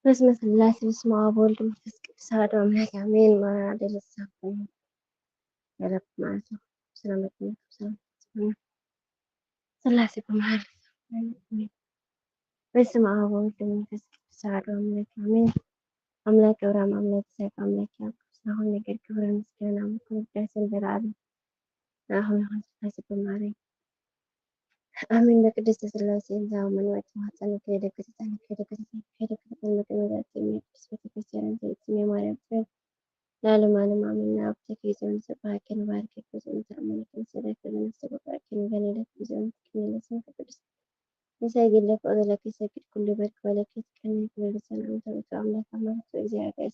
በስመ ስላሴ በስመ አብ ወልድ መንፈስ ቅዱስ አሐዱ አምላክ አሜን። ማራ ደለሳኩም ያለብ ማለት ነው። ሰላም ለኩም ሰላም ስላሴ በመሃል አሜን። በስመ አብ ወወልድ ወመንፈስ ቅዱስ አሐዱ አምላክ አሜን። አምላክ አብርሃም፣ አምላክ ይስሐቅ፣ አምላክ ያዕቆብ ስለሆነ ነገር ክብር ምስጋና ምክር ውዳሴን ዘላለም ንአኹም ይኹን። ስላሴ በማርያም አሜን። በቅድስት ስላሴ እንዛው መንዋጭ ማህፀን ከሄደ ከተፃን ከሄደ ከተፃን ከሄደ ከተፃን መጠን መዛት የሚያቅዱስ ቤተክርስቲያን ዘይት ስሜ ማርያም ጽዮን ለዓለመ ዓለም አሜን። አብ ተክሊዞን ሰብሐኪ ንባርኪ፣ ክብፅን ተአምሪኪ ንሰብሐኪ፣ ለነፍሰ በቃኪ ንገሌለት ጊዜውን ትቅኒ ለስምኪ ቅዱስ። ንሰግድ ለፍቅር ዘለኪ ሰግድ ኩሉ በርክ በለኪ ትቀኒ ክብር ልሳን አብ ተውቱ አምላክ አማልክቱ እግዚአብሔር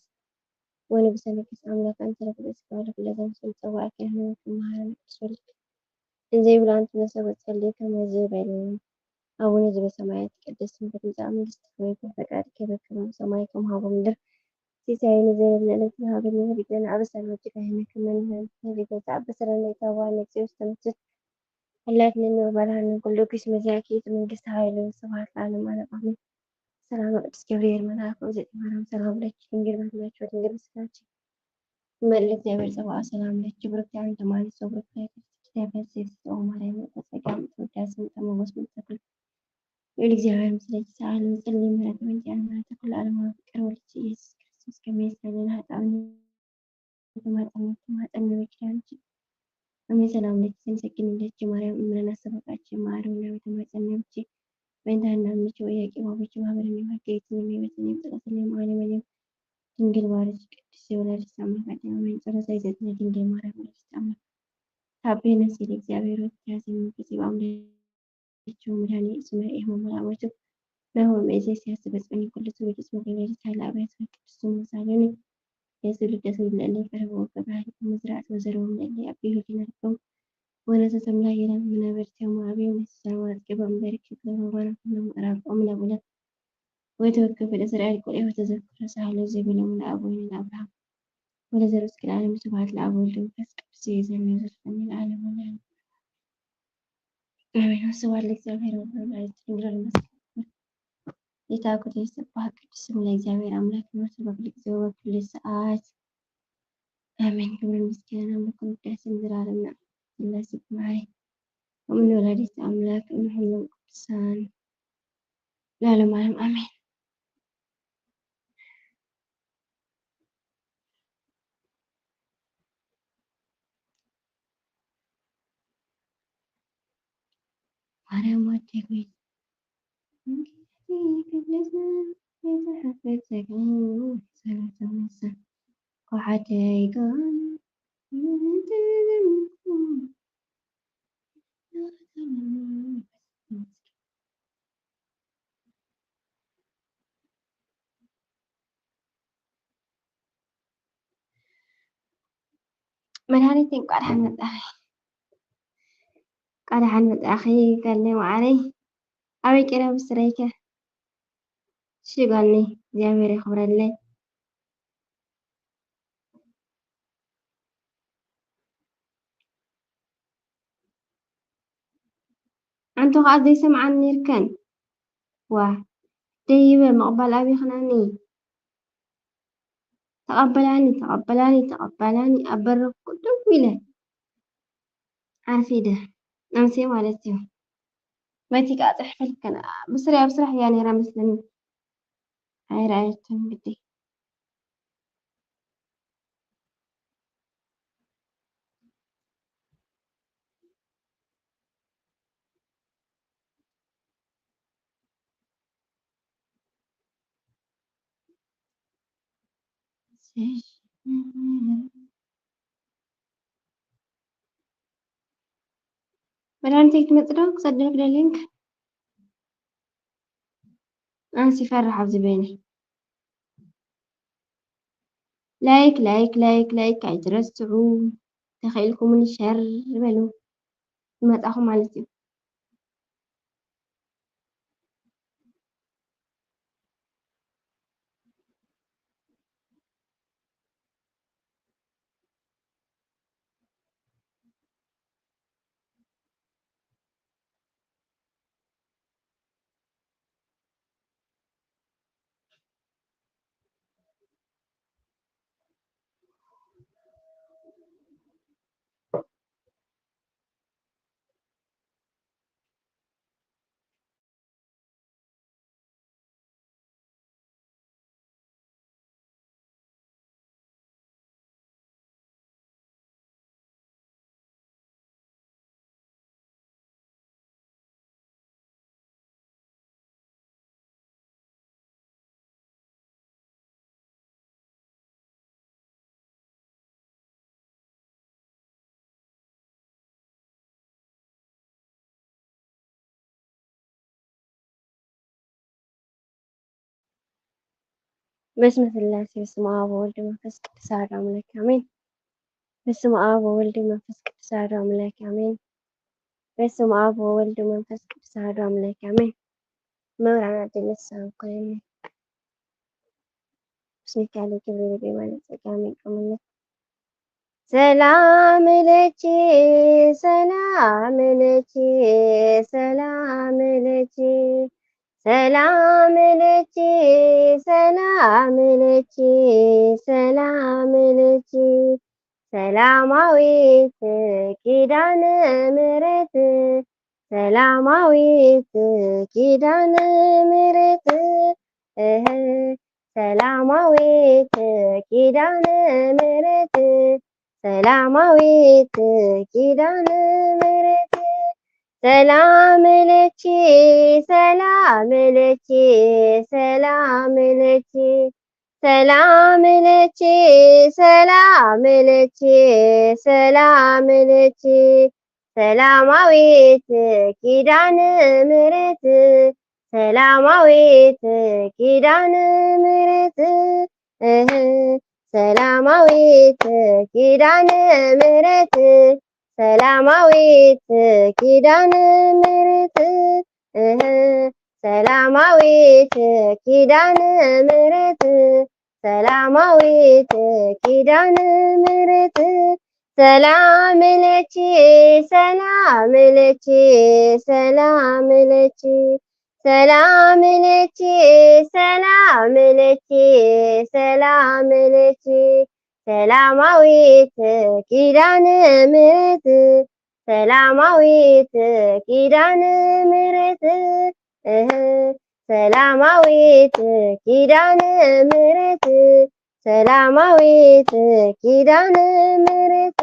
ወንጉሰ ነገስት አምላክ አንተ ለፍቅር ስጋ ወለኩለዘን ስም ጸዋዕኪ አምላክ መሐረነ ቅዱስ ወልድ እንዘ ይብሉ አንተ ዘሰብ ጸልይ ከመ ዝበሉ አቡነ ዘበሰማያት ይትቀደስ ስምከ ትምጻእ መንግስትከ ወይኩን ፈቃድከ በከመ በሰማይ ከማሁ በምድር። ሲሳየነ ዘለለዕለትነ ሀበነ ሀበነ ሀበነ አበሳነ ወጌጋየነ ከመ ንሕነኒ ንገዛእ በሰለነ ኢታብአነ እግዚኦ ውስተ ፈተነ አላ አድህነነ ወባልሐነ ኩሉ ኩይስ መዛኪ መንግስት ኃይል ስብሐት ለዓለመ ዓለም አሜን። ሰላም ቅዱስ ገብርኤል መልአክ ዘቲ ማርያም ሰላም ለኪ ድንግል በህላችሁ ድንግል በስጋኪ መልክ እግዚአብሔር ጸባኦት ሰላም ለኪ ብሩክቲ አንቲ እም አንስቶ ብሩክ ፍሬ ከርሥኪ ተፈሥሒ ፍስሕት ኦ ማርያም ምልዕተ ጸጋ ምልዕተ ውዳሴ ምልዕተ ሞገስ ምልዕተ ኩሉ ልዑል እግዚአብሔር ምስሌኪ ሰአሊ ወጸሊ ምሕረተ ወንጌል ምሕረተ ኩሉ ዓለማዊ ፍቅር ወልድኪ ኢየሱስ ክርስቶስ ከመ ይስረይ ለነ ኃጣውኢነ ተማጸነኪ ተማጸነኪ ኪዳንኪ አሜን። ሰላም ለኪ ዘንሰግድ ለኪ ማርያም እምነ ናስተበቃኪ ማሩ ነው ተማጸነኪ በእንተ ሐና እምኪ ወኢያቄም አቡኪ ማህበረ ሚባርከ የትኒ የሚበትኒ የምጠቀስኒ ማለ መለም ድንግል ባርኪ ቅድስት የወላዲተ አምላክ አደባባይ ጸሎተ ይዘትነ ድንግል ማርያም ወላዲተ አምላክ ታቤ ነፍሴ ለእግዚአብሔር ወትያዘ መንፈሴ በአምላክ ቸው መድኃኔ እስመ ኢሖሙ ለአመቱ ናሁ እምይእዜሰ ያስተበጽሐኒ ኩሉ ትውልድ እስመ ገበሪ ሳህለ አብያተ ቅዱስ መሳለኒ የትውልድ ትውልድ ለእለ ቀረበ ወገብረ ኃይል መዝራዕት ወዘርኦም ለእለ አብይ ህሊና ልቦም ወነሰቶም ላይላ መናበርቲሆሙ አብዮም ለሰላም አጽገቦም በርክ ክብረ ባና ኩሎም ምዕራብ ኦም ለቡለ ወተወከፈ ለእስራኤል ቆሌ ወተዘክረ ሳህለ ዘቢሎሙ ለአቦይነ ለአብርሃም ወለዘርእስከ ለዓለም ስብሐት ለአብ ወወልድ ወመንፈስ ቅዱስ ይእዜሰ ወዘልፈኒ ለዓለመ ዓለም። አሜን። ወስብሐት ለእግዚአብሔር ወለወላዲቱ ድንግል ወለመስቀሉ ክቡር። ጌታ ክቡር ይስብሐ ቅዱስ ስም ለእግዚአብሔር አምላክ ይመስል በኩሉ ጊዜ ወበኩሉ ሰዓት አሜን። ክብር ምስጋና ምልኩን ውዳሴን ዘላለምና ስላሴ ማሪ ወምን ወላዲት አምላክ እምነ ኩሎም ቅዱሳን ለዓለመ ዓለም አሜን። ማርያም አደይ ሆይ ከዓደይ ጋር መድሃኒት እንኳዕ ደሓን መጣኺ። እንኳዕ ደሓን መጣኺ ጋለይ መዓረይ። ኣበይ ቀይረ ብስረይከ? እሺ ጓልኒ፣ እግዚኣብሔር የኽብረለይ። ኣንቱ ኸኣ ዘይሰምዓኒ ኔርከን። ዋ ደይበ ምቕባል ኣቢኽናኒ። ተቐበላኒ፣ ተቐበላኒ፣ ተቐበላኒ። ኣብ በረኹ ደው ኢለ ዓርፊደ። ኣምስየ ማለት እዩ። በቲ ከኣ ጽሕፈልከን። ብስሪ ኣብ ስራሕ እያ ነይራ መስለኒ። ኣይረኣየትን ግዲ። መድሃኒተይ ክትመጽእ ዶ ክሰደልክ ዶ ሊንክ? ኣንስ ይፈርሕ ኣብዚ በይነይ። ላይክ ላይክ ላይክ ላይክ ኣይትረስዑ። ተኸኢልኩምኒ ሸር በሉ። ይመጻኹም ማለት እዩ። በስመ ስላሴ በስመ አብ ወወልድ መንፈስ ቅዱስ አሐዱ አምላክ አሜን። በስመ አብ ወወልድ መንፈስ ቅዱስ አሐዱ አምላክ አሜን። በስመ አብ ወወልድ መንፈስ ቅዱስ አሐዱ አምላክ አሜን። መብርሃን አደለ ሰላም ኮነኒ። ብስሚካ ለኪ ብሬ ማለት ጸጋ አሜን። ሰላም ለኪ ሰላም ለኪ ሰላም ለኪ ሰላም ለኪ ሰላም ለኪ ሰላም ለኪ ሰላማዊት ኪዳነ ምሕረት ሰላማዊት ኪዳነ ምሕረት እህ ሰላማዊት ኪዳነ ምሕረት ሰላማዊት ኪዳነ ምሕረት ሰላም ለኪ ሰላም ለኪ ሰላም ለኪ ሰላም ለኪ ሰላም ለኪ ሰላም ለኪ ሰላማዊት ኪዳነ ምሕረት ሰላማዊት ኪዳነ ምሕረት እህ ሰላማዊት ኪዳነ ምሕረት ሰላማዊት ኪዳነ ምሕረት እህ ሰላማዊት ኪዳነ ምሕረት ሰላማዊት ኪዳነ ምሕረት ሰላም ለኪ ሰላም ለኪ ሰላም ለኪ ሰላም ለኪ ሰላም ለኪ ሰላም ለኪ ሰላማዊት ኪዳነ ምሕረት ሰላማዊት ኪዳነ ምሕረት እህ ሰላማዊት ኪዳነ ምሕረት ሰላማዊት ኪዳነ ምሕረት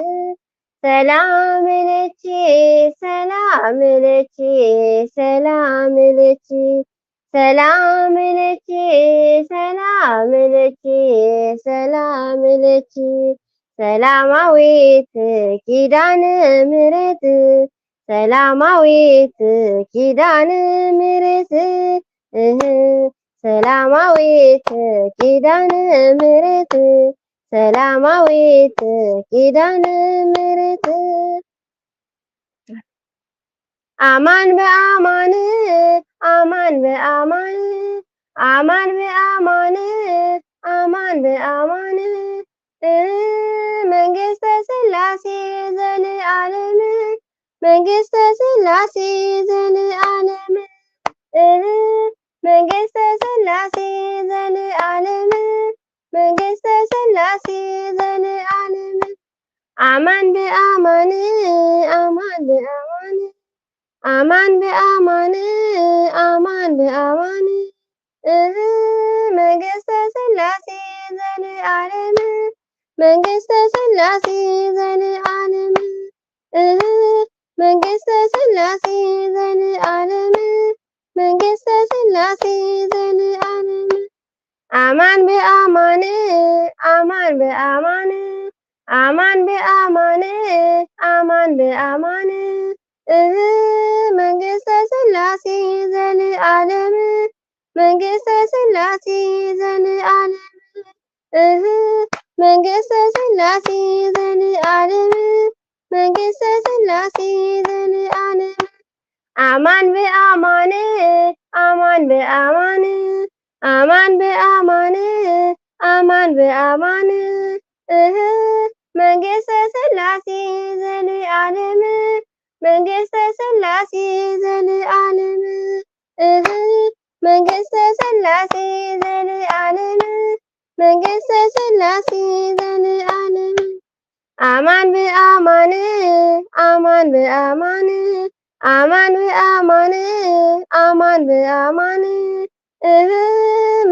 ሰላም ለኪ ሰላም ለኪ ሰላም ለኪ ሰላም ለኪ ሰላም ለኪ ሰላም ለኪ ሰላማዊት ኪዳነ ምሕረት ሰላማዊት ኪዳነ ምሕረት እህ ሰላማዊት ኪዳነ ምሕረት ሰላማዊት ኪዳነ ምሕረት አማን በአማን አማን በአማን አማን በአማን አማን በአማን እህ መንግስተ ስላሴ ዘለዓለም መንግስተ ስላሴ ዘለዓለም እህ መንግስተ ስላሴ ዘለዓለም መንግስተ ስላሴ ዘለዓለም አማን በአማን አማን በአማን አማን በአማን አማን በአማን እህ መንግስተ ስላሴ ዘለዓለም መንግስተ ስላሴ ዘለዓለም እህ መንግስተ ስላሴ ዘለዓለም መንግስተ ስላሴ ዘለዓለም አማን በአማን አማን በአማን አማን በአማን አማን በአማን እህ መንግስተ ስላሴ ዘለዓለም መንግስተ ስላሴ ዘለዓለም እህ መንግስተ ስላሴ ዘለዓለም መንግስተ ስላሴ ዘለዓለም አማን በአማን አማን በአማን አማን በአማን አማን በአማን እህ መንግስተ ስላሴ ዘለዓለም መንግስተ ስላሴ ዘለዓለም እህ መንግስተ ስላሴ ዘለዓለም መንግስተ ስላሴ ዘለዓለም አማን በአማን አማን በአማን አማን በአማን አማን በአማን እህ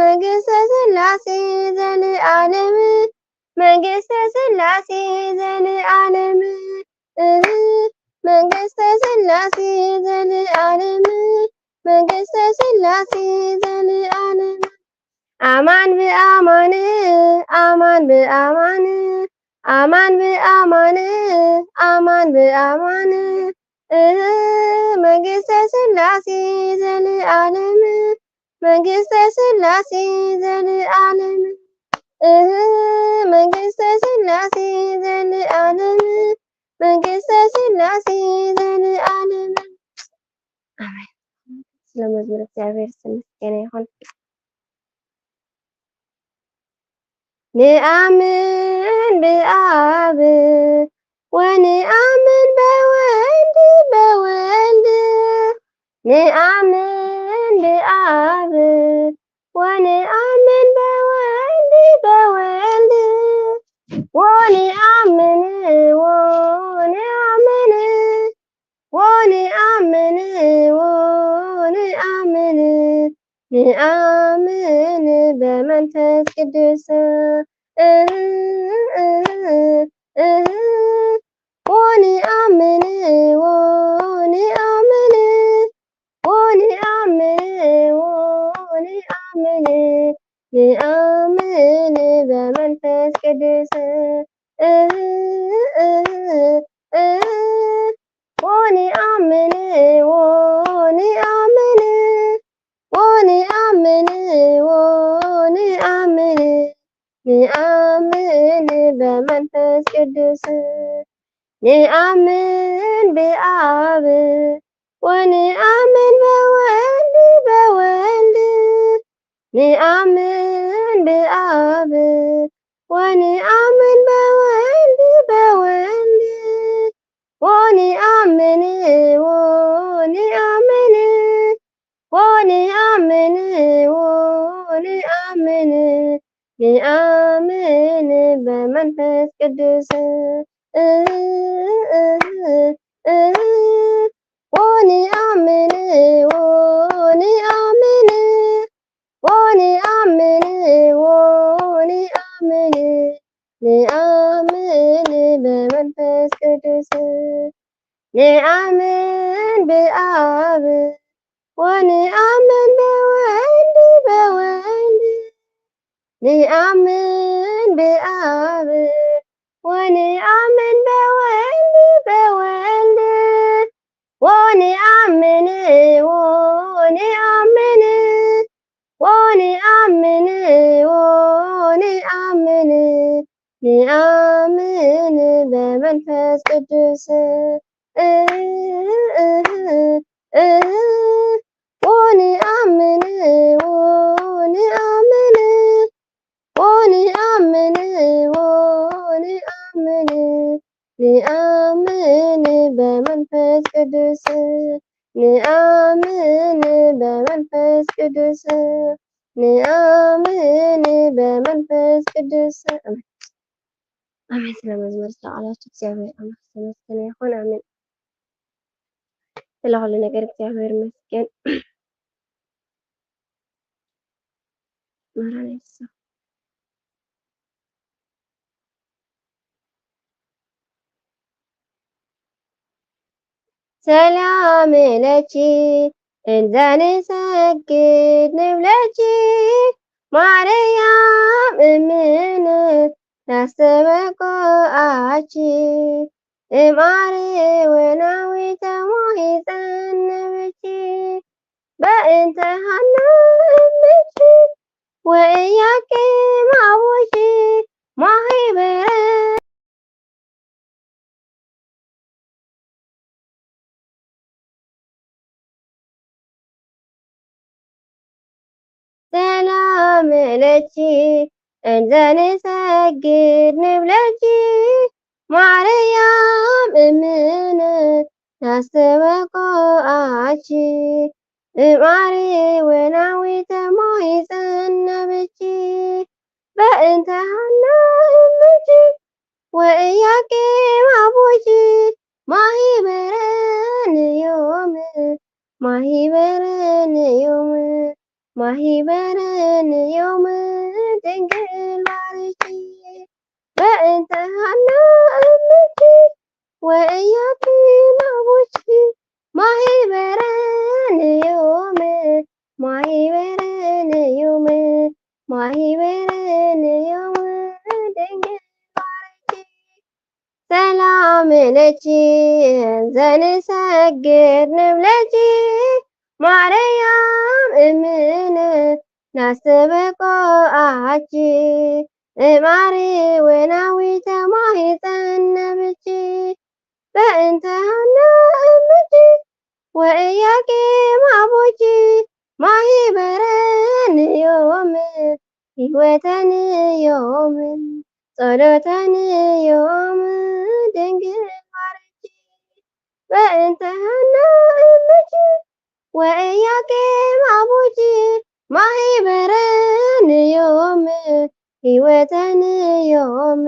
መንግስተ ስላሴ ዘለዓለም መንግስተ ስላሴ ዘለዓለም እህ መንግስተ ስላሴ ዘለዓለም መንግስተ ስላሴ ዘለዓለም አማን በአማን አማን በአማን አማን በአማን አማን በአማን እህ መንግስተ ስላሴ ዘለዓለም መንግስተ ስላሴ ዘለዓለም። እህ፣ መንግስተ ስላሴ ዘለዓለም። መንግስተ ስላሴ ዘለዓለም። ኣሜን። ስለ መዝሙር እግዚኣብሔር ዝተመስገነ ይኹን። ንኣምን ብኣብ ወንኣምን በወልድ፣ በወልድ። ንኣምን ብኣብ ወንኣምን በወልድ፣ በወልድ። ወንኣምን፣ ወንኣምን፣ ወንኣምን፣ ወንኣምን፣ ንኣምን በመንፈስ ቅዱስ። እህ፣ እህ፣ እህ። ወንኣምን፣ ወንኣምን፣ ወንኣምን፣ ወንኣምን፣ ንኣምን በመንፈስ ቅዱስ። እህ፣ እህ፣ እህ። ወንኣምን፣ ወንኣምን፣ ወንኣምን፣ ወንኣምን፣ ንኣምን በመንፈስ ቅዱስ። ንኣምን ብኣብ ወንኣምን በወልድ፣ በወልድ። ንኣምን ብኣብ ወንኣምን በወልድ፣ በወልድ። ወንኣምን፣ ወንኣምን፣ ወንኣምን፣ ወንኣምን፣ ንኣምን በመንፈስ ቅዱስ። እህ፣ እህ፣ እህ። ወንኣምን፣ ወንኣምን፣ ወንኣምን፣ ወንኣምን፣ ንኣምን በመንፈስ ቅዱስ። ንኣምን ብኣብ ወንኣምን በወልድ፣ በወልድ። ንኣምን ብኣብ ወንኣምን በወልድ፣ በወልድ። ወንኣምን፣ ወንኣምን፣ ወንኣምን፣ ወንኣምን፣ ንኣምን በመንፈስ ቅዱስ። እህ፣ እህ፣ እህ። ወንኣምን፣ ወንኣምን፣ ወንኣምን፣ ወንኣምን፣ ንኣምን በመንፈስ ቅዱስ። ንኣምን በመንፈስ ቅዱስ። ንኣምን በመንፈስ ቅዱስ። ኣሜን። ኣሜን። ስለ መዝሙር፣ ስለ ቃላቱ እግዚኣብሔር ኣምላኽ ዝተመስገነ ይኹን። ኣሜን። ስለ ኩሉ ነገር እግዚኣብሔር ይመስገን። መራን ይፍሳ። ሰላም ለኪ እንዘ ንሰግድ ንብለኪ፣ ማርያም እምነ ናስተበቆኣኪ፣ እምኣሪ ወናዊ ተሞሂፀን ንብኪ፣ በእንተ ሃና እምኪ፣ ወእያቄም ኣቡኪ፣ ማሂበረ ሰላም ለኪ እንዘ ንሰግድ ንብለኪ፣ ማርያም እምነ ናስተበቆኣኪ፣ እምኣሪ ወናዊ ተሞሂፀን ንብኪ፣ በእንተ ሃና እምኪ፣ ወእያቄም ኣቡኪ፣ ማሂበረን እዮም፣ ማሂበረን እዮም፣ ማሂበረን እዮም፣ ድንግል ማርያም። በእንተ ሃና እምኪ፣ ወእያቄም ኣቡኪ፣ ማሂበረን እዮም፣ ማሂበረን እዮም፣ ማሂበረን እዮም፣ ድንግል ማርያም። ሰላም ለኪ እንዘ ንሰግድ ንብለኪ፣ ማርያም እምነ ናስተበቆ ኣኪ እማሪ ወናዊ ተማሂፀን ነብኪ በእንተ ሃና እምኪ ወእያቄም ኣቦኪ ማሂበረን እዮም ህይወተን እዮም ጸሎተን እዮም ድንግል ማርያም በእንተ ሃና እምኪ ወእያቄም ኣቦኪ ማሂበረን እዮም ህይወተን እዮም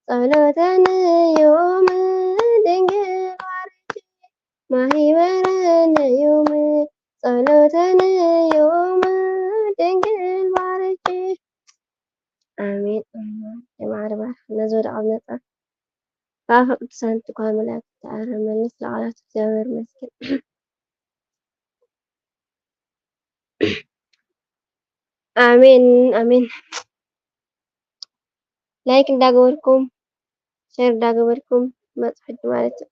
ጸሎተን እዮም ድንግል ማርያም ማሂበረን እዮም ጸሎተን እዮም ድንግል ማርያም ኣሜን። ኣሜን። የማዕረ ባርክ ነዚ ወደ ኣብ ነጻ ባፈ ቅዱሳን ትጓል መላእክት ተኣረመኒ ስለ ቃላት እግዚኣብሔር ይመስገን። ኣሜን ኣሜን። ላይክ እንዳገበርኩም ሼር እንዳገበርኩም መጽ ሕጂ ማለት እዩ።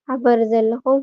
ሓበሩ ዘለኹም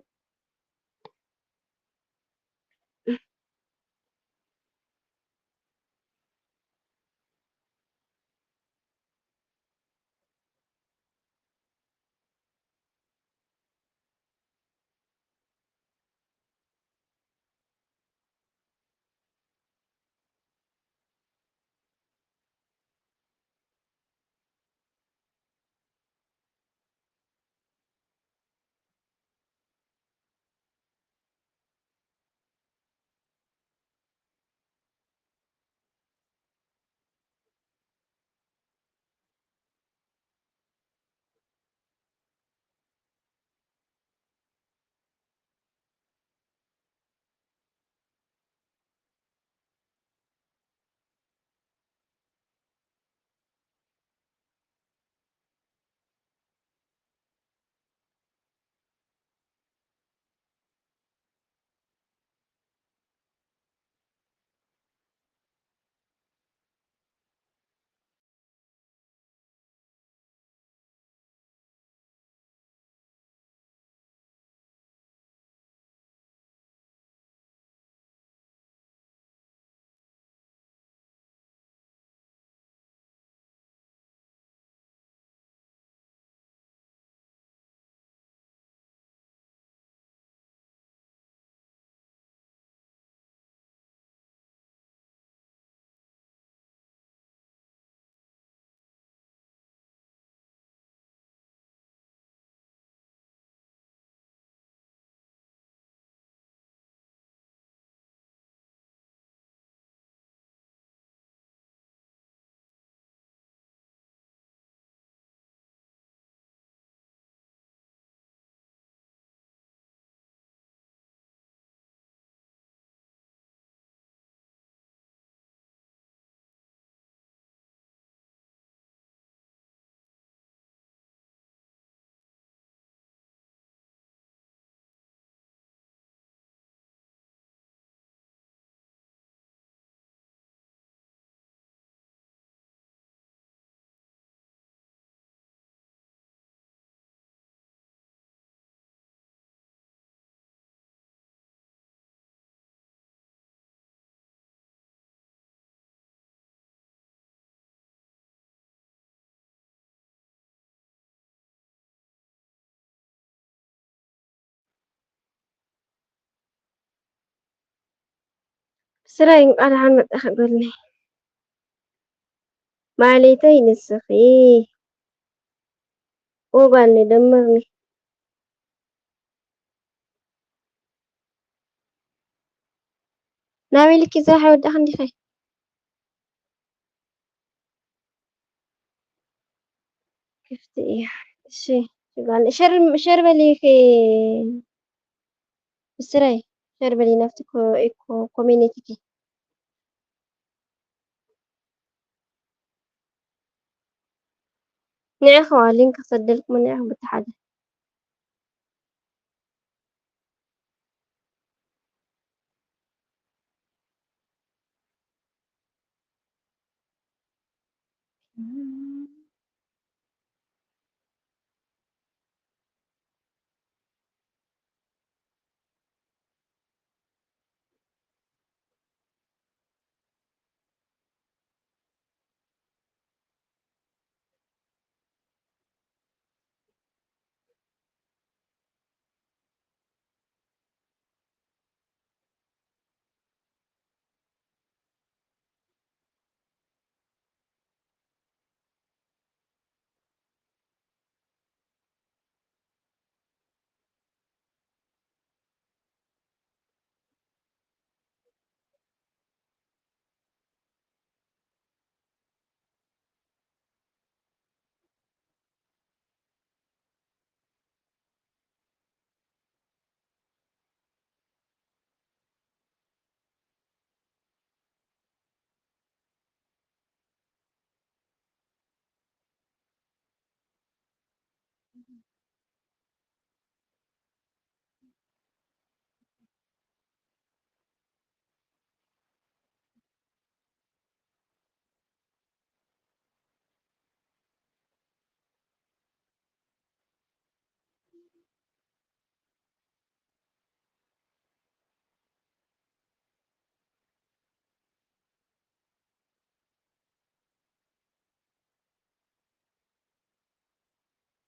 ብስራይ እንቋዕ ደሓን መጣኺ ጓልነይ። ማሌተይ ንስኺ ወጓልነይ ደምርኒ። ናበይ ልኪ ስራሕ ወዳእኺ እንዲኺ? ክፍቲ እያ። እሺ ጓል ሸር ሸር በሊ ኸ ብስራይ ሸር በሊ ናብቲ ኮ- ኮ- ኮሜኒቲኪ ንዕኸዋ ሊንክ ክሰደልኩም ንዕኹ ብትሓደ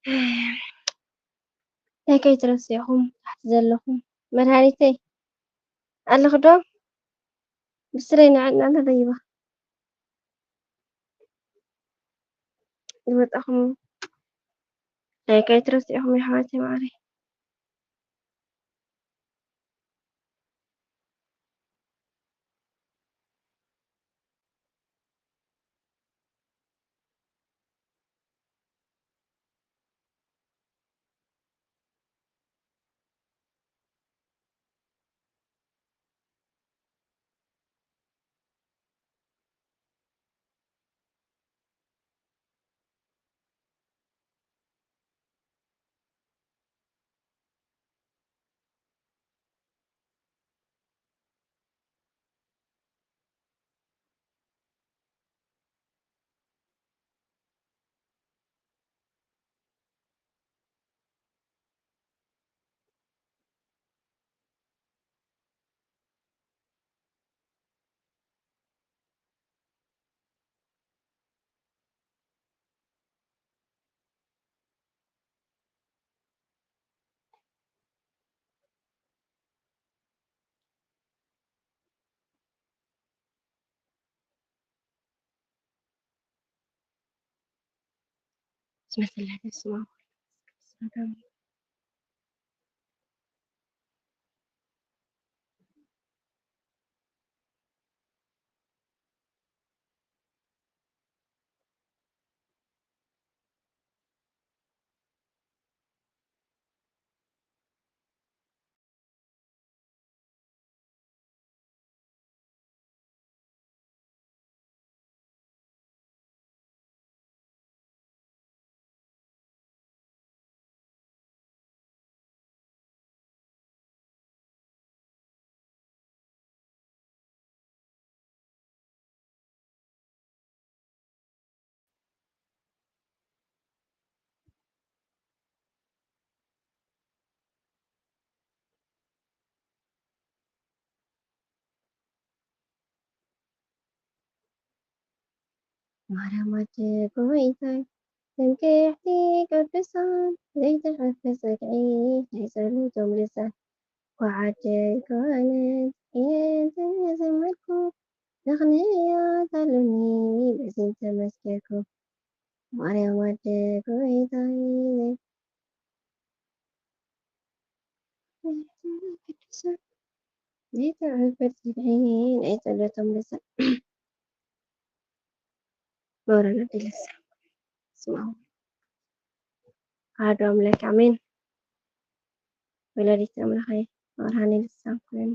እንታይ ከይትረስዕኹም ታሕቲ ዘለኹም መድሃኒተይ ኣለኹ ዶ? ብስረይ ንዕና ተደይባ ዝመጣኹም እንታይ ከይትረስዕኹም የሕዋተይ ማዕረይ። ማርያም ኣደ ጎይታይ ትምክሕቲ ቅዱሳን ዘይትሕፍር ጸግዒ ናይ ጸሎቶም ልሳን ጓዓደይ ኮነት እየ እንተዘመርኩ ምኽንያት ኣሉኒ በዚ እንተመስከርኩ ማርያም ኣደ ጎይታይ ዘይትሕፍር ጸግዒ ናይ ጸሎቶም ልሳን መብራና ደለሳ ስማው ኣዶ ኣምላክ ኣሜን። ወላዲት ኣምላኸይ መብርሃኒ ልሳን ኩነኒ።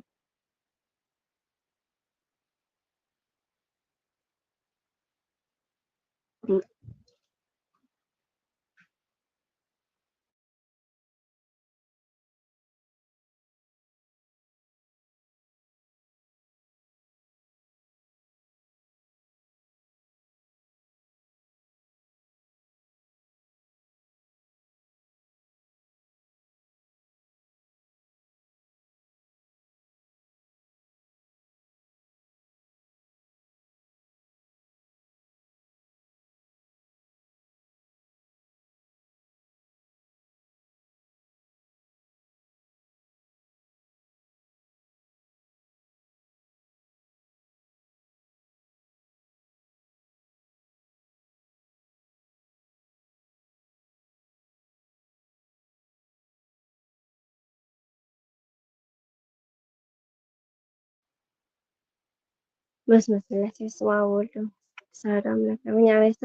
በስመ ስላሴ ስማ ወወልድ ወመንፈስ ቅዱስ ኣሐዱ ኣምላክ ኣሜን። ኣበይሳ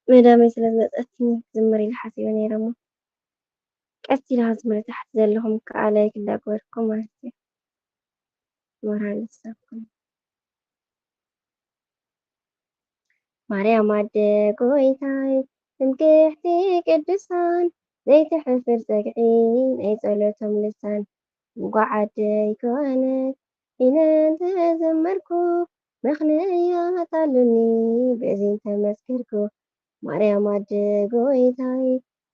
መዳመይ ስለ ዝመፀትኒ ክዝምር ኢለ ሓሲበ ነይረ እሞ ቀስ ኢለ ክዝምር ታሕቲ ዘለኹም ከዓ ላይክ እንዳገበርኩም ማለት እዩ። ሞራል ይሳኩም። ማርያም ኣደ ጎይታይ ትምክሕቲ ቅዱሳን ዘይትሕፍር ጸግዒ ናይ ጸሎቶም ልሳን እንኳዕ ዓደይ ኮነት ኢለ እንተዘመርኩ ምኽንያት ኣሉኒ በዚ እንተመስከርኩ ማርያም ኣደ ጎይታይ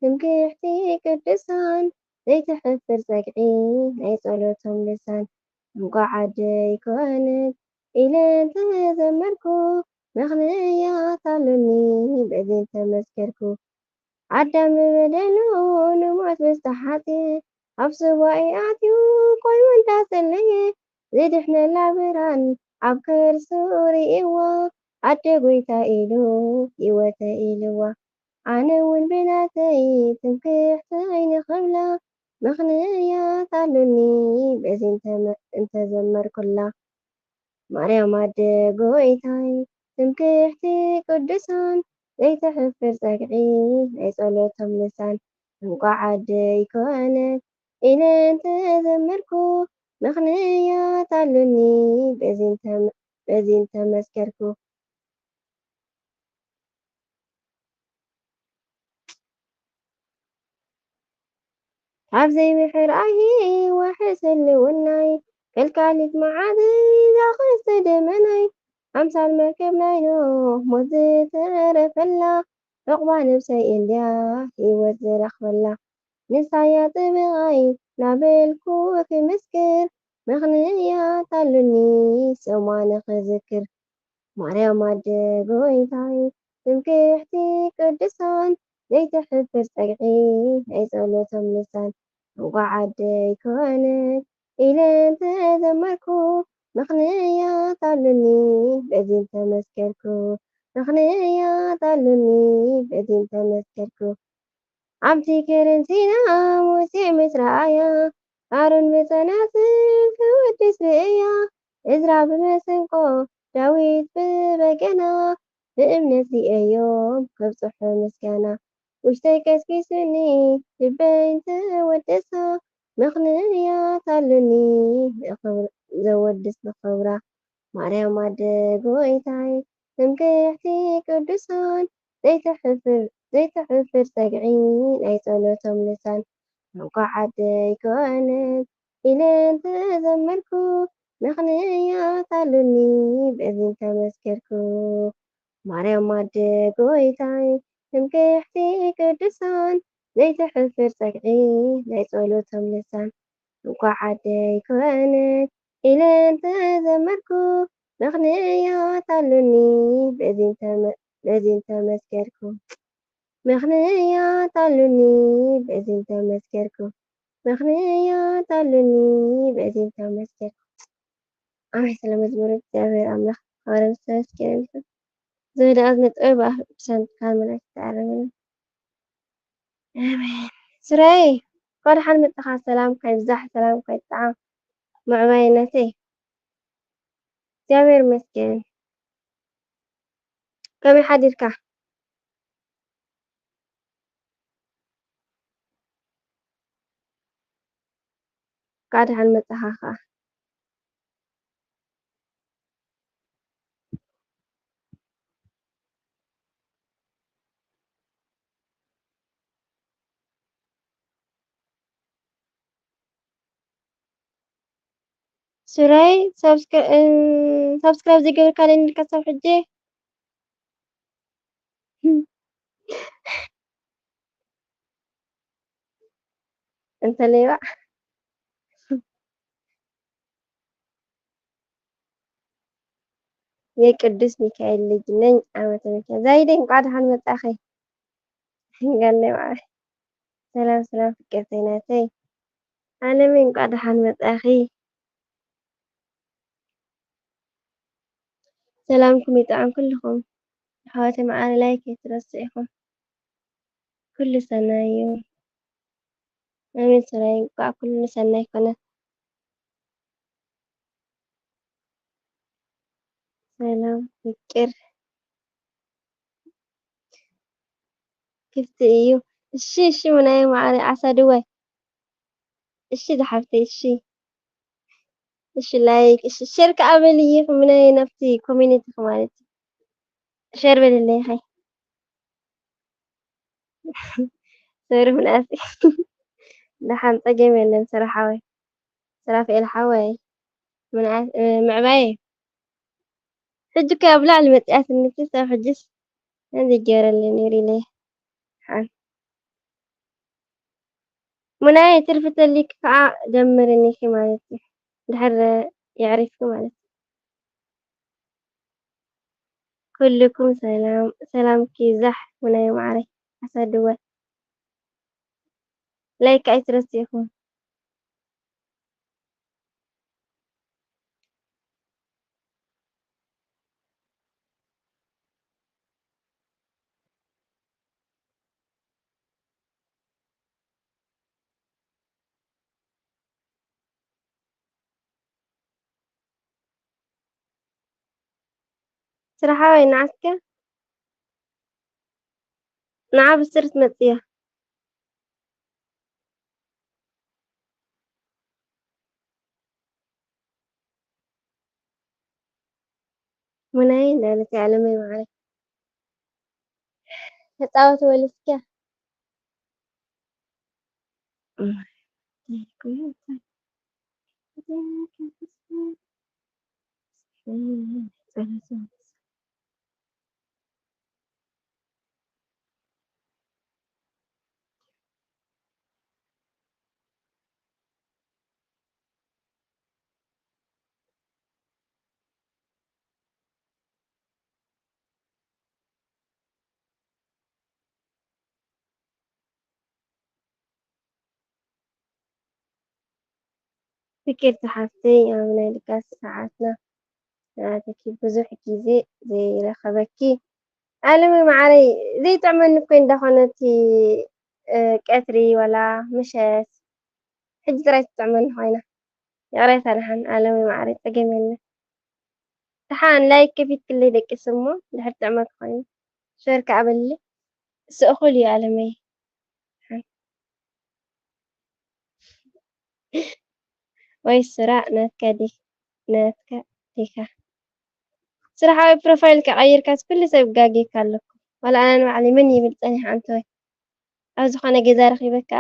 ትምክሕቲ ቅዱሳን ዘይትሕፍር ጸግዒ ናይ ጸሎቶም ልሳን እንኳዕ ዓደይ ኮነት ኢለ እንተዘመርኩ ምኽንያት ኣሉኒ በዚ እንተመስከርኩ ኣዳም ብበደሉ ንሞት ምስ ተሓጽየ፣ ኣብ ስዋኢ ኣትዩ ቆይሙ እንዳጸለየ፣ ዝድሕነላ ብርሃን ኣብ ከርሱ ርእይዎ፣ ኣደ ጐይታ ኢሉ ህይወተይ ኢልዋ። ኣነ እውን ብናተይ ትምክሕተይ ንኽብላ፣ ምኽንያት ኣሉኒ በዚ እንተ-፣ እንተዘመርኩላ። ማርያም ኣደ ጐይታይ፣ ትምክሕቲ ቅዱሳን፣ ዘይትሕፍር ጸግዒ ናይ ጸሎቶም ልሳን፣ እንቋዕ ኣደይ ኮነት ኢለ እንተዘመርኩ፣ ምኽንያት ኣሉኒ በዚ እንተ-፣ በዚ እንተመስከርኩ። ካብ ዘይምሕር ኣይሂ ዋሕስ ህልውናይ፣ ከልካሊት መዓዝ ዛኽስተ ደመናይ፣ ኣምሳል መርከብ ናይ ኖህ ሞት ዝተረፈላ፣ ዑቕባ ነብሰይ እንድያ ህይወት ዝረኽበላ። ንሳያ ጥበቓይ ናበልኩ ክምስክር፣ ምኽንያት ኣሉኒ ሰማነ ክዝክር። ማርያም ኣደ ጐይታይ፣ ትምክሕቲ ቅዱሳን፣ ዘይትሕፍር ጸግዒ ናይ ጸሎቶም ልሳን፣ እንቋዕ ኣደይ ኮነት ኢለ እንተዘመርኩ፣ ምኽንያት ኣሉኒ በዚ እንተመስከርኩ፣ ምኽንያት ኣሉኒ በዚ እንተመስከርኩ። ኣብቲ ከረን ሲና ሙሴ ምስ ረኣያ፣ ኣሮን ብጸናጽል ክወድስ ርእያ፣ እዝራ ብመሰንቆ፣ ዳዊት ብበገና፣ ብእምነት ርእየዮም ከብጽሑ ምስጋና። ውሽጠይ ቀስቂሱኒ ልበይ እንተወደሳ፣ ምኽንያት ኣሉኒ ንኽብር-፣ ዘወድስ ንኽብራ። ማርያም ኣደ ጐይታይ፣ ትምክሕቲ ቅዱሳን፣ ዘይትሕፍር፣ ዘይትሕፍር ጸግዒ ናይ ጸሎቶም ልሳን፣ እንቋዕ ኣደይ ኮነት ኢለ እንተዘመርኩ፣ ምኽንያት ኣሉኒ በዚ እንተመስከርኩ። ማርያም ኣደ ጐይታይ፣ ትምክሕቲ ቅዱሳን፣ ዘይትሕፍር ጸግዒ ናይ ጸሎቶም ልሳን፣ እንቋዕ ኣደይ ኮነት ኢለ እንተዘመርኩ፣ ምኽንያት ኣሉኒ በዚ እንተመ-፣ በዚ እንተመስከርኩ። ምኽንያት ኣሉኒ በዚ እንተመስከርኩ። ምኽንያት ኣሉኒ በዚ እንተመስከርኩ። ኣሜን። ስለ መዝሙር እግዚኣብሔር ኣምላኽ ክብርን ምስጋናን ይኹን። ዝህድኣት ነጥበይ ብኣፍ ቅዱሳን ቃል መላእክት ተኣረመኒ። ኣሜን። ስራይ፣ እንኳዕ ደሓን መጣኻ። ሰላምካ ይብዛሕ፣ ሰላምካ ይብዛሕ። ምዕባይነተይ። እግዚኣብሔር ይመስገን። ከመይ ሓዲርካ? እንኳዕ ደሓን መጣኻ ኸዓ። ስራይ፣ ሳብስክራ-፣ እ፣ ሳብስክራይብ ዘይገበርካለይ እንዲካ ክሳብ ሕጂ? እንተ ሌባ። የቅዱስ ሚካኤል ልጅ ነኝ ዓመተ ሚካኤል። ዛይደይ፣ እንቋዕ ደሓን መጻኺ። ጋለይ መዓረይ። ሰላም፣ ሰላም ፍቅርተይ ናተይ። ዓለመይ፣ እንቋዕ ደሓን መጻኺ። ሰላምኩም ይጥዓም ኩልኹም። ኣሕዋተይ መዓረ፣ ላይክ ኣይትረስዑ ኢኹም። ኩሉ ሰናይ እዩ። ኣሜን። ሰናይ፣ እንቋዕ ኩሉ ሰናይ ኮነ። ሰላም፣ ፍቅር ክፍቲ እዩ። እሺ፣ እሺ፣ ሙናየ መዓረ፣ ዓሳድዋይ። እሺ፣ ዝሓፍተይ፣ እሺ። እሺ፣ ላይክ፣ እሺ፣ ሼር ከኣ በልዪ፣ ሙናየ፣ ናብቲ ኮሚኒቲኺ ማለት እዩ። ሼር በልለይ፣ ኸይ። ሶሪ፣ ምንኣስ። ደሓን፣ ጸገም የለን፣ ስራሕ ሓወይ። ስራፍኤል ሓወይ። ምንኣስ፣ እ፣ ምዕባየ። ሕጂ እኮ ኣብ ላዕሊ መጺኣትኒ፣ ክሳብ ሕጅስ ከምዚ ገይረለይ ነይሩ ኢለ። ሓን። ሙናየ፣ ትርፊ ተልይኪ ከኣ ደምርኒ ኢኺ ማለት እዩ። ድሕር የዕሪፍኪ ማለት እዩ። ኩልኩም ሰላም፣ ሰላምኪ ይብዛሕ ሙናየ መዓረይ። ኣሳድወ፣ ላይክ ኣይትረስዑ። ስራሓ ወይ ንዓስከ ንዓ ብስር ትመጽያ። ሙናይ እንዳለት ዓለመይ ማዓረይ ተጻወት ወልስከ። ፍቅርቲ ሓፍተይ ኣብ ናይ ድቃስ ሰዓትና ናትኪ ብዙሕ ግዜ ዘይረኸበኪ ኣለሚ ማዓረይ ዘይጥዕመኒ እኮ እንዳኾነ እቲ ቀትሪ ወላ ምሸት ሕጂ ጥራይ ትጥዕመኒ ኮይና። ይቕሬታ ደሓን ኣለሚ ማዓረይ ጸገም የለን። ደሓን ላይክ ከፊትክለይ ደቂስ እሞ ድሕር ጥዕመኪ ኮይኑ ሸር ከኣ በልለይ። እሱ እኹል እዩ ኣለመይ። ወይ ስራ ናትካ ዲ ናትካ ዲካ ስራሓዊ ፕሮፋይል ከቐይርካስ ኩሉ ሰብ ጋጌካ ኣለኩ። ዋላ ኣነ ንባዕለይ መን ይብል ጸኒሕ ኣንተ ወይ ኣብ ዝኾነ ገዛ ረኺበካ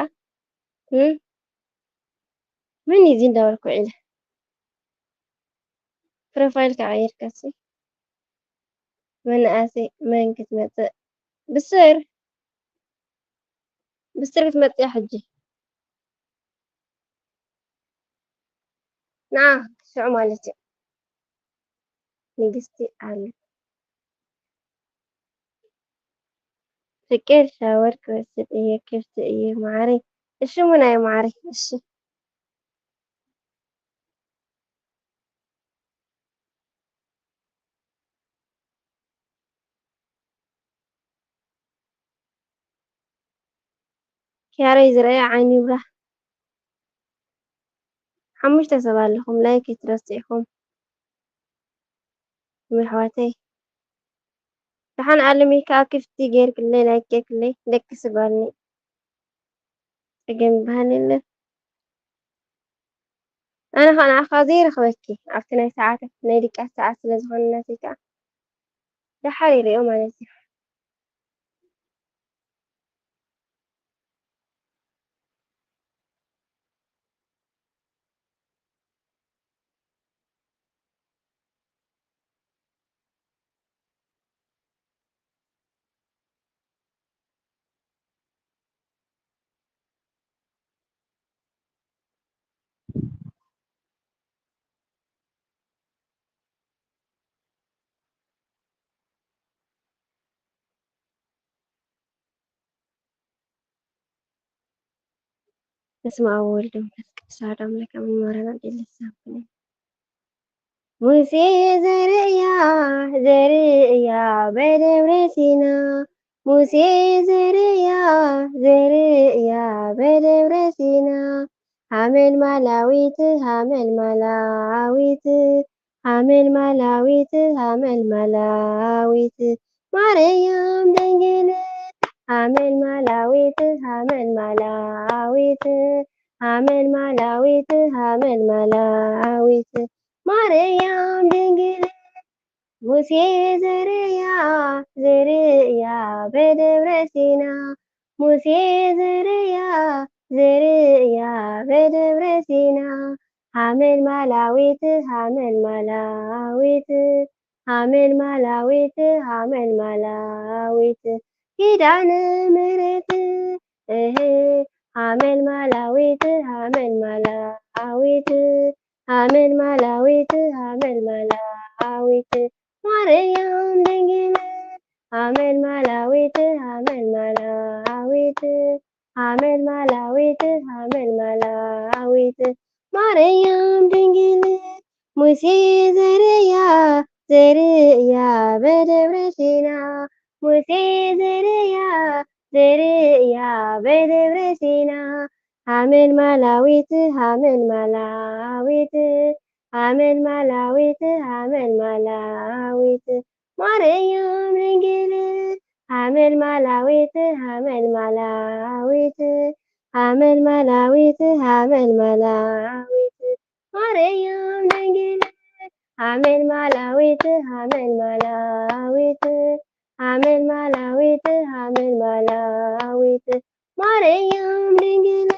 እም? መን እዩ እዚ እንዳበልኩ ውዒለ። ፕሮፋይል ከቐይርካሲ መናእሰይ መን ክትመጽእ ብስር ብስር ክትመጽእ ሕጂ ንዓ ሽዑ ማለት እዩ። ንግስቲ ኣለ ፍቅር ሻወር ክወስድ እየ ክፍቲ እዩ ማዓረይ። እሺ ሙናየ ማዓረይ እሺ። ኪያረይ ዝረኣየ ዓይኑ ይብራህ። ሓሙሽተ ሰብ ኣለኹም ላይክ ኣይትረስዑ ኢኹም። እም ኣሕዋተይ ደሓን ኣለሚ ከኣ ክፍቲ ጌርክለይ ላይክ ጌርክለይ ደቂ ስባልኒ ጸገም ይበሃል የለን። ኣነ ከኣ ንዓኻ ዘይረኽበኪ ኣብቲ ናይ ሰዓታት ናይ ድቃስ ሰዓት ስለ ዝኾነ ናተይ ከኣ ደሓር ይሪኦ ማለት እዩ። በስመ አብ ወወልድ ወመንፈስ ቅዱስ አሐዱ አምላክ አሜን። ማረና ቅድስት ሰንበት። ሙሴ ዘርእያ ዘርእያ በደብረ ሲና ሙሴ ዘርእያ ዘርእያ በደብረ ሲና ሐመልማላዊት ሐመልማላዊት ሐመልማላዊት ሐመልማላዊት ማርያም ድንግል ሐመልማላዊት ሐመልማላዊት ሐመልማላዊት ሐመልማላዊት ማርያም ድንግል ሙሴ ዘርእያ ዘርእያ በደብረ ሲና ሙሴ ዘርእያ ዘርእያ በደብረ ሲና ሐመልማላዊት ሐመልማላዊት ሐመልማላዊት ሐመልማላዊት ኪዳነ ምሕረት እህ ሐመልማላዊት ሐመልማላዊት ሐመልማላዊት ሐመልማላዊት ማርያም ድንግል ሐመልማላዊት ሐመልማላዊት ሓመልማላዊት ሓመልማላዊት ማርያም ድንግል ሙሴ ዘርእያ ዘርእያ በደብረ ሲና ሙሴ ዘርእያ ዘርእያ በደብረ ሲና ሓመልማላዊት ሓመልማላዊት ሓመልማላዊት ሓመልማላዊት ማርያም ድንግል ሓመልማላዊት ሓመልማላዊት ሓመልማላዊት ሓመልማላዊት ማርያም ድንግል ሓመልማላዊት ሓመልማላዊት ሓመልማላዊት ሓመልማላዊት ማርያም ድንግል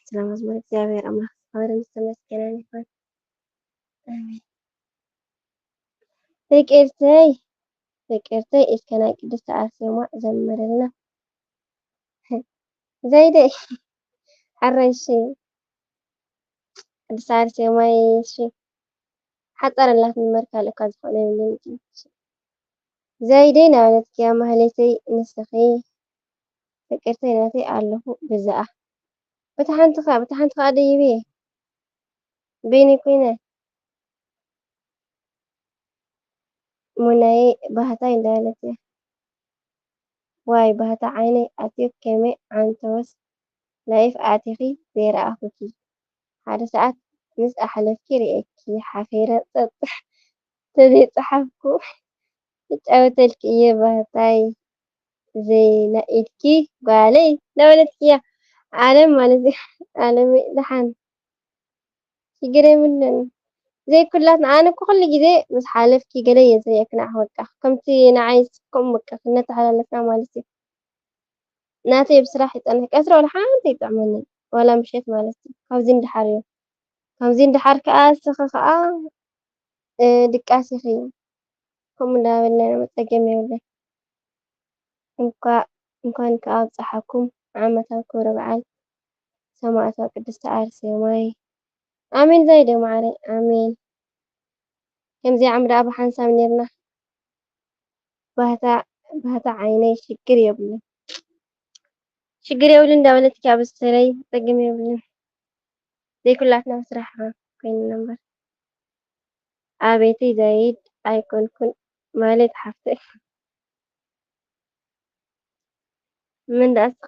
ስለ መዝሙር እግዚኣብሔር ኣምላኽ ክብርን ዝተመስገነን ይኹን። ኣሜን። ፍቅርተይ ፍቅርተይ ኢልከ ናይ ቅድስቲ ኣርሴማ ዘምርልና። ዘይደይ ሓረሽ ቅድስቲ ኣርሴማይ እሺ ሓፀረላት ንመርካ ልካ ዝኾነ የብልን። ዘይደይ ናበለትኪያ ማህሌተይ ንስኺ ፍቅርተይ ናተይ ኣለኹ ብዛኣ በታ ሓንቲ ኸ በታ ሓንቲ ኸኣ ደይበየ በይነይ ኮይነ ሙናየ ባህታይ እንዳበለት እያ። ዋይ ባህታ ዓይነይ ኣትዮ ከመይ ዓንተወስ ላይፍ ኣቲኺ ዘይረኣኹኪ ሓደ ሰዓት ምስ ኣሕለፍኪ ርእየኪ ሓፊረ ጸጥ ተዘይጸሓፍኩ ክጫወተልኪ እየ ባህታይ ዘይና ኢድኪ ጓለይ እንዳበለትኪ እያ ዓለም ማለት እዩ ዓለመይ ደሓን ሽግር የብሉን ዘይኩላትና ኣነ እኮ ኩሉ ግዜ ምስ ሓለፍኪ ገለ እየ ዝርእየኪ ንዓኺ በቃ ከምቲ ንዓይ ከምኡ በቃ እናተሓላለፍና ማለት እዩ ናተይ ብስራሕ ይጸንሕ ቀትሪ ዋላ ሓንቲ ኣይጥዕመንን ዋላ ምሸት ማለት እዩ ካብዚ ንደሓር እዩ ካብዚ ንደሓር ከኣ እስኺ ከኣ ድቃስ ኢኺ ከምኡ እንዳበልና ኢና ጸገም የብሉን እንኳ እንኳን ከኣ ኣብጽሓኩም ዓመታዊ ክብረ በዓል ሰማእታ ቅድስቲ ኣርሴማይ ኣሜን ዛይደ ማዓረይ ኣሜን ከምዚኣ ዓምዳ ብሓንሳብ ኔርና ባህታ ባህታ ዓይነይ ሽግር የብሉን ሽግር የብሉን እንዳበለት ካብ ዝተለይ ጸገም የብሉን ዘይኩላትና ስራሕ ኮይንና እምበር ኣቤተይ ዛይድ ኣይኮንኩን ማለት ሓፍተይ ምን ዳኣ እስኺ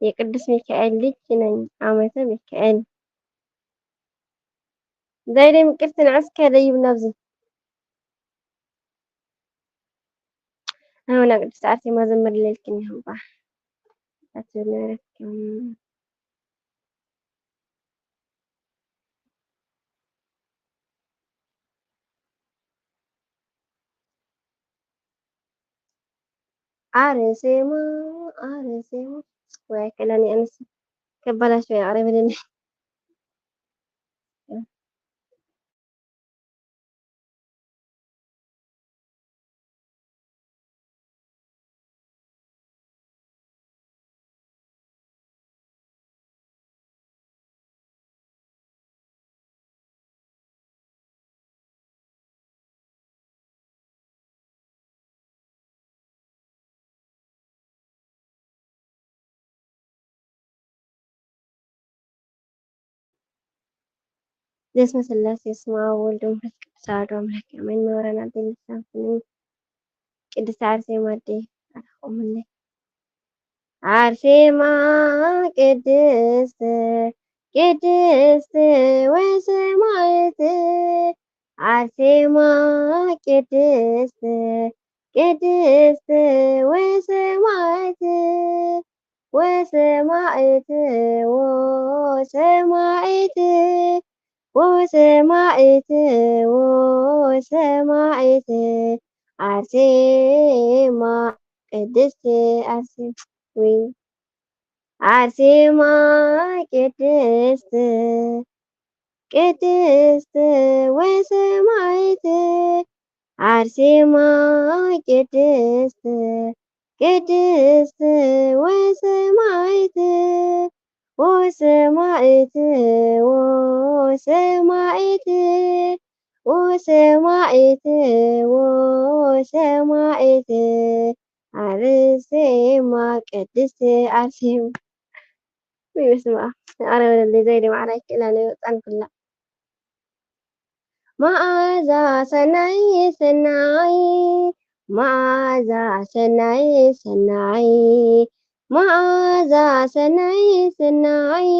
የቅዱስ ሚካኤል ልጅ ነኝ ዓመተ ሚካኤል ዛይደይ ምቅርቲ ንዕስከ ደይብ ናብዚ ኣሁና ቅድስት ኣርሴማ ዘምርለልክኒ እምባ ኣትብል ነበረትኩም ኣርሴማ ኣርሴማ ወይ ኣይክእለን እየ ኣነስ ከበላሽወ እየ ኣቕሪብልኒ በስመ ስላሴ ስመ አብ ወወልድ ወመንፈስ ቅዱስ አሐዱ አምላክ አሜን። መብራን አደይ ልሳን ስኒ ቅድስት አርሴማ አደይ አርቆምልኝ። አርሴማ ቅድስት ቅድስት ወሰማዕት አርሴማ ቅድስት ቅድስት ወሰማዕት ወሰማዕት ወሰማዕት ወሰማዕት ወሰማዕት አርሴማ ቅድስት አርሴማ ወይ አርሴማ ቅድስት ቅድስት ወሰማዕት አርሴማ ቅድስት ቅድስት ወሰማዕት ወሰማዕት ወሰማዕት ወሰማዕት ወሰማዕት ኣርሴማ፣ ቅድስቲ ኣርሴማ። ወይ በስመ ኣብ። ኧረ ወለለይ ዘይደ ማዕረ ኣይክእላን እየ፣ ወጣን ኩላ። መዓዛ ሰናይ ሰናይ፣ መዓዛ ሰናይ ሰናይ፣ መዓዛ ሰናይ ሰናይ፣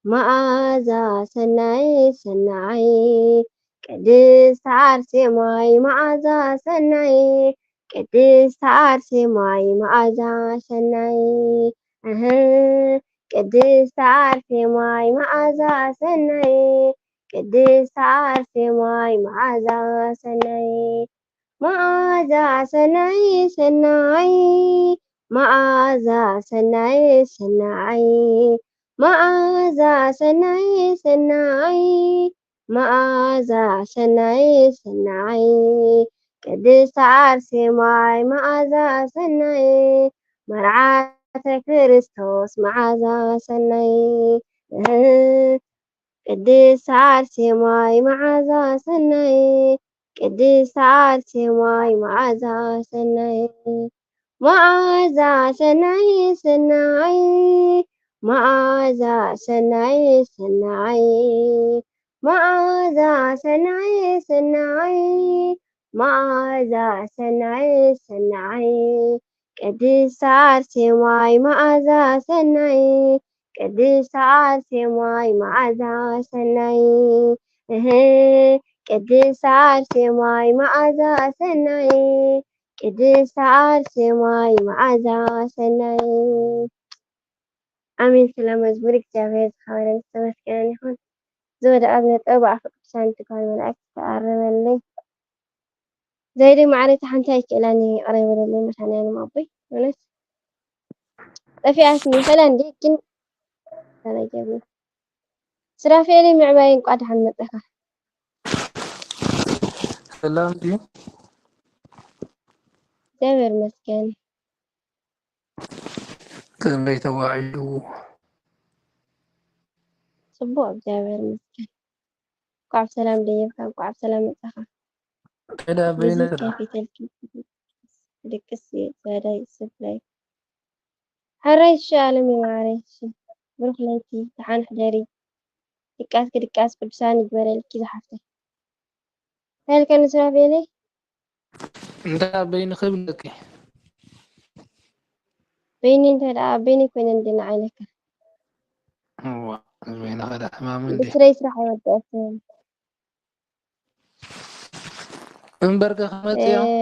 መዓዛ ሰናይ ሰናይ፣ ቅድስት ኣርሴማይ መዓዛ ሰናይ፣ ቅድስት ኣርሴማይ መዓዛ ሰናይ፣ እህ፣ ቅድስት ኣርሴማይ መዓዛ ሰናይ፣ ቅድስት ኣርሴማይ መዓዛ ሰናይ፣ መዓዛ ሰናይ ሰናይ፣ መዓዛ ሰናይ ሰናይ፣ መዓዛ ሰናይ ሰናይ፣ መዓዛ ሰናይ ሰናይ፣ ቅድስት ኣርሴማይ መዓዛ ሰናይ፣ መርዓተ ክርስቶስ መዓዛ ሰናይ፣ እህ፣ ቅድስት ኣርሴማይ መዓዛ ሰናይ፣ ቅድስት ኣርሴማይ መዓዛ ሰናይ፣ መዓዛ ሰናይ ሰናይ፣ መዓዛ ሰናይ ሰናይ፣ መዓዛ ሰናይ ሰናይ፣ መዓዛ ሰናይ ሰናይ፣ ቅድስት ኣርሴማይ መዓዛ ሰናይ፣ ቅድስት ኣርሴማይ መዓዛ ሰናይ፣ እህ፣ ቅድስት ኣርሴማይ መዓዛ ሰናይ፣ ቅድስት ኣርሴማይ መዓዛ ሰናይ። ኣሜን። ስለ መዝሙር እግዚኣብሔር ዝኸበረን ዝተመስገነን ይኹን። ዝወደኣ ዝነጠበ ብኣፈ ቅዱሳን ትጓል መላእክት ተኣረመለይ። ዘይደይ ማዕረይ እታ ሓንቲ ኣይክእላን እየ፣ ይቕረ ይበለለይ መድኃኒዓለም ኣቦይ። እውነት ጠፊኣትኒ ይኽእላ እንዴ ግን ተነገርኒ። ስራፌለይ ምዕባይ እንቋ ደሓን መጸኻ። ሰላም ድዩ? እግዚኣብሔር ይመስገን። ከመይ ተዋዒሉ? ጽቡቕ እግዚኣብሔር ይመስገን። እንቋዕ ብሰላም ደየብካ፣ እንቋዕ ብሰላም መጻኻ። ከዳ በይነ ብዙ ስራ። ከፊተልኪ ድቅስ ዝያዳይ ስፍላይ። ሕራይ እሺ ኣለሚ ማዓረይ፣ እሺ ብሩኽ ለይቲ፣ ደሓን ሕደሪ። ድቃስኪ ድቃስ ቅዱሳን ይግበረልኪ ዝሓፍተይ። እንታይ ኢልከኒ ሱራፌለይ? እንዳ በይንኺ ብለኪ። በይኒ እንተ ደኣ በይኒ ኮይነ እንዲ ንዓይ ኢለካ። እዋ፣ በይንኺ ደኣ ሕማም እንዲ። ብስረይ ስራሕ ኣይወደአትን። እምበርከ ክመጽእ እያ? እ፣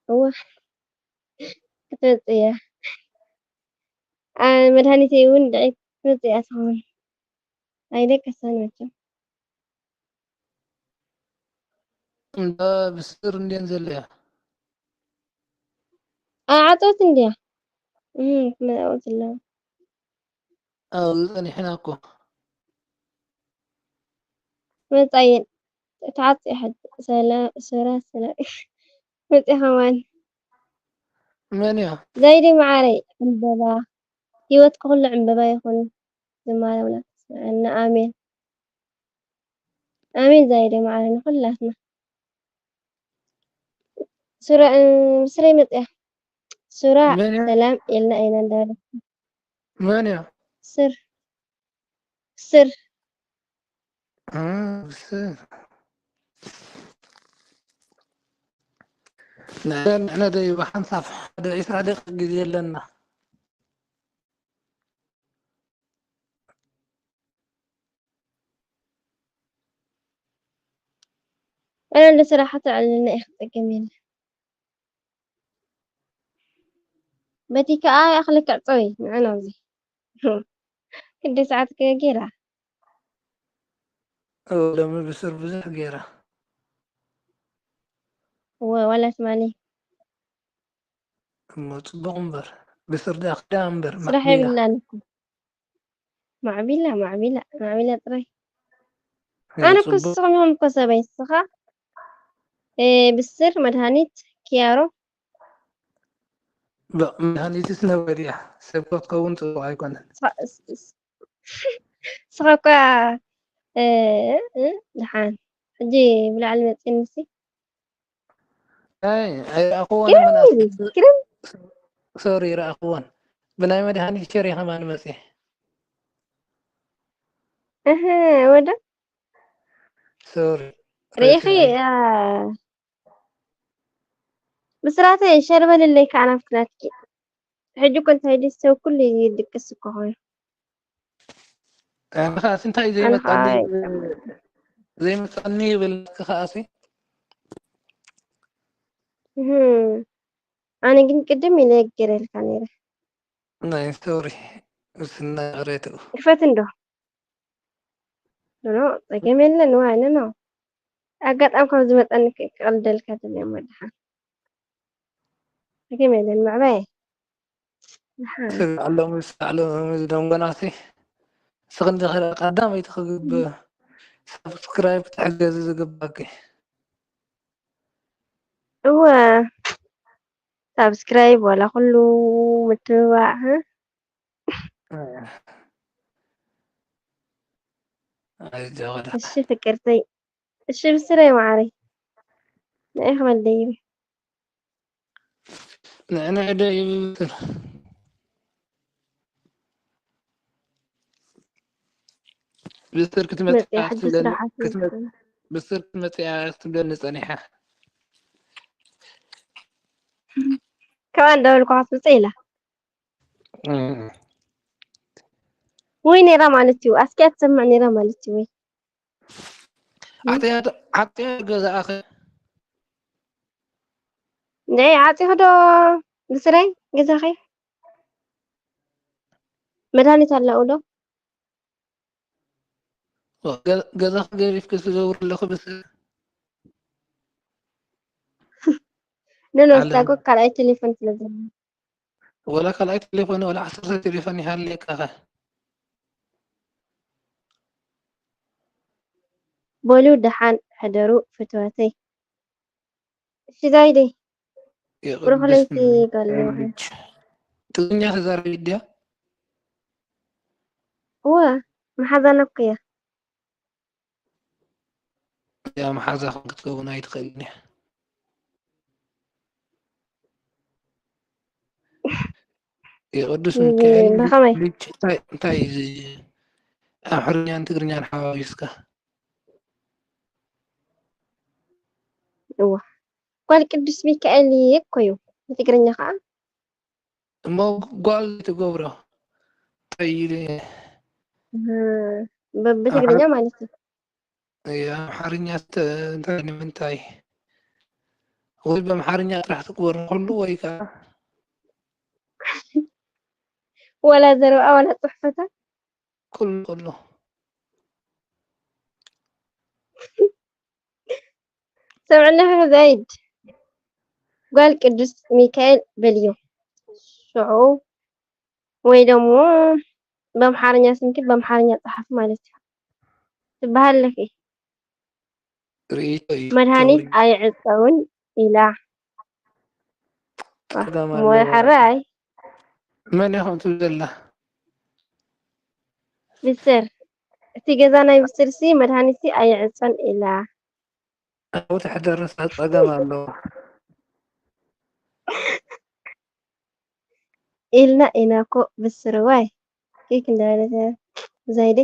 እዋ፣ ክትመጽእ እያ። ኣ፣ መድሃኒተይ እውን ድዒ ክትመጽእ እያ ትኸውን። ኣይደቀሳን መቸም። እንዳ ብስር እንድየን ዘለያ። ኣ፣ ዓጸወት እንድያ። እም፣ ክትመጽእ ኣለዋ። ኣብኡ ጸኒሕና እኮ። መጻየን ተዓጽያ ሕጂ። ሰላ-፣ ሱራ፣ ሰላ-፣ መጽያ ከማን። መን እያ? ዛይደይ መዓረይ ዕምበባ፣ ህይወትኪ ኩሉ ዕምበባ ይኹን። ዝማሬ ኣምላኽ ይስምዓልና። ኣሜን። ኣሜን ዛይደይ መዓረይ ንኹላትና። ሱራ፣ እ፣ ብስረይ መጽያ። ሱራ፣ መን እያ? ሰላም ኢልና ኢና እንዳበለ። መን እያ? ስር፣ ስር። እ፣ ብስር። ንሕና፣ ንሕና ደይ ብሓንሳብ ሓደ ዒስራ ደቂቕ ግዜ ኣለና። ኣነ እንደ ስራሕ ተዕልልና ኢኺ፣ ጸገም የለ። በቲ ከኣ ይኣኽለካ ዕጸዊ፣ ንዕና ኣብዚ። ክንደይ ሰዓት ከ ገይራ? እ፣ ሎሚ ብስር ብዙሕ ገይራ። ወ-፣ ዋላ ትማሊ። እሞ ጽቡቕ እምበር፣ ብስር ደኣ ክዳ እምበር፣ ስራሕ ማዕቢላ። የብልናን እኮ። ማዕቢላ፣ ማዕቢላ፣ ማዕቢላ ጥራይ። ኣነ እኮ ጽቡቕ። ንስኹም ኢኹም እኮ ሰበይ፣ ንስኻ፣ እ፣ ብስር፣ መድሃኒት፣ ኪያሮ። ብ-፣ መድሃኒትስ ነውሪ እያ። ሰብ ክትከውን ጽቡቕ ኣይኮነን። ንስኻ፣ ስ-፣ ስ-፣ ንስኻ እኳ፣ እ፣ እ፣ ደሓን። ሕጂ ብላዕሊ መጺእኒሲ። ኣይ ኣይረኣኽዎን ግርም መናስ እዩ፣ ግርም። ሶሪ ይረኣኽዎን ብናይ መድሃኒት ሸር ከማን መፅየ እህ፣ ወደ ሶሪ ርኢኺ፣ አ፣ ብስራተ ሸር በልለይ ከዓ ናብቲ ናትኪ። ሕጂ እኮ እንታይ ድዩ ሰብ ኩሉ ይድቅስ እኮ ኮይኑ። ኣነ ከኣሲ እንታይ ኣነ ከዓ ዘይመፃኒ ይጠዓም። ዘይመፃኒ ይብል ከኣሲ እህ፣ ኣነ ግን ቅድም ኢለ የገረልካ ነይረ። ናይ ሶሪ ምስና ቅሬትኡ ክፈት እንዶ። ኖ፣ ኖ፣ ጸገም የለን። ዋይ፣ ኖ፣ ኖ። ኣጋጣሚ ካብ ዝመጸኒ ክ-፣ ክቕልደልካ ደልየ እሞ ደሓን። ጸገም የለን፣ ምዕባየ። ደሓን። ስጋዕ ሎሚ ስጋዕ ሎሚ ዝደንጎናሲ ስኽንዲ ኸ ቀዳመይቲ ክግብ ሳብስክራይብ ክትሕገዚ ዝግባኪ። እወ፣ ሳብስክራይብ ዋላ ኩሉ ምትብባዕ፣ ህ? ኣይዞ ወደ እሺ ፍቅርተይ፣ እሺ ብስረይ መዓረይ፣ ንኣይ ክበል ደይበ። ንዕንዕ ዶ ይብል ብስር ክትመጽእ መጽያ ሕጂ ክትብለኒ ስራሕ ክትመ- ኣትወስን። ብስር ክትመጽእ ክትብለኒ ጸኒሓ። ከማን ደበልኳ ክትምጽእ ኢላ። እም። ወይ ነይራ ማለት እዩ። ኣስኪያ ትሰምዕ ነይራ ማለት እዩ። ወይ ዓጥያ ዓጥያ ገዛኣኸ እንደ ዓፂኹ ዶ ብስረይ ገዛኸይ መድሃኒት ኣለኡ ዶ? ገ- ገዛኸ ገሪፍኪ ትዘውሪ ኣለኹ ብስር ነኖ ዓለም ስታኮ ካልኣይ ቴሌፎን ስለ ዘሎ ወላ ካልኣይ ቴሌፎን ወላ ዓሰርተ ቴሌፎን ይሃልየካ ኸ በሉ ደሓን ሕደሩ ፍትወተይ። እሺ ዛይደይ ብሩኽ ለይቲ ይቀልልኺ። ትግርኛ ተዛረቢት ድያ? እወ መሓዛና እኮ እያ። እያ መሓዛኹም ክትከውን ኣይትኽእልን እያ። የቅዱስ ሚካኤል ብኸመይ? ልጅ እንታይ እንታይ እዩ እዚ ኣምሓርኛን ትግርኛን ሓዋዊስካ? እዋ ጓል ቅዱስ ሚካኤል እኮ እዩ ብትግርኛ ከዓ እሞ ጓል ትገብሮ እንታይ ኢሉ እህ፣ ብ- ብትግርኛ ማለት እዩ። እያ ኣምሓርኛ ስተ- እንታይ ንምንታይ ወይ ብኣምሓርኛ ጥራሕ ትግበር ንኩሉ ወይ ከዓ ወላ ዘረብኣ ወላ ፅሕፈታ ኩሉ ኩሉ ሰምዕለኺ ዛይድ ጓል ቅዱስ ሚካኤል በልዮ ሽዑ ወይ ደሞ ብኣምሓርኛ ስምኪ ብኣምሓርኛ ፀሓፊ ማለት እዩ ትበሃል ኣለኪ። ርእይቶ እዩ መድሃኒት ተወሪ- ኣይዕፀውን ኢላ። ጸገም ሞያ ኣለዎ። ሓራይ መን ኢኹም ትብል ዘላ? ብስር እቲ ገዛ ናይ ብስር ሲ መድሃኒት ሲ ኣይዕፀን ኢላ። ኣብኡ ትሕደር ንሳ ጸገም ኣለዎ። ኢልና ኢና እኮ ብስርዋይ ኬክ እንዳበለት ዛይደ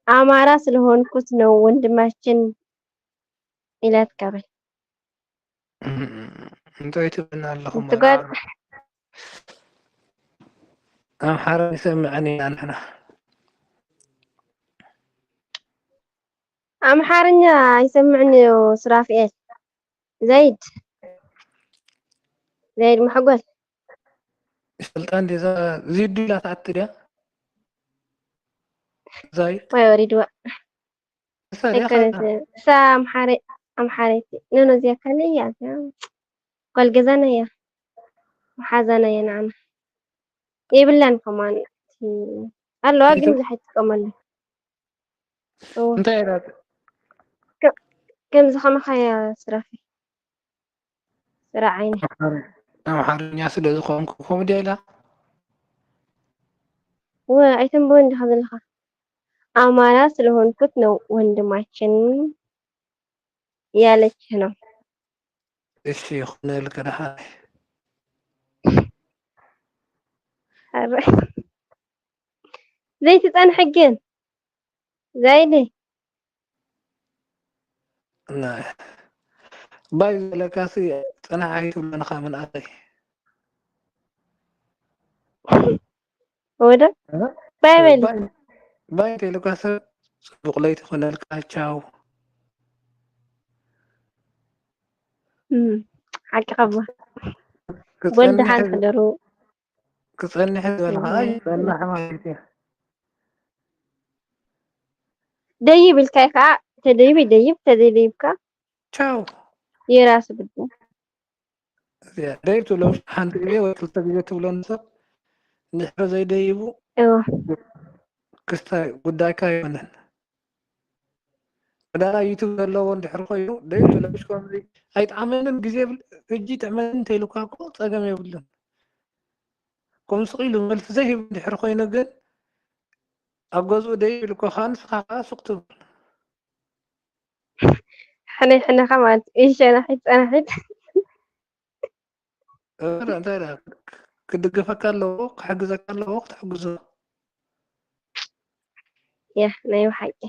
ኣማራ ስለሆንኩት ነው ወንድማችን ኢላትካ በል። እንታይ ትብልና ኣለኹም? እቲ ጓል ኣምሓራ ይሰምዐን ኢና ንሕና። ኣምሓርኛ ይሰምዕን እዩ ሱራፍኤል። ዘይድ ዘይድ መሐጎል ይፈልጣ እንዴ እዛ ዚዱ ኢላ ትኣቲ ድያ? ዛይድ ወይ ወሪድዋ እሳ ድያ ኣይኮነት። እሳ ኣምሓረ ኣምሓረይቲ ኖኖ እዚኣ ካልእ እያ። እዚኣ ጓል ገዛና እያ። መሓዛና እያ ንዓና። የብላን ከማን ኣለዋ ግን ብዙሕ ኣይትጥቀመሉ። እወ። እንታይ ኢላ? ከምዚ ከማኻ እያ ስራፊ። ስራ ዓይኒ። ኣምሓርኛ ስለ ዝኾንኩ ከምኡ ድያ ኢላ? እወ ኣይተንብቦን ዲኻ ዘለኻ? ኣማራ ስለሆንኩት ነው ወንድማችን ያለች ነው። እሺ ይኹነልካ ደሓን። ኧረ ዘይትጸንሒ ግን ዛይደ ናይ ባይ ዘለካሲ ጽናሕ ኣይትብለንኻ ምንኣተይ። ወደ እ? ባይ በል ባይ ባይ እንተኢልካ ሰብ ጽቡቕ ለይቲ ይኹነልካ። ቻው። እም፣ ሓቂ ኸባ ክጸንሕ ጎል ደሓን ሕደሩ። ክጸንሕ ዝበል ኸዓ ይጸንሕ ማለት እዩ። ደይብ ኢልካይ ከዓ ተደይቡ ይደይብ፣ ተዘይደይብካ ቻው። የራሱ ጉዳይ። እዚኣ ደይብ ትብሎ ሓንቲ ግዜ ወይ ክልተ ግዜ ትብሎ ንሰብ እንድሕር ዘይደይቡ እዎ ክስታይ ጉዳይካ ኣይኮነን። ዕዳጋ ዩቱብ ዘለዎ እንድሕር ኮይኑ ደይብ ትብሎ። ምሽ ከምዚ ኣይጥዓመንን ግዜ የብል፣ ሕጂ ጥዕመኒ እንተኢሉካ እኮ ጸገም የብሉን። ከምዚ ስቕ ኢሉ መልሲ ዘይህብ እንድሕር ኮይኑ ግን ኣብ ገዝኡ ደይብ ኢሉካ ከዓ ንስኻ ከዓ ሱቕ ትብል። ሕነይ ሕነኻ ማለት እዩ። ሸናሒት ጸናሒት ኧረ እንታይ ደኣ ክድግፈካ ኣለዎ፣ ክሕግዘካ ኣለዎ፣ ክትሕግዞ ያ ናይ ብሓቂ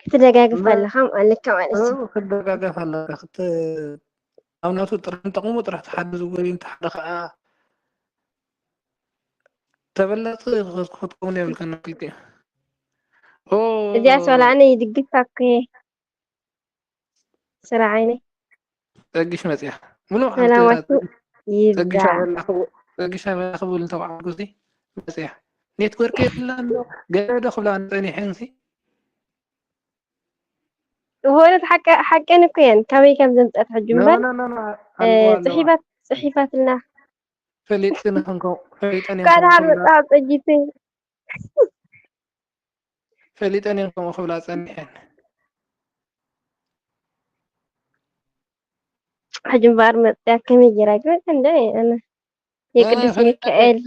ክትደጋግፍ ኣለኻ ኣለካ ማለት እዩ። እ፣ ክትደጋገፍ ኣለካ። ክት-፣ ኣብ ናቱ ጥራሕ ንጠቕሙ ጥራሕ ተሓግዝዎ እዩ፣ እንተ ሓደ ኸዓ ተበላጺ ክትከውን የብልካን ክልቲኡ። ኦ፣ እዚኣስ ዋላ ኣነ ይድግፋ እኮ እየ። ስራ ዓይነይ ጸግሽ መጽያ። ምሉእ ሰላማችሁ ጸግሽ ይብዛሕ። ኣበላ ክቡ-፣ ጸግሽ ኣበላ ክቡል እንተባዓልኩ ሲ መጽያ። ኔትወርክ የብላን ዶ? ገለ ዶ ክብላ ጸኒሐን ሲ? ብእውነት ሓቀ-፣ ሓቀን እኮ እየን። ካበይ ከም ዘምጸት ሕጂ ኖ፣ እምበር ኖ፣ ኖ፣ ኖ፣ እ፣ ኣለዋ፣ ኣለዋ። ጽሒፋት፣ ጽሒፋትና ፈሊጥን ከም ከምኡ፣ ፈሊጠን እየን ቃል ከምኡ ሃር ክብላ፣ መጽሓፍ ጸጊቱ ፈሊጠን እየን ከምኡ ክብላ ጸኒሐን። ሕጂ እምበኣር መጽያ ከመይ ጌራ ግን እንደ ኣነ የቅዱስ ፈሊጠን ሚካኤል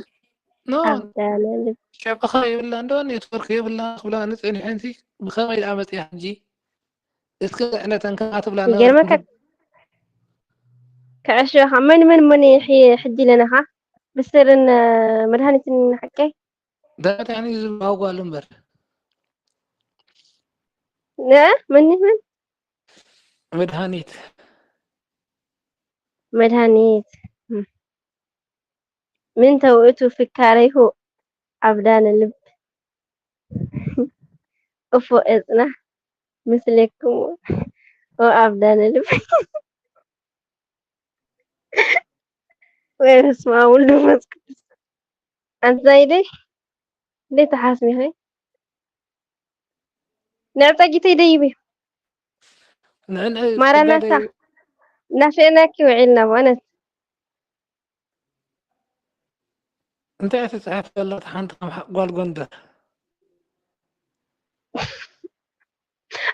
ኖ፣ ኣብዳነ ልብ ሸበኻ የብላ እንዶ ኔትወርክ የብላ ክብላ ንጸኒሐን ሲ ብኸመይ ደኣ መጽያ ሕጂ? እስከ ዘዕነተን ከኣ ትብላ ይገርመካ ነበርክን። ከዕሽኻ መን መን መን ይሕ-፣ ሕጂ ለነኻ ብስርን መድሃኒትን ሓቀይ ዳታ ያኒ ዝባጓሉ እምበር። ነ መን ይሁን መድሃኒት መድሃኒት ም-፣ ምን ተውእቱ ፍካረይሁ ኣብዳነ ልብ እፎ እጽና ምስሌኩም ኦ ኣብዳነ ልብ ወይ በስመ ኣብ ወልድ መንፈስ ቅዱስ። ኣንታ ዛይደይ፣ እንዴት ተሓስሚኸ? ንዕጸጊተይ ደይቢ። ንዕን ማራናታ። እናሸእናኪ ውዒልና፣ በእውነት። እንታይ እያ ትጽሕፍ ዘላ? እታ ሓንቲ ከም ሓ-፣ ጓል ጎንደር።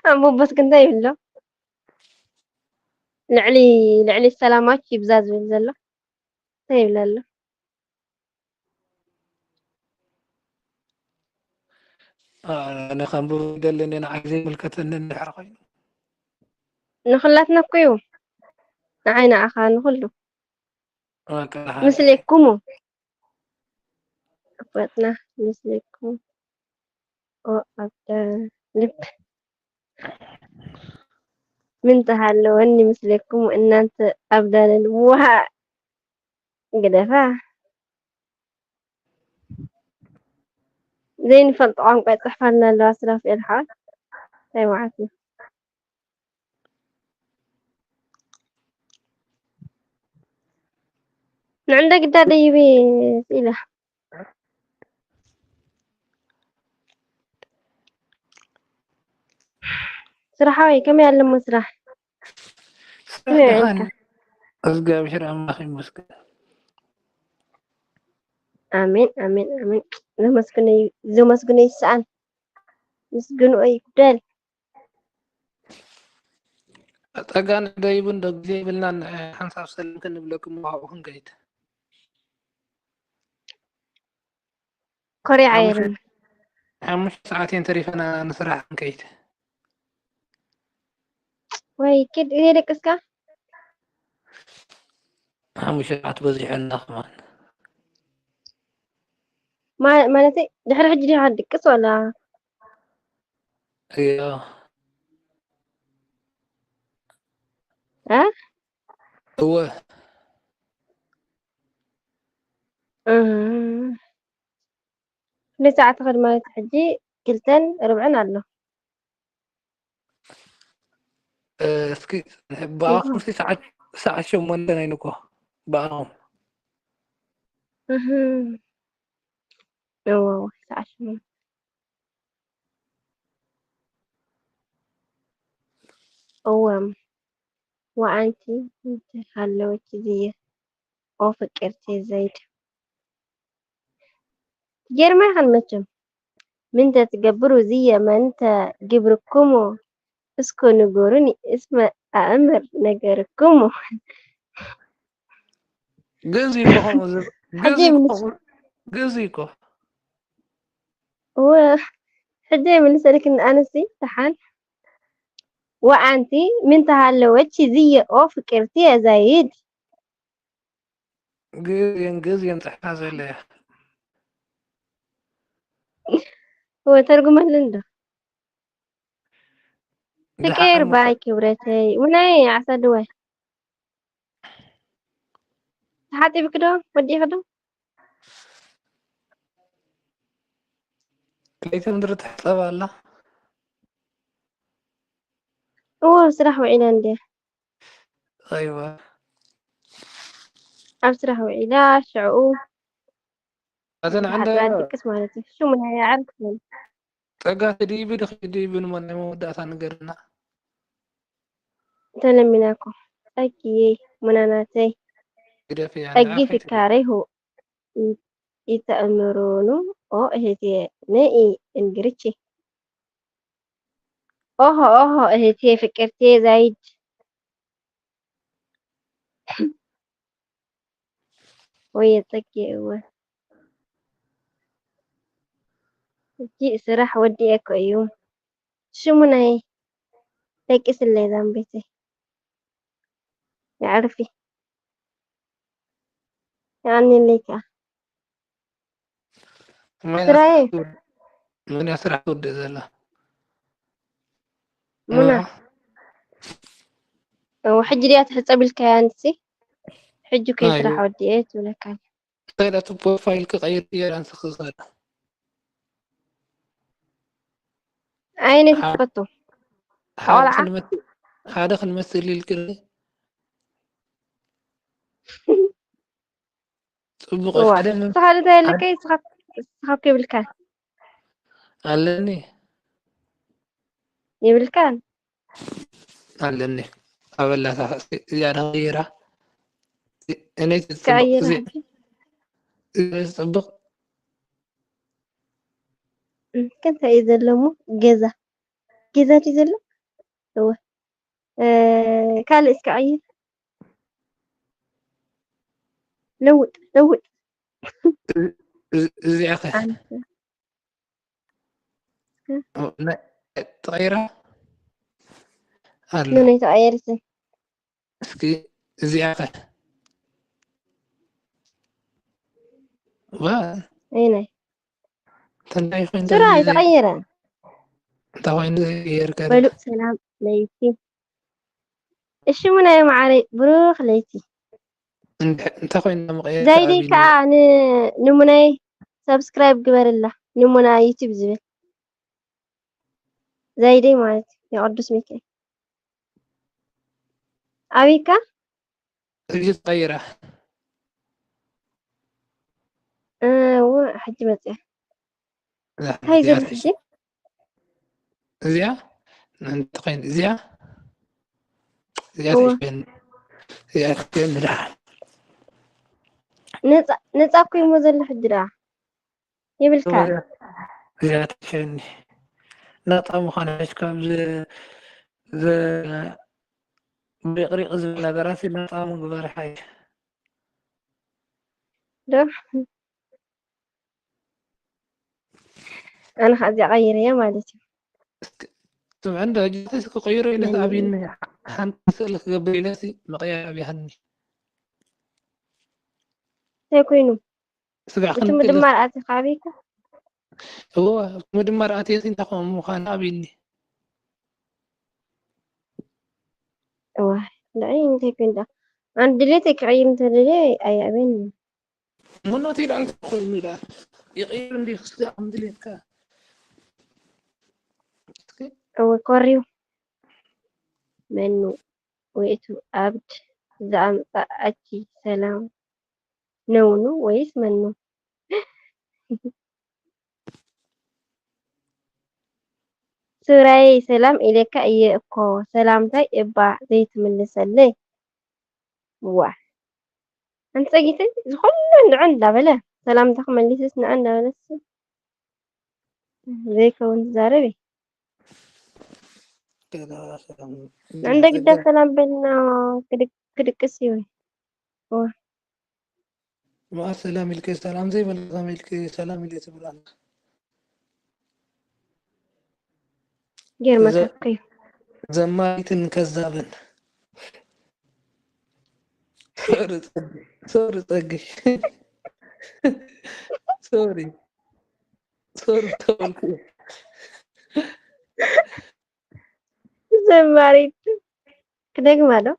ኣንበቦትክ እንታይ ይብሎ? ልዕሊ፣ ልዕሊ ሰላማች ይብዛ ዝብል ዘሎ። እንታይ ይብል ኣሎ? ኣነ ከንብብ ይደሊ እንደ ንዓይ ዘይምልከተኒ እንድሕር ኮይኑ። ንኹላትና እኮ እዩ። ንዓይ ንዓኻ ንኹሉ። በቃ ደሓን። ምስሌኩሙ። ኣቦትና ምስሌኩም። ኦ፣ ኣብዳ ልብ። ምን ተሃለወኒ ምስሌኩም እናንተ ኣብዳነ ልብ። ውሃ ግደፋ። ዘይንፈልጦ ቋንቋ ይጽሕፋልና ኣለዋ ሱራፌል ሓወይ። እንታይ ማለት እዩ? ንዕንደ ግዳ ደይቢ ኢላ። ስራሕ ሓወይ ከመይ ኣለሞ ስራሕ? ስራሕ ደሓን። እግዚኣብሔር ኣምላኽ ይመስገን። ኣሜን፣ ኣሜን፣ ኣሜን። ዘመስግኖ ዩ-፣ ዘመስግኖ ይስኣን። ምስግንኦ ይጉደል። ጸጋ ንደይቡ እንዶ ግዜ ይብልናን፣ ሓንሳብ ሰላም ክንብለኩም ብኻብኡ ክንከይድ። ኮሪዓ ሓሙሽተ፣ የርን። ሓሙሽተ ሰዓት እየን ተሪፈና ንስራሕ ክንከይድ። ወይ ኪድ፣ እየ ደቅስካ? ሓሙሽተ ሰዓት በዚሑና ከማን። ማ- ማለተይ ድሕሪ ሕጂ ዲኻ ድቅስ ወላ እዮ እ? እወ እ። ክንደይ ሰዓት ትኸድ ማለት ሕጂ ክልተን ርብዕን ኣሎ። እ፣ እስኪ ብኣኹም ሲ ሰዓት ሰዓት ሸሞንተ ናይ ንጎ ብኣኹም እህ። እዎ፣ ሰዓት ሸሞንተ። እወ፣ ወኣንቲ እንተሃለወች ዝየ ኦ ፍቅርቲ ዘይድ ጌርማይኸን መቸም ምንተ ትገብሩ ዝየ መንተ ግብርኩሙ እስኩ ንጎሩኒ እስመ ኣእምር ነገርኩሙ። ግእዝ እዩ እኮ ከምኡ ዝብል። ግእዝ ሕጂ እዩ እኮ ምስ- ከምኡ- ግእዝ እዩ እኮ እወ፣ ሕጂ የምልሰልክን ኣነሲ ደሓን ወኣንቲ ምን ተሃለወች ዝየ ኦ ፍቅርቲ የዛይድ ግእዝ እየን ግእዝ እየን ፅሕፋ ዘለያ እወ ተርጉመልን ዶ ፍቅር ደሓን ባይ ክብረተይ ውናይ ዓሳድወ ተሓጢብክ ዶ ወዲእክ ዶ ለይቲ ምድሪ ትሕፀብ ኣላ። እዎ ኣብ ስራሕ ውዒለ እንደ ኣይዋ ኣብ ስራሕ ውዒላ ሽዕኡ ኣተን ዓንደ ሓጥራ ድቅስ ማለት እዩ። ሽሙ ናይ ዓርክ ፀጋ ትድይቢ ድክ ድይቢ ንሞ ናይ መወዳእታ ንገርና። ተለሚናኩም ጸጊየይ ሙናናተይ ግደፍያ ጸጊ ፍካረይ ሁ ይተእምሩኑ ኦ እህቴ ነኢ እንግርቺ ኦሆ ኦሆ እህቴ ፍቅርቴ ዛይድ ወይ ጸጊየ እወ እጂ ስራሕ ወዲኤ እኮ እዩ። ሽሙ ናይ ደቂ ስለይ ዛምቤተይ የዕርፊ የዓንየለይ ከዓ ስራየ መን እያ ስራሕ ትወድእ ዘላ? ሙና እዋ። እው ሕጂ ድያ ትሕፀብ ኢልካያ ንሲ ሕጂ ከይ ኣይ። ስራሕ ወዲኤ ትብለካ እንታይ ኢላ እቲ ፕሮፋይል ክቐይር እየ ዳንስ ክኽእል ኣየነይቲ ሓደ ትፈቱ ሓደ ቆልዓ? ክንመስል ሓደ ክንመስል ኢልክኒ ጽቡቕ እዩ። እዋ ሓደ ምን ንስኻ እንታይ ኣለካ ንስኻ ንስኻ እኮ ይብልካ ኣለኒ ይብልካን ኣለኒ ኣበላታ እዚኣ ተቐይራ እነይ ትጽቡቕ ክቐይር እዚ ሕጂ እዚ ጽቡቕ እም፣ ከ እንታይ እዩ ዘሎ እሞ ገዛ ገዛ ድዩ ዘሎ እወ እ፣ ካልእ እስኪ ቀይር ለውጥ ለውጥ እዚ- እዚኣ ከ ኣንተ ተቐይራ ኣሎ ምን የተቀየረትን እስኪ እዚኣ ከ ዋ ኣይናይ እንታይ ኮይኑ ስራ ተዘይ- የተቀየረ እንታይ ኮይኑ ዘይቀየር ከ በሉ ሰላም ለይቲ እሺ ሙናየ ማዓረይ ብሩክ ለይቲ እንድ- እንታይ ኮይኑ መቀየር ዛይደይ ከዓ ን- ንሙናይ ሰብስክራይብ ግበርላ ንሙና ዩቲብ ዝብል ዛይደይ ማለት እዩ የቅዱስ ሚካኤል ኣበይካ እዚ ተቀይራ እው ሕጂ መፅያ እንታይ እዚኣ ዝብል ሕጂ እዚኣ እንታይ ኮይኑ እዚኣ እዚኣ እዋ። ትሕሸኒ እዚኣ ትሕሸኒ ደሓን ነፃ ነፃ እኮ እሞ ዘሎ ሕጂ ደኣ የብልካ እዚኣ ትሕሸኒ ናፃ ምዃን ሕጅ ካብ ዝ- ዝ- ብሪቕሪቕ ዝብል ነገራት ናፃ ምግባር ሓይሽ ዶ ኣነ ከዓ እዚኣ ቀይረያ ማለት እዩ ስምዐ እንዶ ሕጂ እስኪ ክቕይሮ ኢለ ናይ ኣብይኒ ሓንቲ ስእሊ ክገብር ኢለ ሲ ምቕያር ኣብያሃኒ እንታይ ኮይኑ? ስጋዕ እቲ ክንዲ ኢለ ምድማር ኣቲኻ ኣብይካ? እዎ ምድማር ኣትየ ሲ እንታይ ከም ምዃኑ ኣብይኒ እዋ ንዓይ እንታይ ኮይንዳ? ኣነ ድሌተይ ክቕይር እንተደልየ ኣይኣብየኒ። ምኖት ኢለ እንታይ ኮይኑ ኢለ ይቕይር እንዲ ክስቲ ከም ድሌትካ እስኪ እወ ኮሪው መኑ ወይቱ ኣብድ ዝኣምጻኣኪ ሰላም ነውኑ ወይስ መኑ? ሱራየይ ሰላም ኢለካ እየ እኮ ሰላምታይ እባ ዘይትምልሰለይ? ዋ ኣንቲ ጸጊተይ ዝኾነ እንድዖ እንዳበለ ሰላምታ ክመልስስ ንዓ እንዳበለስ ዘይከውን ትዛረብ እየ። ገዛ ሰላም እንደ ግዳ ሰላም በልና ክድቅ- ክድቅስ እዩ። ዋ ማር ሰላም ኢልከ ሰላም ዘይበልካ ከመይ ኢልከ ሰላም ኢለ ትብል ኣላ። ገርመካ ዘ- እኮ እዩ። ዘማሪትን ከዛብን ሶሪ ጸጊ ሶሪ ጸጊ ሶሪ ሶሪ ተበልኩ። ዘማሪት ክደግማ ዶ?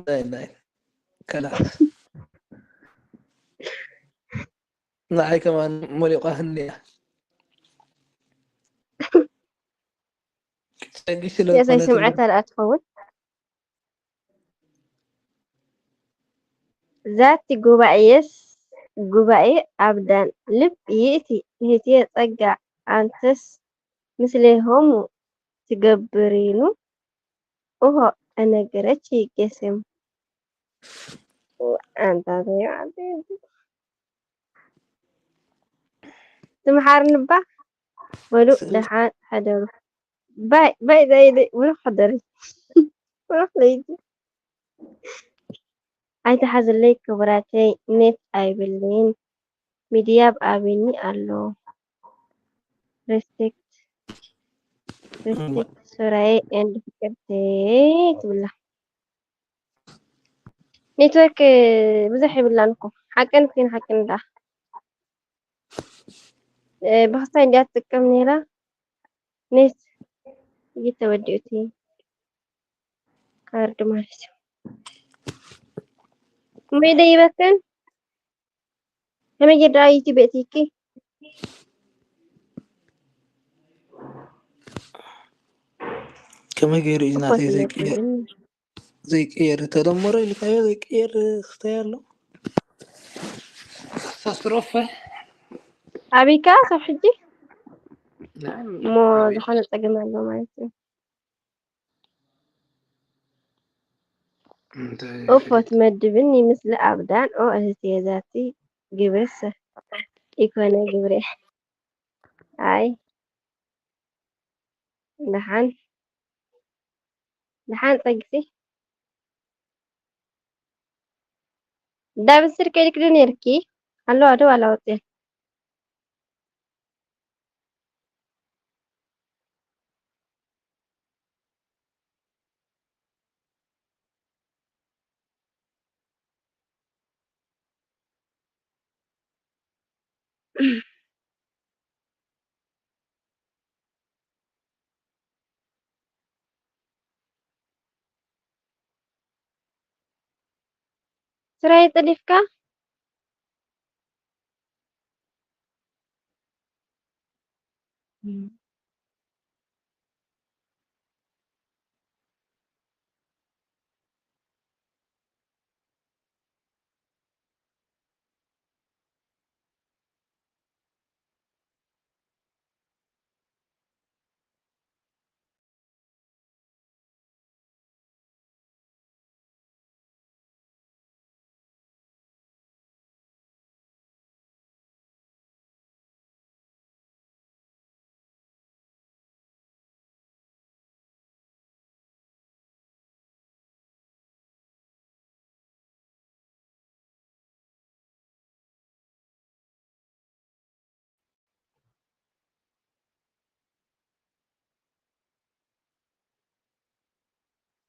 ናይ ናይ ከላስ ንዓይ ከማን ሞሊቋ ህንያ ጸጊ ስለ የሳይ ዝኾነ ስምዐት ኣልኣ ትኸውን። ዛቲ ጉባኤስ ጉባኤ ኣብዳን ልብ ይእቲ እህትየ ጸጋ ኣንተስ ምስሌሆሙ ትገብሪኑ ኡሆ ኣነገረች ይገስም ኣንታ ዘይዓቢ ትምሓርንባ በሉ ደሓን ሓደሩ። ባይ ባይ ዛይደ ብሩኽ ሓደሪ ብሩኽ ለይቲ ኣይትሓዝለይ ክቡራተይ ኔት ኣይብለይን ሚድያ ብኣቢኒ ኣሎ። ሬስፔክት ሬስፔክት ሶራየ ኤንድ ፍቅርተይ ትብላ። ኔትወርክ ብዙሕ ይብላን እኮ ሓቀን ፊን ሓቀን ዳ ብክስታይ እንዲያ ትጥቀም ነይራ። ኔት እየተወደኡት ካርድ ማለት እዩ። እመይ ደይበክን ከመይ ጌዳ ዩቲብ የእትይኪ? ከመይ ገይሩ እዩ ናተይ ኮት ዘይቅየር የብሉን። ዘይቅየር ተደመሮ ኢልካዮ ዘይቅየር ክስታይ ኣሎ። ተስሮፈ ኣበይካ ካብ ሕጂ ንዓም እሞ ኣበይ ዝኾነ ጸገም ኣሎ ማለት እዩ። እንታይ ኦፎ ትመድብኒ ምስለ ኣብዳን ኦ እህትየ ዛቲ ግብርሰ ኢኮነ ግብሬ ኣይ ደሓን ደሓን ጸግሲ ዳብን ስር ከይልክ ዶ ነርኪ ኣለዋ ዶ ኣላ ወጽያ ስራይ ጠሊፍካ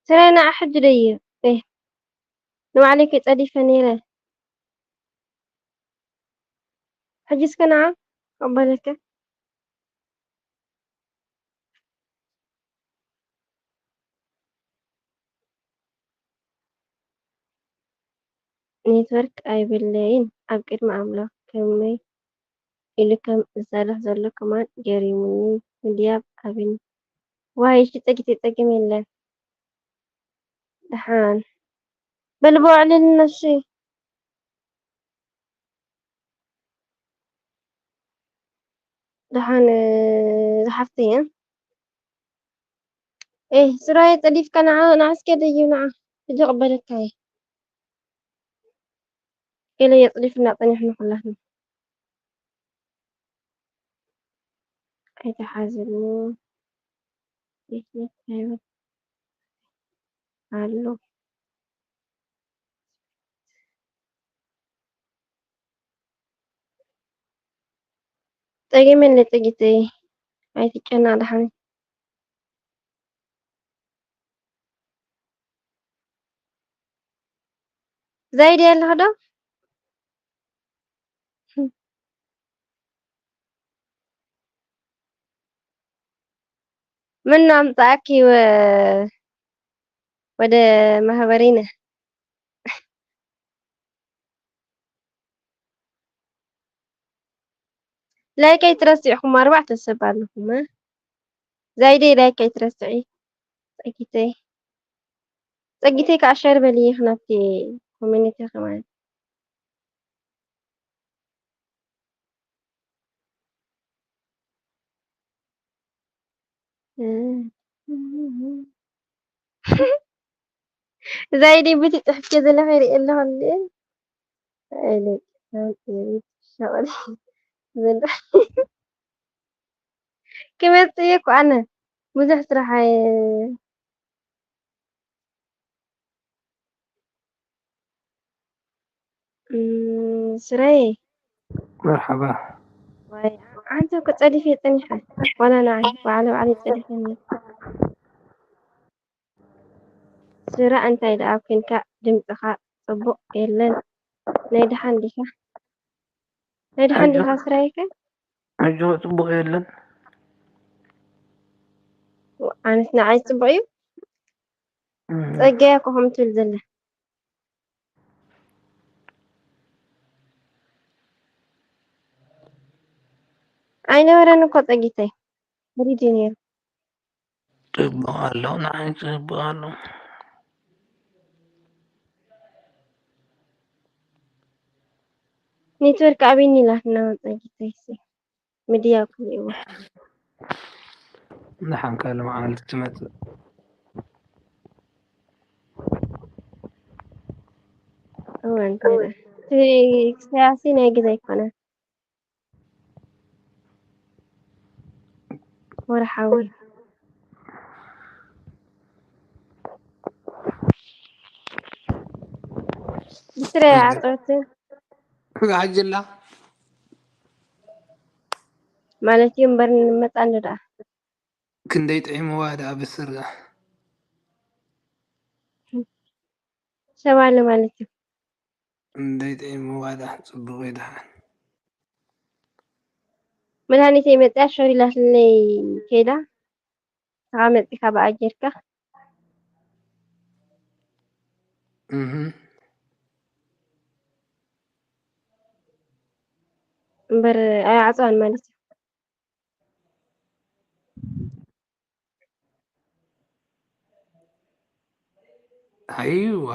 ስራይ ንዓ ሕጂ ደይብ። እህ፣ ንባዕለይ ከይጸዲፈ ነይረ። ሕጂ እስከ ንዓ ክቕበለካ። ኔትወርክ ኣይብለይን ኣብ ቅድሚ ኣምላኽ ከመይ ኢሉ ከም ዝሰርሕ ዘሎ ከማን ገሪሙኒ። ምድያብ ኣብኒ። ዋይ፣ እሺ ጸጊተይ ጸገም የለን። ደሓን በል በውዕልልና እሺ። ደሓን ዝሓፍተይ እየ። ኤህ ስራየ ጸዲፍካ ንዓ ንዓ እስከ ደይብ ንዓ። ሕጂ ይቕበለካ እየ። ገለ የጽዲፍና ጸኒሕና ኩላትና። ኣይትሓዝኒ። ኣሎ። ጸገም የለ ጸጊተይ። ኣይትጨነቕ ደሓን። ዛይዲ ኣለኻ ዶ? ምነው ኣምጻኣኪ ወ-፣ ወደ ማህበሪነ? ላይክ ኣይትረስዕኹም፣ ኣርባዕተ ሰብ ኣለኹም፣ እ? ዛይደይ ላይክ ኣይትረስዒ። ጸጊተይ። ጸጊተይ ከኣ ሸር በልይኽ ናብቲ ኮሚኒቲ ከማን። ዛይደይ በቲ ጽሕፍኪ ዘለኺ ይርኢ ኣለኹ እንዴ? ኣይለቅሳን እየ ሸቕሊ ዝብል ክመጽእ እየ እኮ ኣነ። ብዙሕ ስራሕ ኣየ-፣ እም፣ ስረይ። መርሓባ። ዋይ፣ ኣንተ እኮ ጸዲፈ ጸኒሐ። ዋላ ንዓይ፣ ባዕለ ባዕለይ ጸዲፈኒ። ስረ እንታይ ደኣ ኮንካ ድምጽኻ ጽቡቕ የለን። ናይ ደሓን ዲኻ? ናይ ደሓን ሕጂ ዲኻ ስራይከ? ሕጂ ጽቡቕ የለን። ኣነስ ንዓይ ጽቡቕ እዩ። እም። ጸጋይ እኮ ከም ትብል ዘለ። ኣይነበረን እኮ ጸጊተይ። ብሪድ እዩ ነይሩ። ጽቡቕ ኣሎ፣ ንዓይ ጽቡቕ ኣሎ። ኔትወርክ ኣበይኒ ኢላትና ጸጊተይሲ። ሚድያ ክርእይዎ። ንሓንካ ሎማዓንቲ ትመጽእ። እወ፣ እንታይ ደኣ? እቲ ክሳያሲ ናይ ግዜ ኣይኮነን። ወርሓዊ። ብስረ ኣዕፅወት። ክጋሕጅላ። ማለት እዩ እምበር ንመፃ እንዶ ደኣ። ክንደይ ጥዒምዋ ደኣ ብስረ። ሰብ ኣሎ ማለት እዩ። ክንደይ ጥዒምዋ ደኣ፣ ጽቡቕ እዩ ደሓን። መድሃኒተይ መጽያ ሸር ኢላትለይ ከይዳ፣ ንስኻ መጺኻ ብኣ ጌርካ። እህ። እምበር ኣይዓጽዋን ማለት እዩ። ኣይዋ።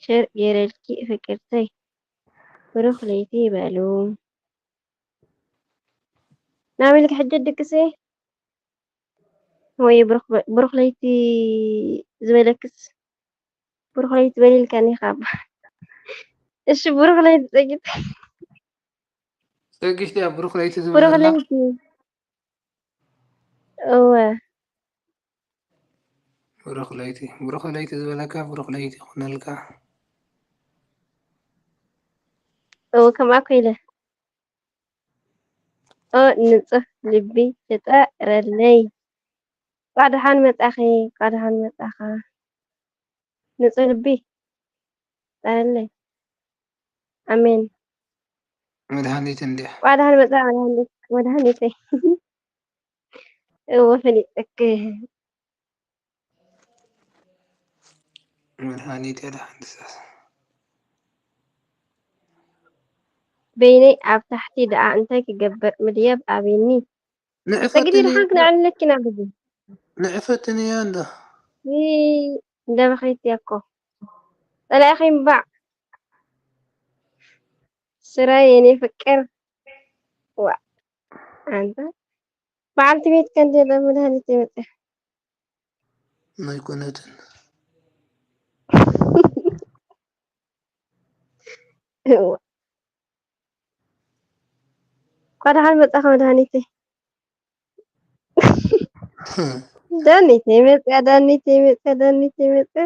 ሸር ገይረልኪ ፍቅርተይ። ብሩኽ ለይቲ በሉ። ናበይ ኢልኪ ሕጂ ድቅሰይ? ወይ ብሩኽ በ-፣ ብሩኽ ለይቲ ዝበለክስ፣ ብሩኽ ለይቲ በሊልካኒ ካብ። እሺ፣ ብሩኽ ለይቲ ጸጊት። ጸጊሽ ድያ ብሩኽ ለይቲ ብሩኽ ዝበለላ? ለይቲ። እወ። ብሩኽ ለይቲ፣ ብሩኽ ለይቲ ዝበለካ ብሩኽ ለይቲ ይኹነልካ። እወ፣ ከምኣ እኮ ኢለ። ኦ ንጹህ ልቢ ፍጠረለይ። እንኳዕ ደሓን መጻኺ፣ እንኳዕ ደሓን መጻኻ። ንጹህ ልቢ ፍጠረለይ። ኣሜን። መድሃኒት እንዲያ እንኳዕ ደሓን መጻ መድሃኒት፣ መድሃኒተይ። እወ ፈሊጠኪ። መድሃኒት እያ ደሓን ድሳስ በይነይ ኣብ ታሕቲ ደኣ እንታይ ክገብር ምድያብ ኣብኒ። ጸግዲ ንዕፈትንዮ ደሓን ክነዕልለኪ ኢና ግዜ። ንዕፈትንዮ እንዶ ይይ እንደ በኸይት እያ እኮ። ጸላኢኺ እምባዕ። ስራይ የኔ ፍቅር። ዋ። ኣንተ በዓልቲ ቤት ከንደለ መድሃኒት የመጽእ። ኣይኮነትን እዋ። እንኳዕ ደሓን መጻኻ መድሃኒተይ። ዳኒተይ መጽያ፣ ዳኒተይ መጽያ፣ ዳኒተይ መጽያ።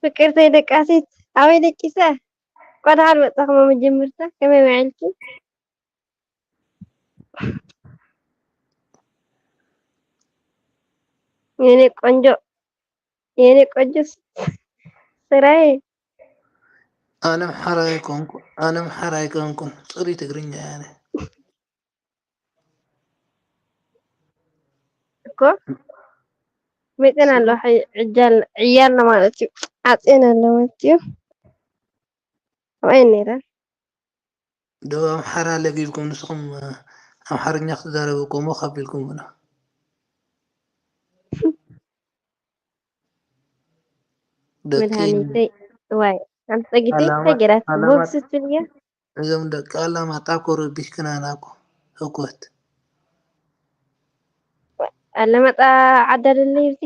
ፍቅርተይ ደቃሲት ኣበይ ደቂሰ? እንኳዕ ደሓን መጻኹም መጀመርታ፣ ከመይ ውዒልኪ? የኔ ቆንጆ፣ የኔ ቆንጆ ስራዬ። ኣነ ኣምሓራ ኣይኮንኩ ኣነ ኣምሓራ ኣይኮንኩን ጽሩይ ትግርኛ እየ ኣነ እኮ መጠን ኣሎ። ሕይ- ዕጃል ዕያልና ማለት እዩ። ዓጽየን ኣሎ ማለት እዩ። ኣብኣየን ነይረን። ደቡብ ኣምሓራ ለጊብኩም ንስኹም ኣምሓርኛ ክትዛረቡ እኮ ሞኽ ኣቢልኩም ብሎ ደቂ መድሃኒተይ ዋይ ኣንተ ጸጊተይ ኣላማ- እንታይ ገይራት ኣላማ- ቦክስ ትብል እያ። እዞም ደቂ ኣላማጣ እኮ ረቢሽክናና እኮ ህኮት ኣለማጣ ዓዳ ደለይ ብዚ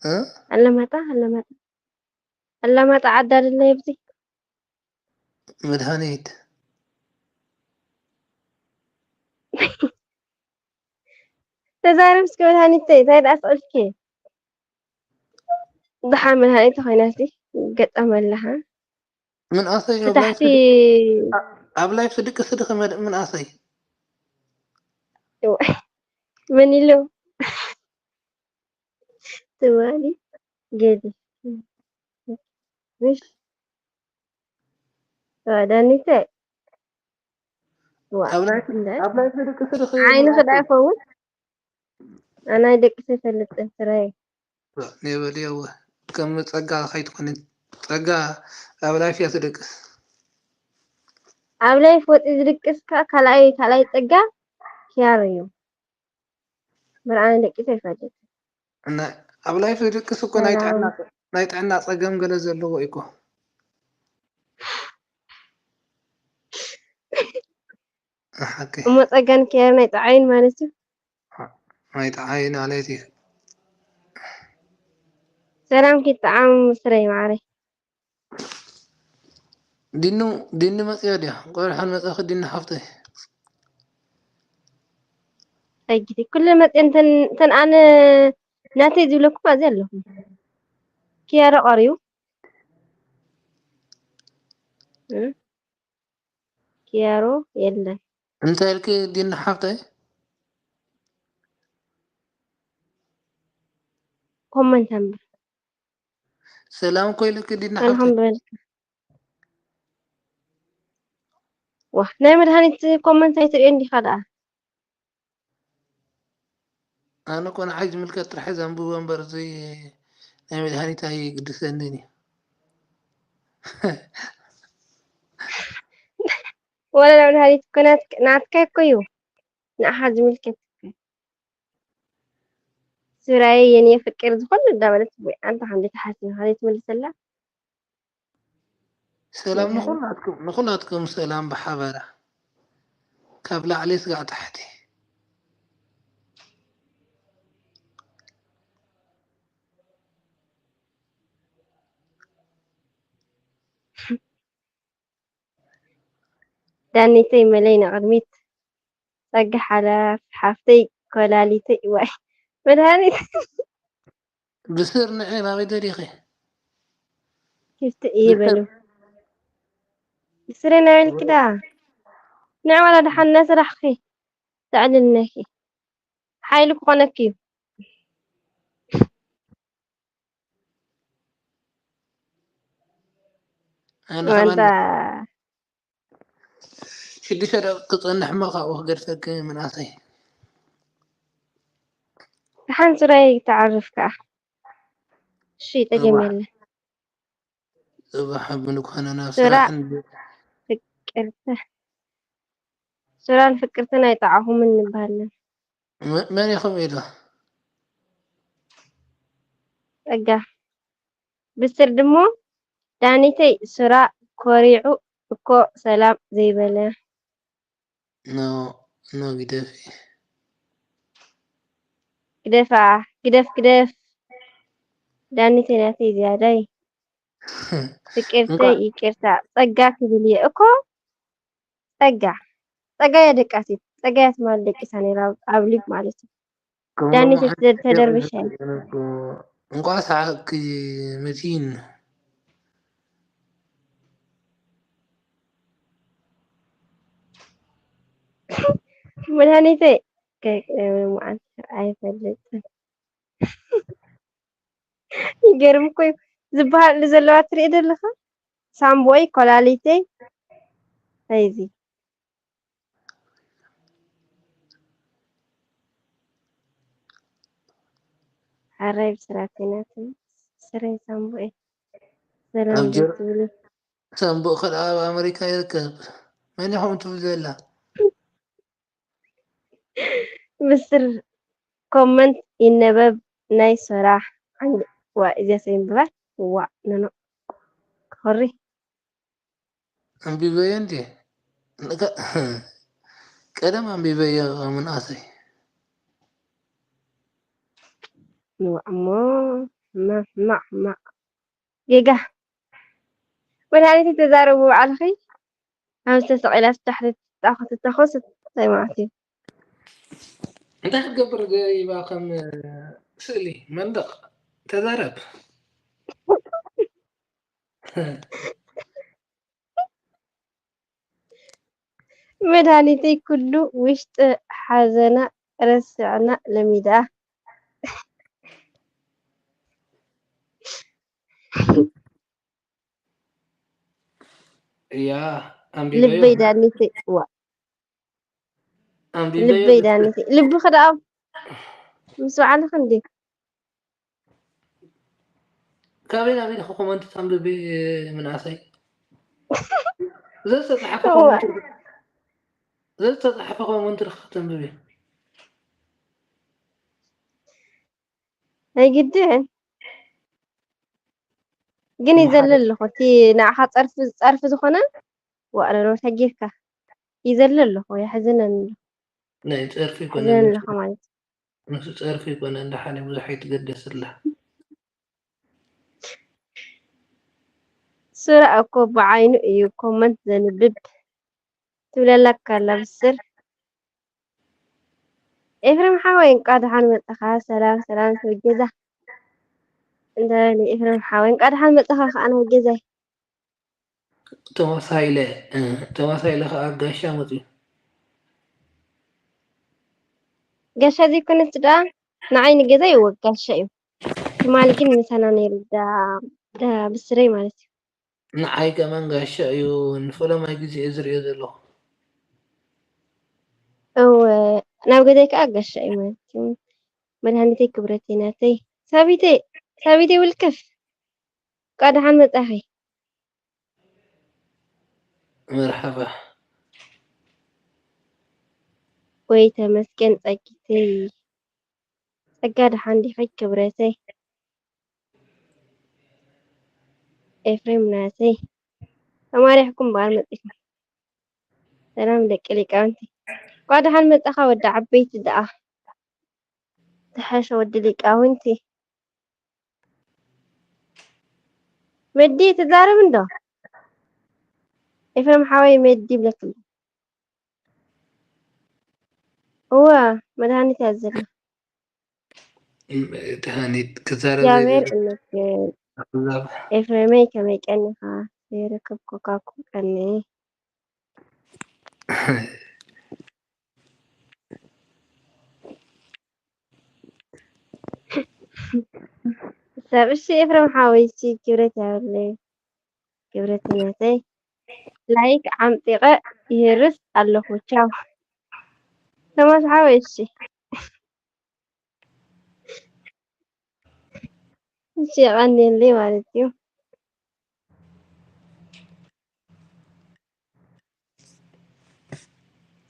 እ? ኣለማጣ ኣለማጣ ኣለማጣ ዓዳ ደለይ ብዚ መድሃኒት ተዛረብ እስኪ መድሃኒተይ እንታይ ደኣ ስቕልኪ። ደሓን መድሃኒት ኮይናሲ ገጠመላሃ ምን ኣሰይ ኣብ ብታሕቲ ላይፍ- ኣብ ላይፍ ስድቂ ስድኺ መድ- ምን ኣሰይ ምን ኢሉ ትማሊ ገዲ ምሽ ዳኒተ ዋ ኣብ ላይፍ እንደ ኣብ ላይፍ ስድቂ ስድኺ ዓይኒ ምን ክዳ ኣሰይ ይኸውን ኣናይ ደቂ ተፈልጥ ስራይ ኔበልየወ ከም ጸጋ ከይትኾኒ ጸጋ ኣብ ላይፍ እያ ትደቅስ ኣብ ላይፍ ወፂ ዝድቅስ ከዓ ካልኣይ ካልኣይ ፀጋ ኪያር እዩ። ብርኣነ ደቂሰ ይፈልጥ እና ኣብ ላይፍ ዝድቅስ እኮ ናይ ጥዕና ናይ ጥዕና ጸገም ገለ ዘለዎ እዩ እኮ ሓቂ እሞ ፀጋን ኪያር ናይ ፀዓይን ማለት እዩ። ናይ ጥዓይ ማለት እዩ ሰላም ኪጠዓም ስረይ ማዕረይ ዲኑ ዲኒ መፅዮ ድያ ቆርሓን መፃኺ ዲኒ ሓፍተይ ኣይጊዜ ኩለ መፅን ተን ኣነ ናተይ ዝብለኩም ኣዚ ኣለኹም ኪያሮ ቀርዩ እ? ኪያሮ የለን እንታይ ኢልኪ ዲኒ ሓፍተይ ኮመንት ኣንብብ ሰላም እኮ ኢልኪ ዲኒ ሰላም ሓፍተይ በልካ ዋ ናይ መድሃኒት ኮመንት ኣይትሪኦ እንዲኻ ደኣ ኣነ እኮ ንዓይ ዝምልከት ጥራሕ ዘንብቦ እምበር እዚ ናይ መድሃኒት ኣይግድሰንን እዩ ወላ ናይ መድሃኒት እኮ ናትከ እኮ እዩ ንዓኻ ዝምልከት ዙርያየ የኔ ፍቅር ዝኾነ እንዳበለት ወይ ኣንታ ከም ዘይትሓስቢ ካልእ ትመልሰላ ሰላም ንኹላትኩም ንኹላትኩም ሰላም ብሓበራ ካብ ላዕሊ ስጋዕ ታሕቲ ዳኒተይ መለይ ንቕድሚት ጸጋ ሓላፍ ሓፍተይ ኮላሊተይ ዋይ መድሃኒት ብስር ንዒ ናበይ ደሊኺ ክፍቲ እየ በሉ ብስረ ናበልኪ ዳ ንዕ ዋላ ደሓን እናሰራሕኺ ተዕልልነኪ ሓይሊ ክኾነኪ እዩ። ኣነ ወንዳ ከማን ሽዱሽተ ደቂቅ ክጸንሕ እሞ ካብኡ ክገድፈኪ ምንኣሰይ። ደሓን ሱራይ ተዓርፍ ከኣ። እሺ፣ ጠገም እዋ የለ። እዋ ሓብን ኮነ ናብ ሱራ ስራሕ እንዲ ፍቅርተ ሱራን ፍቅርትን ኣይጠዓኹምን ንበሃለን። መ- መን ኢኹም ኢሉ? ጸጋ ብስር ድሞ ዳኒተይ ሱራ ኮሪዑ እኮ ሰላም ዘይበለ። ኖ ኖ ግደፊ። ግደፋ ግደፍ ግደፍ ዳኒተይ ናተይ ዝያዳይ ፍቅርተይ እንኳን ይቅርታ ጸጋ ክብል እየ እኮ ጸጋ ጸጋ እያ ደቃሲት ጸጋ እያ ትማል ደቂሳ ነይራ ኣብ ሊብ ማለት እዩ። ከም ዳኒ ሎሚ ተደርብሻ እንቋ ሰዓብኪ መቲን መድሃኒተይ ከ- መዓልቲ ኣይፈልጥን። ይገርም እኮ እዩ ዝበሃል ዘለዋ ትርኢ ዘለኻ ሳምቦይ ኮላሊተይ ኣይዚ ሓራይ ብስራተይ ናተይ ስረይ ሳምቦይ ሰላም ኣብ ጀር ዘይትብሉ ሳምቡእ ከኣ ኣብ ኣመሪካ ይርከብ። መን ኢኹም ትብሉ ዘላ? ብስር ኮመንት ይነበብ ናይ ሶራ ዓንዲ ዋ እዚኣ ሰይምብባ ዋ ኖኖ ክኸሪ ኣንቢበዮ እንዴ? ቀደም ኣንቢበዮ ምንኣሰይ። ንዋዕሞ ማማዕማዕ ጌጋ መድሃኒት ተዛረቡ ባዕልኺ ኣብ ዝተሰቒላ ትታሕቲ ትጣኹ ትተኹስ እንታይ ማለት እዩ? እንታይ ክትገብር ገይባ ከም ስእሊ መንደቕ ተዛረብ። መድሃኒተይ ኩሉ ውሽጢ ሓዘና ረስዕና ለሚዳ። እያ ኣንቢበዮ ልበይ ዳኒተይ ዋ ኣንቢበዮ ልበይ ዳኒተይ ልብኺ ደኣ ምስ በዓልኺ እንዴ ካበይ ናበይ ኢኺ ኮመንት ተንብቢ ምንኣሰይ? ዘዝተጻሓፈ እዋ ኮመንት ዘዝተጻሓፈ ኮመንት ዲኺ ከተንብቢ? ኣይግድን ግን ይዘለ ማሓረ ኣለኹ እቲ ንዓኻ ጸርፊ ጸርፊ ዝኾነ ዋእለሎ ተጊርካ ይዘለ ኣለኹ የሕዝነኒ ኣሎ ናይ ጸርፊ ይኮነ ሕዝነኒ ንሱ ኣለኻ ማለት እዩ። ንሱ ጸርፊ ይኮነ እንድሓን ብዙሕ ኣይትገደስላ። ሱራ እኮ ብዓይኑ እዩ ኮመንት ዘንብብ ትብለላ ካላ ብስር ኤፍሬም ሓወይ እንቋ ደሓን መጣኻ። ሰላም ሰላም ሰብ ገዛ እንዳ ኤፍሬም ሓወይ እንቋ ደሓን መጣኻ ከኣ ናብ ገዛይ። ተመሳይለ ተመሳይለ ከዓ ጋሻ መፅዩ። ጋሻ ዘይኮነስ ደኣ ንዓይ ንገዛይ እወ ጋሻ እዩ። ትማሊ ግን ምሳና ነይሩ ዳ ዳ ብስረይ ማለት እዩ። ንዓይ ከማን ጋሻ እዩ። ንፈለማይ ግዜ እየ ዝሪኦ ዘለኹ። እወ ናብ ገዛይ ከዓ ጋሻ እዩ ማለት እዩ። መድሃኒተይ ክብረተይ ናተይ ሳቢተይ ሳቢተይ ውልቅፍ እንኳ ደሓን መጻኺ። መርሓባ። ወይ ተመስገን ጸጊተይ ጸጋ ደሓን ዲኺ ክብረተይ ኤፍሬም ናተይ ተማሪሕኩም በኣር መጺኹም ሰላም ደቂ ሊቃውንቲ እንኳ ደሓን መጻኻ ወዲ ዓበይቲ ደኣ ዝሓሸ ወዲ ሊቃውንቲ መዲ ትዛረብ እንዶ ኤፍሬም ሓወይ መዲ ይብለክ ኣሎ እወ መድሃኒት ያዘለ ተሃኒት ክዛረብ እግዚኣብሔር ዘይደሊ ይመስገን ኣዛብ ኤፍሬመይ ከመይ ቀኒኻ ዘይረከብኩካ እኮ ቀኒ ሰብ እሺ፣ ኤፍሬም ሓወይ፣ እሺ፣ ክብረት ያብለይ፣ ክብረት ነተይ። ላይክ ዓምጢቐ ይህርስ ኣለኹ። ቻው። ቶማስ ሓወይ፣ እሺ። እሺ፣ የቐንየለይ ማለት እዩ።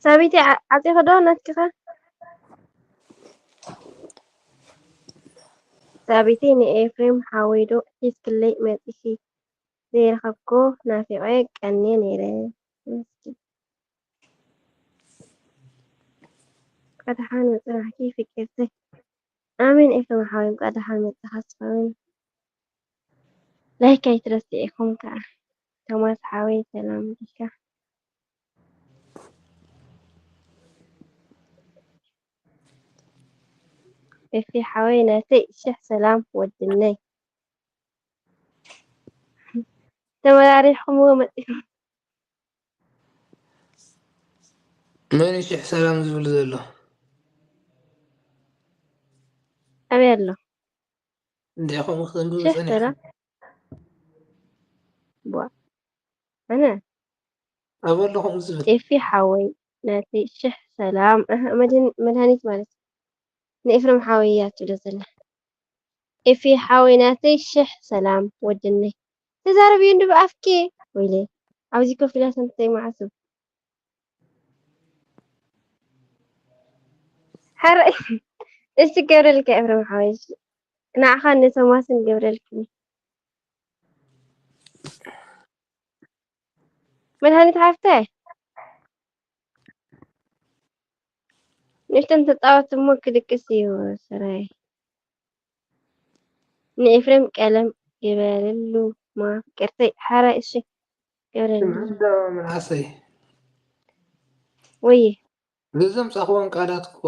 ሳቢተይ፣ ዓ-፣ ዓፂኺ ዶ ናትኪ ኸ? ሳቢተይ፣ ንኤፍሬም ሓወይ ዶ ሒዝክለይ መፂኺ? ዘይረኸብክዎ ናፊቐ ቀንየ ነይረ። እንቋዕ ደሓን መፃእኪ ፍቅርተይ። ኣሜን ኤፍሬም ሓወይ፣ እንቋዕ ደሓን መፃኻ። እስኻውን ላይክ ኣይትረስዕ ኢኹም ከዓ። ቶማስ ሓወይ ሰላም ዲካ? ኤፊ ሓወይ ናተይ ሽሕ ሰላም ወድነይ። ተመራሪሕኩምዎ መፂኹም። መን እዩ ሽሕ ሰላም ዝብል ዘሎ? ኣበይ ኣሎ? እንዲያ ከምኡ ክተንብብ ሽሕ ጸኒሕካ። ሰላም? ቧ። ኣነ ኣብ ኣሎ ከምኡ ዝብል። ኤፊ ሓወይ ናተይ ሽሕ ሰላም። ኣህ፣ መድን-፣ መድሃኒት ማለት ንኤፍሬም ሓወይ እያ ትብሎ ዘላ። ኤፊ ሓወይ ናተይ ሽሕ ሰላም ወድነይ። ተዛረብዮ እንዲ ብኣፍኪ። ወይለይ። ኣብዚ ኮፍ ኢላ ሰምተይ መዓሱ። ሓረ እስቲ ገብረልካ ኤፍሬም ሓወይ። ንዓኻን ንቶማስን ገብረልክኒ። መድሃኒት ሓፍተይ። ንእሽተን ተጻወት እሞ ክድቅስ እዩ ስራይ። ንኤፍሬም ቀለም ግበርሉ ማ ፍቅርተይ። ሓረ እሺ ገብረልኒ። ስምዒት ዶ ምንዓሰይ? ወይ ዘምጻእክወን ቃላት እኮ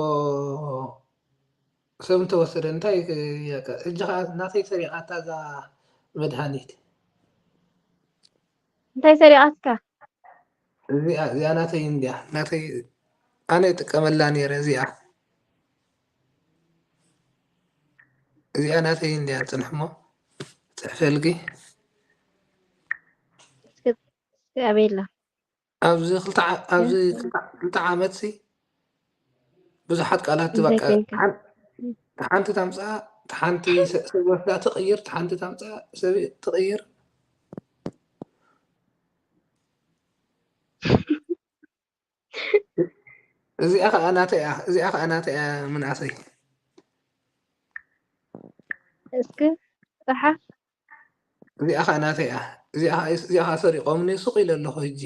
ሰብ እንተወሰደ እንታይ ክ-፣ እያ ከ-፣ እጅኻ ናተይ ሰሪቓታ እዛ መድሃኒት። እንታይ ሰሪቓትካ? እዚኣ፣ እዚኣ ናተይ እንድያ፣ ናተይ ኣነ እጥቀመላ ነይረ እዚኣ። እዚኣ ናተይ እንድያ፣ ጽንሕ እሞ ጽሕፈልኪ። እስከ፣ እስከ ኣበይ ኣላ? ኣብዚ ክልተ ዓ-፣ ኣብዚ ክልተ፣ ክልተ ዓመት ሲ ብዙሓት ቃላት እንታይ በቃ ኮንካ? ሓን-፣ ሓንቲ ታምጻእ፣ ሓንቲ ሰ-፣ ሰብ ወስዳ ትቕይር፣ ሓንቲ ታምጻእ፣ ሰብ ትቕይር። እዚኣ ኸኣ ናተይ እያ፣ እዚኣ ኸኣ ናተይ እያ ምንኣሰይ። እስኪ ጸሓፍ። እዚኣ ኸኣ ናተይ እያ። እዚኣ ኸኣ፣ እዚኣ ኸኣ ሰሪቖምኒ ሱቕ ኢለ ኣለኹ ሕጂ።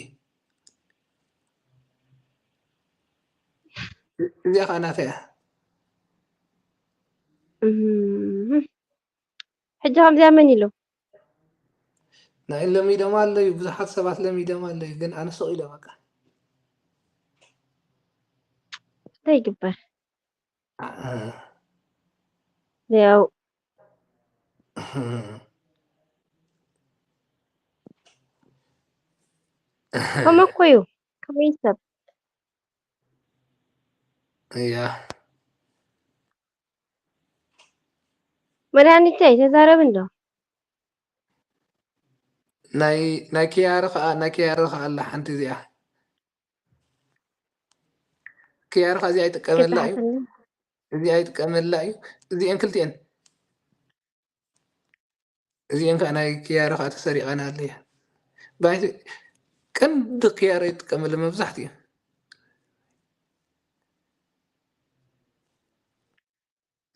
እዚኣ ኸኣ ናተይ እያ። እም። ሕጂ ከምዚኣ መን ኢሉ? ናይ ለሚዶም ኣለዩ፣ ብዙሓት ሰባት ለሚዶም ኣለዩ፣ ግን ኣነ ሱቕ ኢለ በቃ። እንታይ ይግበር? እ-፣ ያው ከምኡ እኮ እዩ። ከመይ ሰብ እያ። መድሃኒተይ ተዛረብ እንዶ። ናይ፣ ናይ ኪያር ኸኣ፣ ናይ ኪያር ኸኣ ኣላ ሓንቲ እዚኣ። ኪያር ኸኣ እዚኣ ይጥቀመላ እዩ። ከይተሓተኒ። እዚኣ ይጥቀመላ እዩ። እዚኤን ክልቲኤን። እዚኤን ከኣ ናይ ኪያር ኸኣ ተሰሪቐን ኣለያ። ባይቲ ቀንዲ ኪያር ይጥቀመሉ መብዛሕትኡ።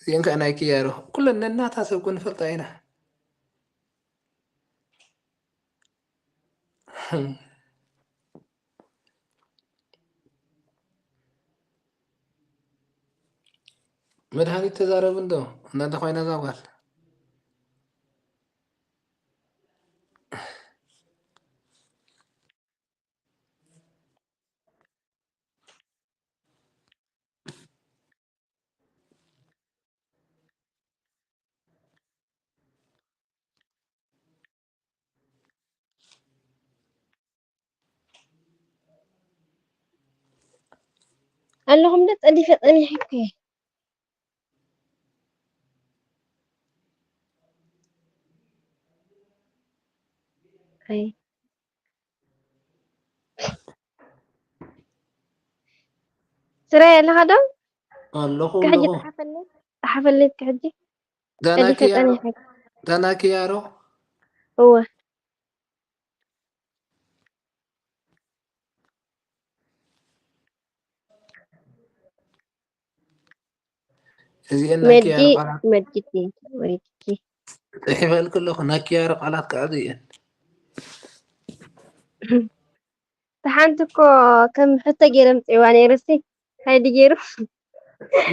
እዚኤን ከኣ ናይ ኪያሮ። ኩለን ነናታ ሰብ እኮ ንፈልጣ ኢና። መድሃኒት ተዛረብ እንዶ፣ እናንተ ኮይና እዛ ጓል። ኣለኹም ዶ ጸዲፈ ጸኒሐ እኮ እየ። ኣይ። ስራይ ኣለኻ ዶ? ኣለኹ ክሕጂ ኣለኹ። ጸሓፈለይ። ጸሓፈለይ ክሕጂ። ዳና ጸዲፈ ኪያሮ ጸኒሐ። ዳና ኪያሮ እወ። እዚኤን ናይ ኪያሮ መዲ ቃላት መዲቲ ወይኪ። ጽሒፈልኩ ኣለኹ። ናይ ኪያሮ ቃላት ከዓ እዚኤን። ተሓንቲ እኮ ከም ሕቶ ገይረ ምጽዋ ነይርሲ። ሃይዲ ገይሩ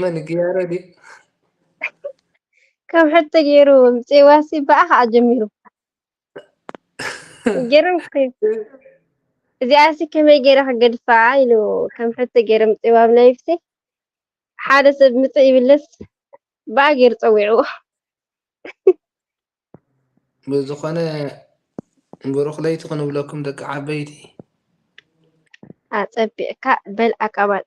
መን ኪያሮ ድዩ? ከም ሕቶ ገይሩ ምጽዋሲ ብኣ ከዓ ጀሚሩ። ገርም እኮ እዩ። እዚኣሲ ከመይ ገይረ ክገድፋ ኢሉ ከም ሕቶ ገይረ ምጽዋ ኣብ ላይፍሲ ሓደ ሰብ ምጽእ ይብለስ ብኣ ገይሩ ጸዊዕዎ። ብዝኾነ ብሩኽ ለይቲ ክንብለኩም ደቂ ዓበይቲ። ኣጸቢቕካ በል ኣቃባል።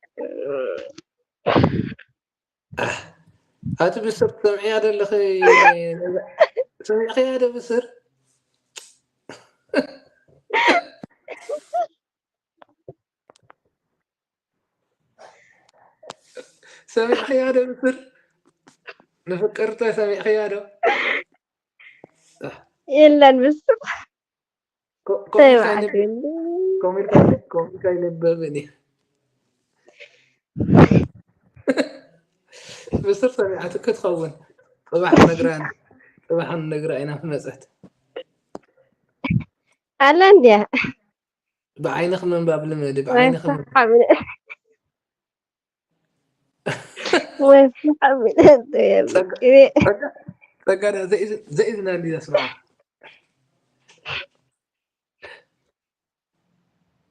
ኣቲ ብስር ትሰምዕያ ዶ ኣለኺ? ሰሚዕኽያ ዶ ብስር? ሰሚዕኽያ ዶ ብስር? ንፍቅርተ ሰሚዕኽያ ዶ? የለን ብስር ኮ- ኮሚካ ተይባዕት ይንብ- ኮሚካ ኮሚካ ይንበብን እዩ። ብስር ሰሚዓት ክትኸውን ጽባሕ ነግራን ጽባሕ ነግራ ኢና ክመጸት ኣላ እንድያ ብዓይንኽ ምንባብ ልመዲ ብዓይንኽ ምንባብ ሓብነ ወይ ሓብነ ጸጋ ጸጋ ጸጋ ዳ ዘይዝ- ዘይዝና እንዲ ዘስማዕ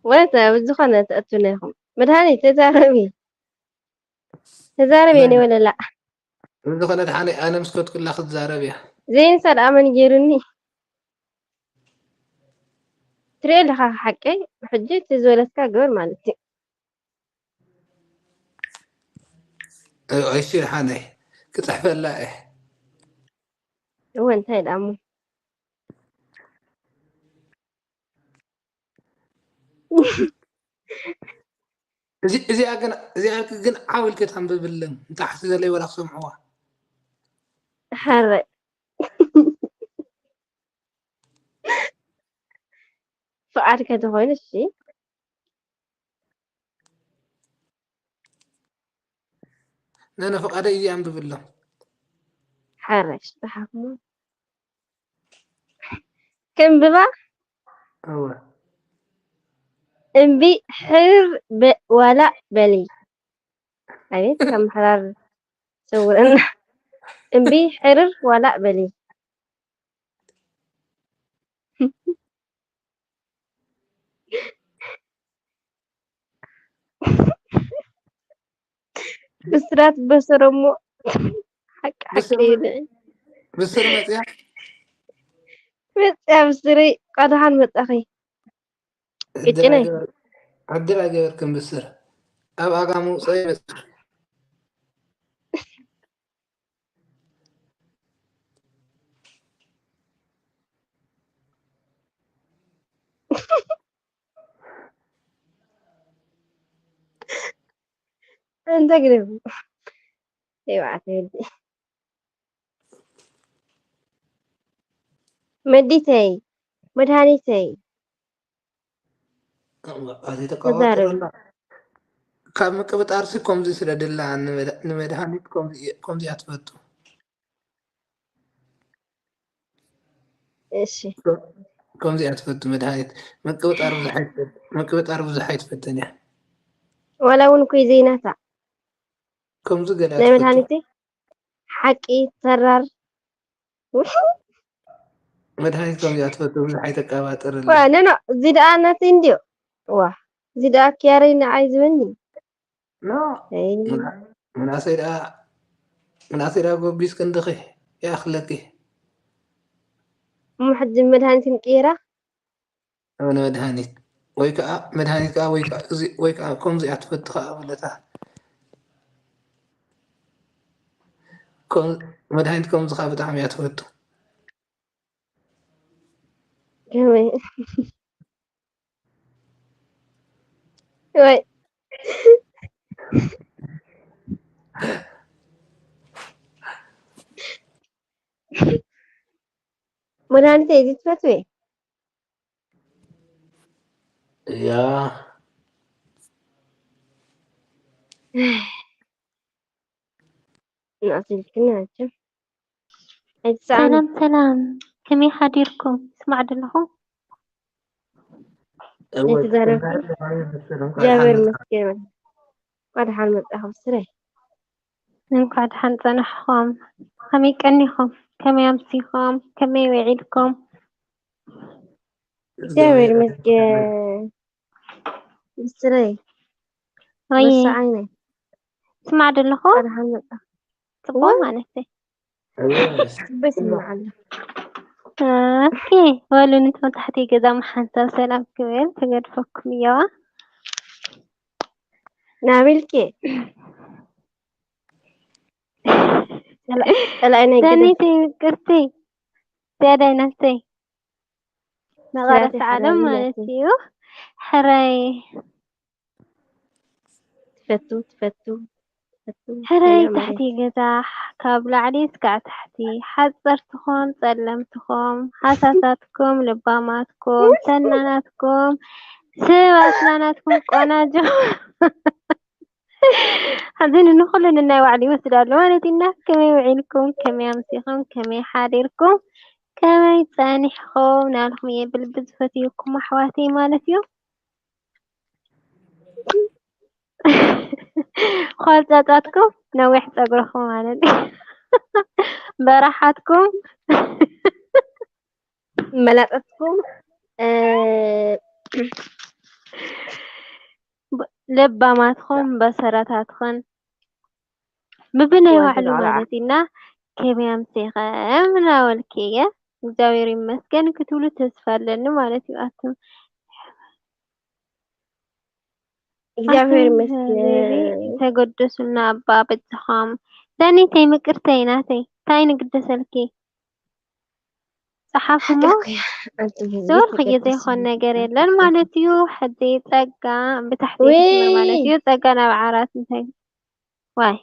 ወታ ብዝኾነ ተእቱና ኢኹም መድሃኒት ተዛረቢ ተዛረቢ የኔ ወለላ ብዝኾነ ድሓነ ኣነ ምስ ከድኩላ ክትዛረብ እያ ዘይንሳ ደኣ መን ገይሩኒ ትሪኦ ኣለኻ ሓቀይ ሕጂ እቲ ዝበለትካ ግበር ማለት እዩ እሺ ድሓነ ክፅሕፈላ እየ እወ እንታይ ደኣ እሞ እዚ እዚኣ ግን እዚኣ ግን ዓው ኢልከ ተንብብለን ንታሕቲ ዘለይ ወላ ክሰምዕዋ ሕረ ፍቓድከ ተኾይኑ እሺ ነነ ፍቓደይ እዚኣ ኣንብብሎም ሓረሽ ተሓክሞ ከንብባ እወ እምቢ ሕርር በ- ዋላ በሊ ኣቤት ካብ ምሕራር ሰውረና እምቢ ሕርር ዋላ በሊ ብስራት በሰረሞ ሓቂ ሓቂ ብስር ደይ መ- ብስር መፅያ መፅያ ብስረይ ቃድሓን መፃኺ ዕድል ቅጭነይ ኣይገበር- ዕድል ኣይገበርክን ብስር ኣብ ኣጋ ምውፀኢ መፅያ እንተ ግደፉ ይባዕተ ወዲ መዲተይ መድሃኒተይ ኣቲ ተቃዋጥረና ካብ ምቅብጣርሲ ከምዚ ስለ ድላ ንመድሃኒት ከምዚ እያ ትፈቱ እሺ ከምዚ እያ ትፈቱ መድሃኒት ምቅብጣር ብዙሕ ኣይትፈት- ምቅብጣር ብዙሕ ኣይትፈትን እያ ዋላ እውን ኩይ ዘይናታ ከምዚ ገለ ናይ ትፈቱ መድሃኒት ሓቂ ተራር መድሃኒት ከምዚ እያ ትፈቱ ብዙሕ ኣይተቀባጥርላ ዋ ነኖ እዚ ደኣ ናተይ እንድዮ ዋ እዚ ደኣ ክያረይ ንዓይ ዝብልኒ ኖ ኣይ ምና- ምናሰይ ደኣ ምናሰይ ደኣ ጎቢስ ክንድኺ ይኣኽለኪ እሞ ሕጂ መድሃኒት ክንቅይራ ኣነ መድሃኒት ወይ ከዓ መድሃኒት ከዓ ወይ ከዓ እዚ ወይ ከዓ ከምዚ እያ ትፈቱ ከዓ ብለታ ከም-፣ መድሃኒት ከምዚ ኸዓ ብጣዕሚ እያ ትፈቱ። ከመይ? ወይ። መድሃኒት እየ ትፈትዊ? እያ። ናጽልክና ናቸው። ኣይትሰኣኑ። ሰላም ሰላም፣ ከመይ ሓዲርኩም? ይስማዕ ዶ ኣለኹ? እወ፣ ነቲ ዘረባ እንታይ ይመስል? እንኳን እግዚኣብሔር ሓመድ ይመስገን። እንኳን ደሓን መጻኹም ስረይ። እንኳዕ ደሓን ጸናሕኹም። ከመይ ቀኒኹም? ከመይ ኣምሲኹም? ከመይ ውዒልኩም? እግዚኣብሔር ይመስገን። ብስረይ ወይ ወሳ ዓይነይ ስማዕ ዶ ኣለኹ? እንኳን ደሓን መጻኹም። ጽቡቅ እወ። ማለት እዩ። እወ፣ ጽቡቅ ይስማዕ ኣሎ። ኦኬ፣ በሉ ንቶም ታሕቲ ገዛ መሓንሳብ ሰላም ክብል ተገድፈኩም እየዋ። ናብልኪ ጸላኢ ናይ ገደል ዳኒተይ ምቅርተይ፣ ዝያዳይ ናተይ መቐረት ናተይ ዓለም ሓራይ ማለት ናተይ። እዩ። ሕራይ ትፈቱ ትፈቱ ትፈቱ ሕራይ ሰላም ታሕቲ ዓለይኩም። ገዛ ካብ ላዕሊ እስካዕ ታሕቲ ሓፀርትኹም ፀለምትኹም ሃሳሳትኩም ልባማትኩም ሰናናትኩም ስባስናናትኩም ቆናጆ ሓዚ ንኩሉ ንናይ ባዕሉ ይወስድ ኣሎ ማለት ኢና። ከመይ ውዒልኩም፣ ከመይ ኣምሲኹም፣ ከመይ ሓዲርኩም፣ ከመይ ጸኒሕኩም ናልኩም እየ ብልቢ ዝፈትየኩም ኣሕዋተይ ማለት እዩ። ኳልጫጫትኩም ነዊሕ ጸጉርኹም ማለት እዩ። በረሓትኩም መላጠትኩም እ፣ ለባማትኹም በሰረታትኽን ብብናይ እዋ ባዕሉ ዝለዓለ ማለት ኢና ከመይ ኣምሲኸም እናበልኪ እየ እግዚኣብሔር ይመስገን ክትብሉ ተስፋ ኣለኒ ማለት እዩ። ኣቱም እግዚኣብሔር ኣቱም ይመስገን። ተገደሱልና ኣባ በጃኹም። ዳኒተይ ምቅርተይ ናተይ እንታይ ንግደሰልኪ? ጸሓፍ እሞ ሓቅኺ እያ። ኣንቱም ህዝቢ ዝወልኽዮ ተገደሱ። ዘይኮን ነገር የለን ማለት እዩ። ሕዚ ጸጋ ብታሕቲ ወይ! ትስመር ማለት እዩ። ጸጋ ናብ ዓራት እንታይ ዋይ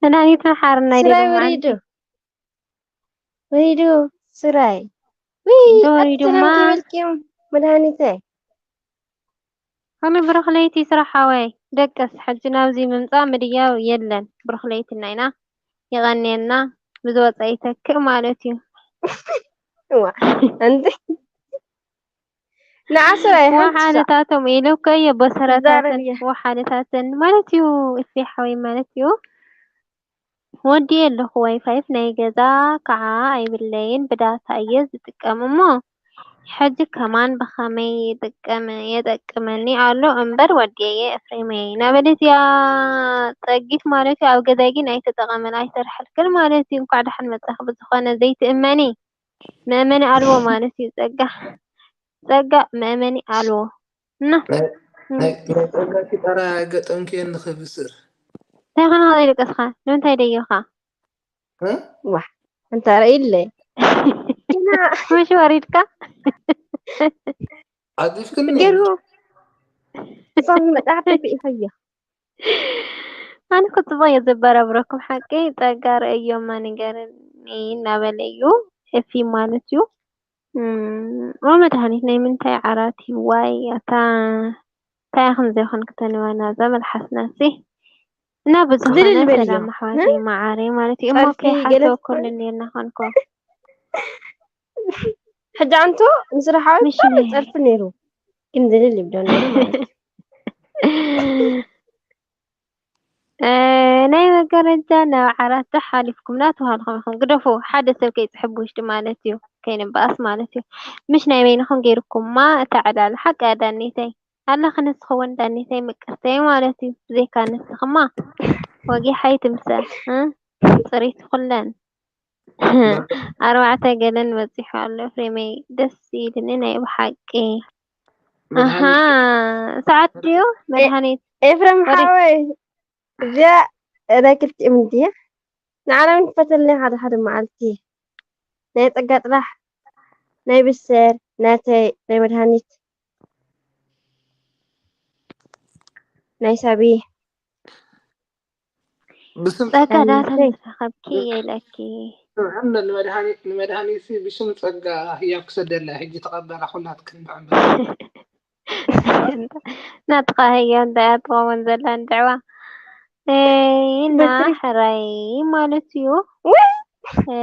መድሃኒት መሓርና ስራይ ይደግም ወሪዱ። ወሪዱ ስራይ። ወይ እንዶ ወሪዱማ። ኣትናም ትበልኪዮም መድሃኒተይ። ከመይ ብሩኽ ለይቲ ስራሕ ሓወይ ደቅስ ሕጂ ናብዚ ምምጻእ ምድያው የለን። ብሩኽ ለይቲ እናይና የቐንየልና ብዝወጸ ይተክእ ማለት እዩ። እዋ እንዴ ንዓስራይ ሓንቲ ሻዕ ወሓለታቶም ኢሉ እኮ እየ ቦሰራታትን ትዛረብ እያ። ወሓለታትን ማለት እዩ። እፌ ሓወይ ማለት እዩ። ወዲየ ኣለኹ ዋይፋይስ ናይ ገዛ ከዓ ኣይብለይን ብዳታ እየ ዝጥቀም እሞ ሕጂ ከማን ብኸመይ ይጥቀም የጠቅመኒ ኣሎ እምበር ወዲየ እየ ኤፍሬመይ ናበለትያ ጸጊት ማለት እዩ ኣብ ገዛይ ግን ኣይተጠቐመን ኣይሰርሐልክን ማለት እዩ እንኳዕ ደሓን መጻኺ ብዝኾነ ዘይትእመኒ መእመኒ ኣልቦ ማለት እዩ ጸጋ ጸጋ መእመኒ ኣልቦ እና ናይ ናይ ናይ ጸጋ ኪጣራ ገጠምክየኒ ከብስር እንታይ ኾነ ከዘይደቀስኻ ንምንታይ ደዮኻ እ? ዋሕ እንታ ርእይለይ ኢና ምሽ ወሪድካ ዓጊፍክኒ ገይሩ እሳብ መጽሓፍ ተፊኢኸዮ ኣነ ክጽቡቕ እየ ዘበራብረኩም ሓቂ ጸጋ ረእዮማ ንገርኒ እናበለ እዩ ኤፊ ማለት እዩ እም፣ ኦ መድሃኒት ናይ ምንታይ ዓራት እዩ ዋይ ኣታ እንታይ ኢኹም ዘይኮን ክተንበና እዛ መልሓስና ሲ እና ብዝኾነ ዝልል በልዮ። ሰላም ኣሕዋተይ መዓረይ ማለት እዩ እሞ ጸርፊ ገለ ከይሓሰብኩሉ ትኾን? እንዴና ኾንኮ ሕጂ ኣንቶ ንስራሓዊ ምሽነይ ጸርፊ ነይሩ ግን ዝልል ይብሎ ነይሩ ማለት እዩ። እ፣ ናይ መጋረጃ ናብ ዓራት ሓሊፍኩም ናተባህልኩም ኢኹም ግደፉ። ሓደ ሰብ ከይጽሕብ ውሽጢ ማለት እዩ፣ ከይንበኣስ ማለት እዩ። ምሽ ናይ በይንኹም ገይርኩማ እታ ዕላል ሓቂ እያ ዳኒተይ። ኣለኺ ንስኺ እውን ዳኒተይ ምቅርተይ ማለት እዩ። ብዘይካ ንስኽማ ወጊሓ ኣይትምሰል እ፣ ጽሪት ኩለን ኣርባዕተ ገለን በጺሑ ኣሎ ኤፍሬመይ ደስ ኢልኒ ናይ ብሓቂ ኣሃ መድሃኒት ሰዓት ድዩ መድሃኒት ኤፍሬም ወደ- ሓወይ እዚኣ ናይ ክልቲኦም እንድያ ንዓና ውን ክፈተልና ሓደ ሓደ መዓልቲ። ናይ ጸጋ ጥራሕ፣ ናይ ብሰር፣ ናተይ፣ ናይ መድሃኒት፣ ናይ ሳቢ። ብስም ጸጋ ናይ ዳታ ናተይ። ምስ ረኸብኪ እየ ኢለኪ። ስምዕነ ንመድሃኒት ንመድሃኒት ብሽም ጸጋ ህያብ ክሰደላ ሕጂ ተቐበላ ኩላትክን ብዕምበባ። ናትኻ ህያብ እንታይ እያ ትኸውን ዘላ እንድዕዋ? እይ፣ እና በትሪ። ሕራይ ማለት እዩ። ወይ! እ፣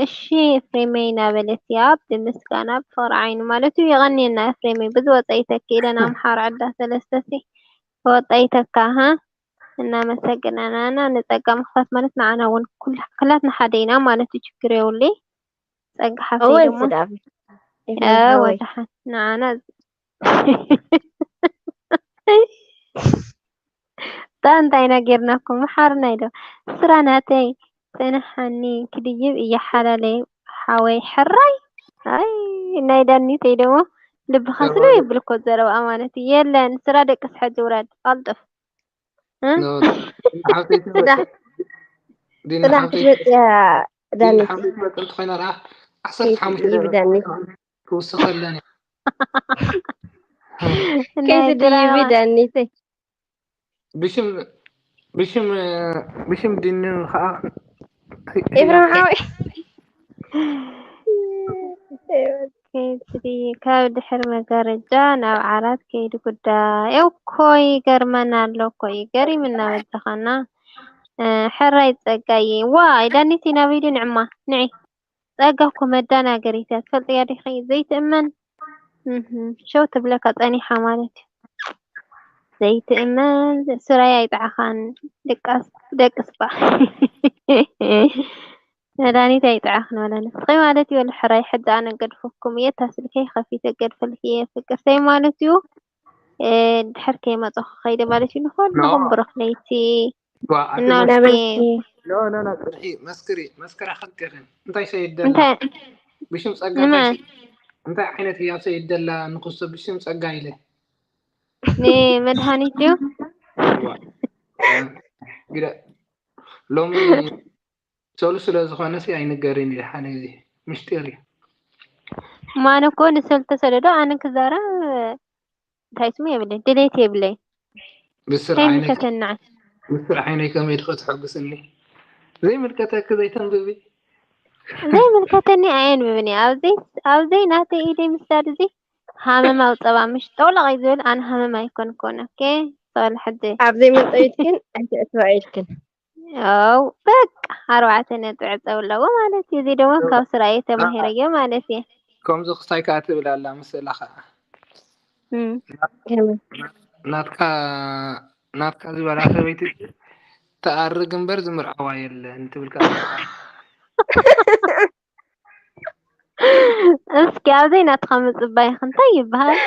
እሺ ኤፍሬመይ እናበለት እያ ብምስጋና ብፍቕሪ ዓይኑ ማለት እዩ። የቐንየና ኤፍሬመይ ብዝወፀ ይተኪ ኢለን ኣምሓሩ ዓዳ ሰለስተ ሲ ወጣ ይተካ ሃ እናመሰግናና እና ንጸጋ ምኽፋት ማለት ንዓና እውን ኩላ- ኩላትና ሓደ ኢና ማለት እዩ። ችግር የውሊ ጸጋ ሓፍተይ እወ ደሞ ስዳብ እ፣ ወድሓን ንዓና ጣ እንታይ ነጌርናኩም ሓርናይ ዶ ስራ ናተይ ጽንሓኒ ክድይብ እየ ሓላለይ ሓወይ ሕራይ። ኣይ ናይ ዳኒተይ ደሞ ልብኻ ስለ ይብል እኮ ዘረባኣ ማለት እዩ። የለን ስራ ደቂ ስሐ ጅውራድ ኣልጥፍ እ? ኖ፣ ዲና ሓብተይ ትመጽእ- ጽዳሕ ዲና ጽዳሕ ሓብተይ ክትመጽያ ዲና ዳኒት ሓብተይ ትመጽእ እንተኾይና ደኣ ዓሰርተ ሓሙሽተ ይብ ደቂቕ ዳኒት ክውስኸለን እየ። ናይ ከይትድይቢ ድራማ ዳኒተይ ብሽም ብሽም ብሽም ዲኑ ከዓ ኤፍሬም ሓወይ ከይትሪ ካብ ድሕሪ መጋረጃ ናብ ዓራት ከይዱ ጉዳይ እኮ ይገርመና ኣሎ እኮ እዩ ገሪምና በጃኻና እ፣ ሕራይ ጸጋዬ ዋይ ዳኒቲ ናበይ ድዩ ንዕማ ንዒ ጸጋ እኮ መዳናገሪት እያ ትፈልጥያ ዲኺ ዘይትእመን እህ፣ ሸው ትብለካ ጸኒሓ ማለት እዩ ዘይትእመን ስራይ ኣይጠዓኻን ድቃስ ደቅስባ መድሃኒት ኣይጠዓኽን ወላ ንስኺ ማለት እዩ። ወላ ሕራይ ሕጂ ኣነ ገድፈኩም እየ፣ እታ ስልከይ ከፊተ ገድፈልኪ እየ ፍቅርተይ ማለት እዩ። እ፣ ድሕር ከይመጻኹ ከይደ ማለት እዩ። ንኹልኹም ኖ። ብሩኽ ለይቲ ዋ፣ ኣቲ እና መስ- ውስኪ ነበርኪ ኖ፣ ኖ፣ ኖ፣ ጽንሒ፣ መስክሪ፣ መስክራ ክትገርም። እንታይ ሰይደላ? እንታይ ብሽም ጸጋ ንመን? እንታይ ሰይ- እንታይ ዓይነት ህያብ ሰይደላ ንክሶ ብሽም ጸጋ ኢለ? ንመድሃኒት እዩ። ዋ። ግደ ሎሚ ሰሉ ስለ ዝኾነ ሲ ኣይንገርን ኢለ ሓደ ግዜ። ምስጢር እዩ። ማን እኮ ንሰልተ ሰደዶ ኣነ ክዛረብ እንታይ ስሙ የብለይ ድሌት የብለይ ብስር ዓይነይ ከይምልከተና ብስር ዓይነይ ከመይ ድኸ ትሐጉስኒ? ዘይምልከተኪ ዘይተንብቢ። ዘይምልከተኒ ኣየንብብን እየ። ኣብዘይ ኣብዘይ ናተይ ኢደይ ምስዳድ እዚ ሃመማ ውፀባ ምሽ ጠውለቕ እዩ ዝብል ኣነ ሃመማ ኣይኮንኩን። ኦኬ ሰዋል ሕጂ ኣብ ዘይመጠይትክን ኣይትእትዋ ኢልክን ው በቃ ኣርባዕተ ነጥቢ ዕፀው ኣለዎ ማለት እዩ። እዚ ድማ ካብ ስራየ ተማሂረዮ ማለት እየ። ከምዚ ክስታይ ከዓ ትብል ኣላ ምስላ ከዓ እም። ከመይ ናትካ ናትካ ዝበላ ሰበይቲ ትኣርግ እምበር ዝምርዓዋ የለን ትብል ከዓ እስኪ ኣብዘይ ናትኻ ምፅባይኽ እንታይ ይበሃል?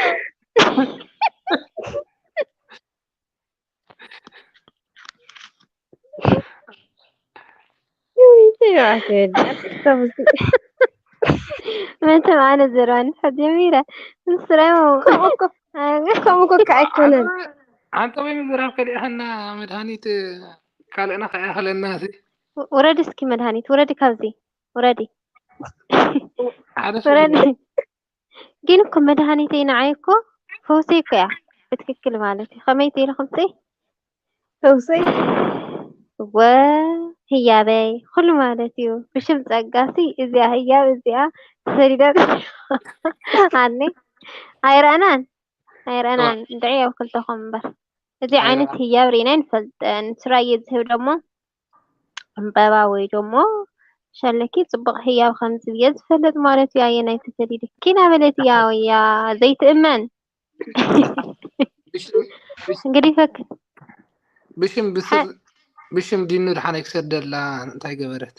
ይዋት ወዲ መቸም ኣነ ዘረባ ንድሕር ጀሚረ ምስራይ ከምኡ እኮ ከምኡ እኮ ከዓ ኣይኮነን ኣንተ ወይ ምዝራብ ከሊእኸና መድሃኒት ካልእና ከይኣኸለና ሲ ውረድ እስኪ መድሃኒት ውረዲ ካብዚ ውረዲ ሓደ ውረዲ። ግን እኮ መድሃኒተይ ንዓይ እኮ ፈውሰይ እኮ እያ ብትክክል ማለት እዩ። ከመይ ትይሉ ከምፀይ ፈውሰይ ወ ህያበይ ኩሉ ማለት እዩ። ብሽም ጸጋሲ እዚኣ ህያብ እዚኣ ተሰዲዳ ኣነ ኣይረኣናን ኣይረኣናን እንድዒ ኣብ ክልተኹም እምበር እዚ ዓይነት ህያብ ርኢና ኣይንፈልጥን። ስራየ ዝህብ ደሞ ዕምበባ ወይ ደሞ ሸለኪ ጽቡቕ ህያብ ከም ዝህብ እየ ዝፈልጥ ማለት እዩ። ኣየናይ ተሰዲድኪ ናበለት እያ ወያ ዘይትእመን እንግዲህ ፈክ ብሽም ብስር ብሽም ዲኑ ድሓነይ ክሰደላ እንታይ ገበረት?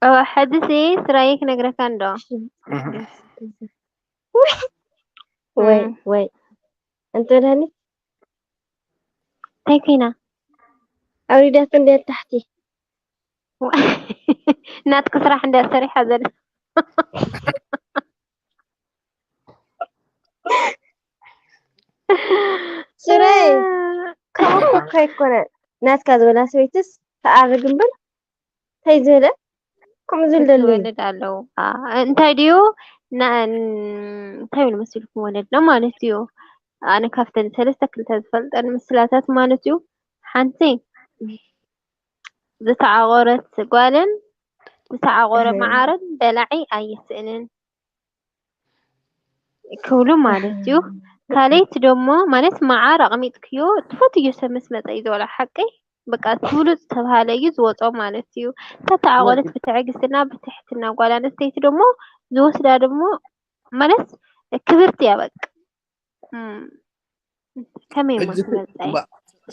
እወ፣ ሕጂ ሲ ስራይ ክነግረካ እንዶ። ወይ ወይ እንተ ደኒ እንታይ ኮይና? ኣውሪዳቶ እንደ ታሕቲ ናትክ ስራሕ እንደ ሰሪሓ ዘላ ስረይ ከምኡ እኮ ኣይኮነ ናትካ ዝበላ ሰበይትስ ተኣርግ እምበር እንታይ ዝበለ ከምኡ ዝብል ደለዩ ክትወለድ ኣለዎ። እንታይ ድዩ እንታይ ብል መሲልኩም ወለድና ማለት እዩ። ኣነ ካብተን ሰለስተ ክልተ ዝፈልጠን ምስላታት ማለት እዩ። ሓንቲ ዝተዓቆረት ጓልን ዝተዓቆረ መዓርን በላዒ ኣይስእንን ክብሉ ማለት እዩ። ካልኣይቲ ደሞ ማለት መዓር ኣቕሚጥክዮ ትፈትዮ ሰብ ምስ መጸ እዩ ዝበላ ሓቂ በቃ እቲ ብሉጽ ዝተባሃለ እዩ ዝወጾ ማለት እዩ። እታ ተዓቆረት ብትዕግስትና ብትሕትና ጓል ኣንስተይቲ ደሞ ዝወስዳ ደሞ ማለት ክብርቲ እያ በቃ። ከመይ እሞ ትመጻይ?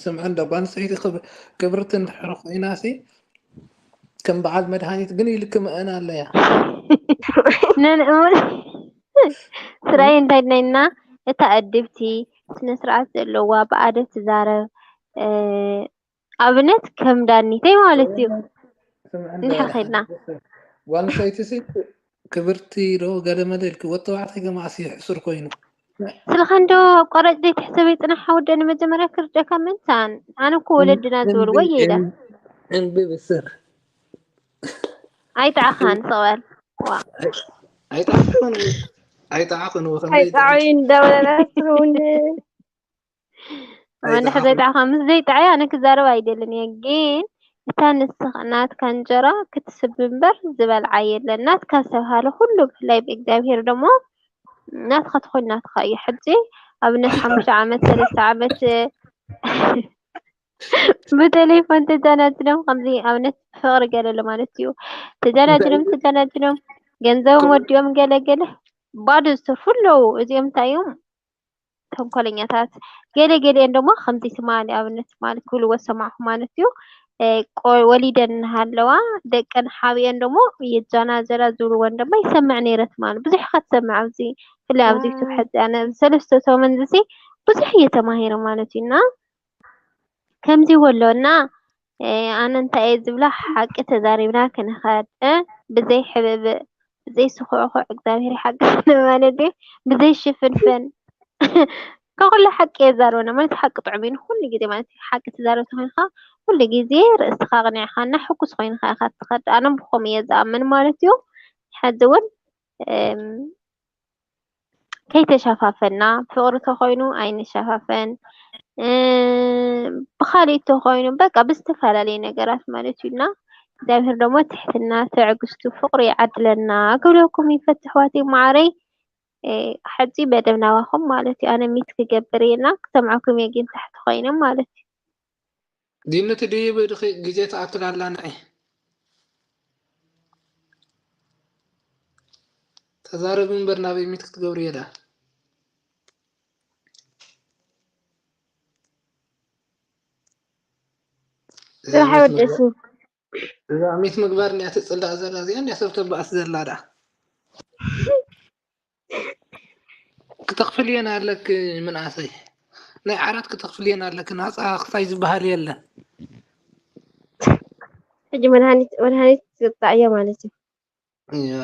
ስምዐ እንደ ጓል ኣንስተይቲ ክብርቲ እንድሕር ኮይና ሲ ከም በዓል መድሃኒት ግን ይልክምአን ኣለያ። ነንእሙን ስራይ እንታይ ድናይና እታ ኣድብቲ ስነ ስርዓት ዘለዋ ብኣደ ትዛረብ ኣብነት ከም ዳኒተይ ማለት እዩ። እንድሕር ከድና ጓል ኣንስተይቲ ሲ ክብርቲ ዶ ገለ መለ ኢልኪ ወዲ ተባዕታይ ገማእሲ ሕሱር ኮይኑ ስለኻ እንዶ ቆረጭ ዘይትሕሰበይ ጽናሕ ሓወደ ንመጀመርያ ክርደካ ምንታን ኣነ እኮ ወለድና ዝበልዎ የለ እንቢ ብስር ኣይጣዕኻን ሰዋል ኣይጣዕኹን ኣይጣዕኹን ኣይጣዕዩ እንዳበለና ትኸውን ወንድሕ ዘይጣዕኻ ምስ ዘይጣዕዩ ኣነ ክዛረብ ኣይደልን እየ ግን እታ ንስኻ ናትካ እንጀራ ክትስብ እምበር ዝበልዓ የለን ናትካ ዝተብሃለ ኩሉ ብፍላይ ብእግዚኣብሔር ደሞ ናትኻ ትኾን ናትኻ እዩ ሕጂ ኣብነት ሓሙሽተ ዓመት ሰለስተ ዓመት ብቴሌፎን ተጃናጅኖም ከምዚ ኣብነት ፍቕሪ ገለሎ ማለት እዩ ተጃናጅኖም ተጃናጅኖም ገንዘቦም ወዲኦም ገለገለ ባዶ ዝተርፉ ኣለዉ እዚኦም እንታይ እዮም ተንኮለኛታት ገለ ገሊአን ደሞ ከምዚ ትማሊ ኣብነት ትማሊ ክብልዎ ዝሰማዕኹ ማለት እዩ ወሊደን እናሃለዋ ደቀን ሓቢአን ደሞ የጃናጀራ ዝብልወን ደሞ ይሰምዕ ነይረ ትማሊ ብዙሕ ኢኻ ትሰምዕ ኣብዚ ብፍላይ ኣብዚ ዩቱብ ሕዚ ኣነ ሰለስተ ሰሙን ዝሲ ብዙሕ እየ ተማሂረ ማለት እዩ እና ከምዚ ወሎ እና ኣነ እንታይ እየ ዝብላ ሓቂ ተዛሪብና ክንኸድ ብዘይ ሕብእብእ ብዘይ ስኹዕኹዕ እግዚኣብሔር ይሓግዘና ማለት እዩ ብዘይ ሽፍንፍን ከኩሉ ሓቂ እየ ዛረበና ማለት ሓቂ ጥዑም እዩ ንኩሉ ግዜ ማለት ሓቂ ትዛረብ ተኮይንካ ኩሉ ግዜ ርእስካ ኣቕኒዕካ እና ሕጉስ ኮይንካ ኢካ ትኸድ ኣነ ብከምኡ እየ ዝኣምን ማለት እዩ ሕዚ እውን ከይተሻፋፈና ፍቕሪ ተኾይኑ ኣይንሻፋፈን ብኻሊእ ተኾይኑ በቃ ብዝተፈላለየ ነገራት ማለት እዩ እና እግዚኣብሔር ደሞ ትሕትና ትዕግስቱ ፍቕሩ ይዓድለና ክብለኩም ይፈትሕ ዋተይ መዓረይ ሕጂ መደብ ናባኹም ማለት እዩ ኣነ ሚት ክገብር እየ እና ክሰምዐኩም እየ ግን ታሕቲ ኮይነ ማለት እዩ ዲኑ ትድይቢ ድኺ ግዜ ትኣክል ኣላ ንዒ ተዛረቢ እምበር ናበይ ሚት ክትገብሪ እየ ደኣ ስራሕ ወደሱ እዛ ሚት ምግባር እንዲያ ትፅላእ ዘላ እዚኣ እንዲያ ሰብ ተባእስ ዘላ ደኣ ክተኽፍልየን ኣለክ ምንኣሰይ ናይ ዓራት ክተኽፍልየን ኣለክ ናፃ ክፋይ ዝበሃል የለን ሕጂ መድሃኒት መድሃኒት ትቅጣዕ እያ ማለት እዩ እያ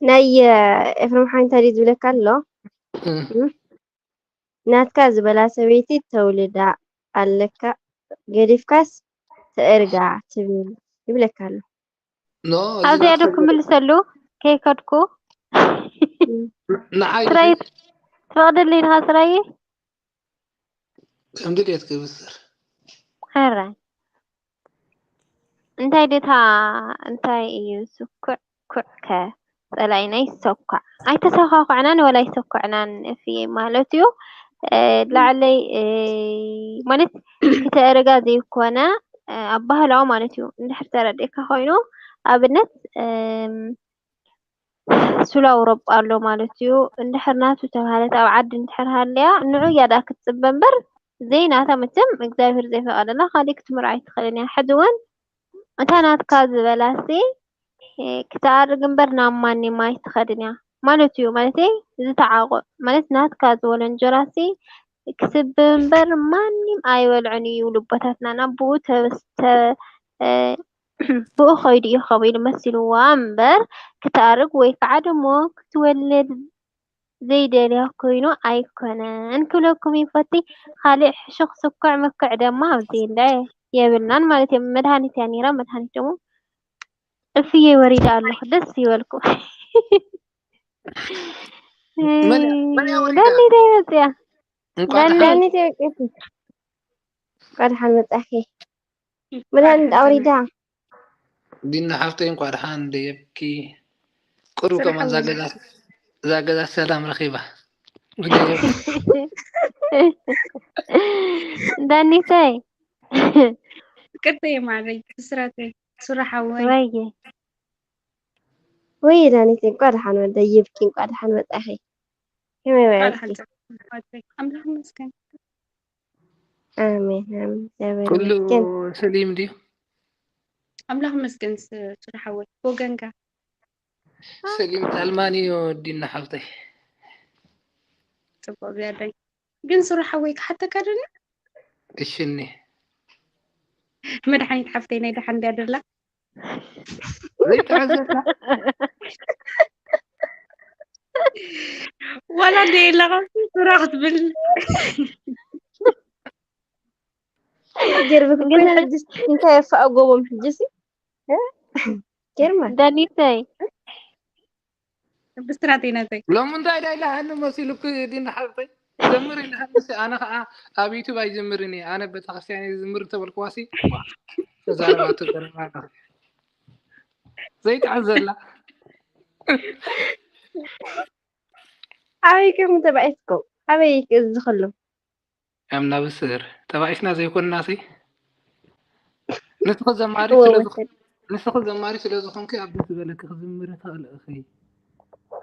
ናይ ኤፍሬም ሓይንታ ድዩ ዝብለካ ኣሎ ናትካ ዝበላ ሰበይቲ ተውልዳ ኣለካ ገዲፍካስ ተእርጋ ትብል ይብለካ ኣሎ ኖ ኣብዚኣ ዶ ክምልሰሉ ከይከድኩ ንዓይ ስራይ ትፈቅደለይ ኢኻ ስራይ ከም ድልየት ክብስር ኧረ እንታይ ድታ እንታይ እዩ ስኩዕ ኩዕ ከ ጸላኢና ይሰኳዕ ኣይተሰኳኳዕናን ወላ ኣይሰኳዕናን እፍየ ማለት እዩ ላዕለይ ማለት ክተእርጋ ዘይኮነ ኣባህላዊ ማለት እዩ እንድሕር ተረዲእካ ኮይኑ ኣብነት ሱላው ረብ ኣሎ ማለት እዩ እንድሕር ናቱ ተባሃለት ኣብ ዓዲ እንድሕር ሃለያ ንዑ እያ ደኣ ክትጽበ እምበር ዘይናታ መቸም እግዚኣብሔር ዘይፈቀደላ ካሊእ ክትምርዖ ኣይትኽእልን እያ ሕጂ እውን እታ ናትካ ዝበላሲ ክትኣርግ እምበር ናብ ማንም ኣይትኸድን እያ ማለት እዩ ማለተይ ዝተዓቆ ማለት ናትካ ዝበሎ እንጀራሲ ክስብ እምበር ማንም ኣይበልዖን እዩ ልቦታትና ናብ ብኡ ተበስተ ብኡ ከይዱ እዩ ከምኡ ኢሉ መሲልዋ እምበር ክትኣርግ ወይ ከዓ ደሞ ክትወልድ ዘይደልያ ኮይኑ ኣይኮነን ክብለኩም ይፈቲ። ካልእ ሕሹኽ ስኩዕ ምኩዕ ደማ ኣብዚ የለ። የብልናን ማለት እዮም። መድሃኒት እያ ነይራ፣ መድሃኒት ደግሞ እፍየይ ወሪዳ ኣለኹ። ደስ ይበልኩ። መን መን እያ ወሪዳ? ዳኒተይ መፅያ። እንኳን ዳኒ- ደሓን ዳኒተይ ወቂፉ። እንኳን ደሓን መጻእኪ። መድሃኒት ኣውሪዳ። ዲና ሓፍተይ፣ እንኳን ደሓን ደየብኪ። ቅሩብ ስራሕ ከማን ኣለና። ዛገዛ ዛገዛ ሰላም ረኺባ። ደየብ- ዳኒተይ ቅርተይ ማዕረይ ብስራተይ ሱራ ሓወይ ወየ ወይ ዳኒተይ እንኳን ደሓን ወደ ይብኪ እንኳን ደሓን መጻኺ። ከመይ እንኳን ወዒልኪ? ደሓን ጸ- ኣምላኽ ይመስገን። ኣሜን ኣሜን። እግዚኣብሔር ኩሉ ይመስገን። ሰሊም ድዩ? ኣምላኽ ይመስገን። ስ- ሱራ ሓወይ ብወገንካ ሰሊም ታልማን እዩ ዲና ሓፍተይ። ጽቡቅ ዝያዳይ ግን ሱራ ሓወይ ክሓተካ ደኒ እሽኒ መድሓኒት ሓፍተይ ናይ ደሓን እንድያ ደላ ዘይትሕዘላ ዋላ እንደ የለኻ ሱራ ክትብል ገርብክ ግን ሕጅስ እንታይ የፋእጎቦም ሕጅስ ገርማ ዳኒተይ ብስራት ናተይ ሎም እንታይ ዳ ኢላሃኒ መሲሉክ ዲና ሓፍተይ ዘምር ኢላሃኒ። ኣነ ከዓ ኣብ ዩቱብ ኣይዝምርን እየ። ኣነ ቤተክርስትያን እየ ዝምር ተበልክዋሲ ተዛረባቱ ገርማ ኣለኹ። ዘይትሕዘላ ኣበይ ከም ተባኢስኩም ኣበይ ዝኸሉ ኣምና ብስር ተባኢስና ዘይኮንና ሲ ንስኺ ዘማሪ እወ ስለ ወሰድ ንስኺ ዘማሪ ስለ ዝኾንኪ ኣብ ደስ ዝበለኪ ክዝምሪ ትኽእሊ ኢኺ።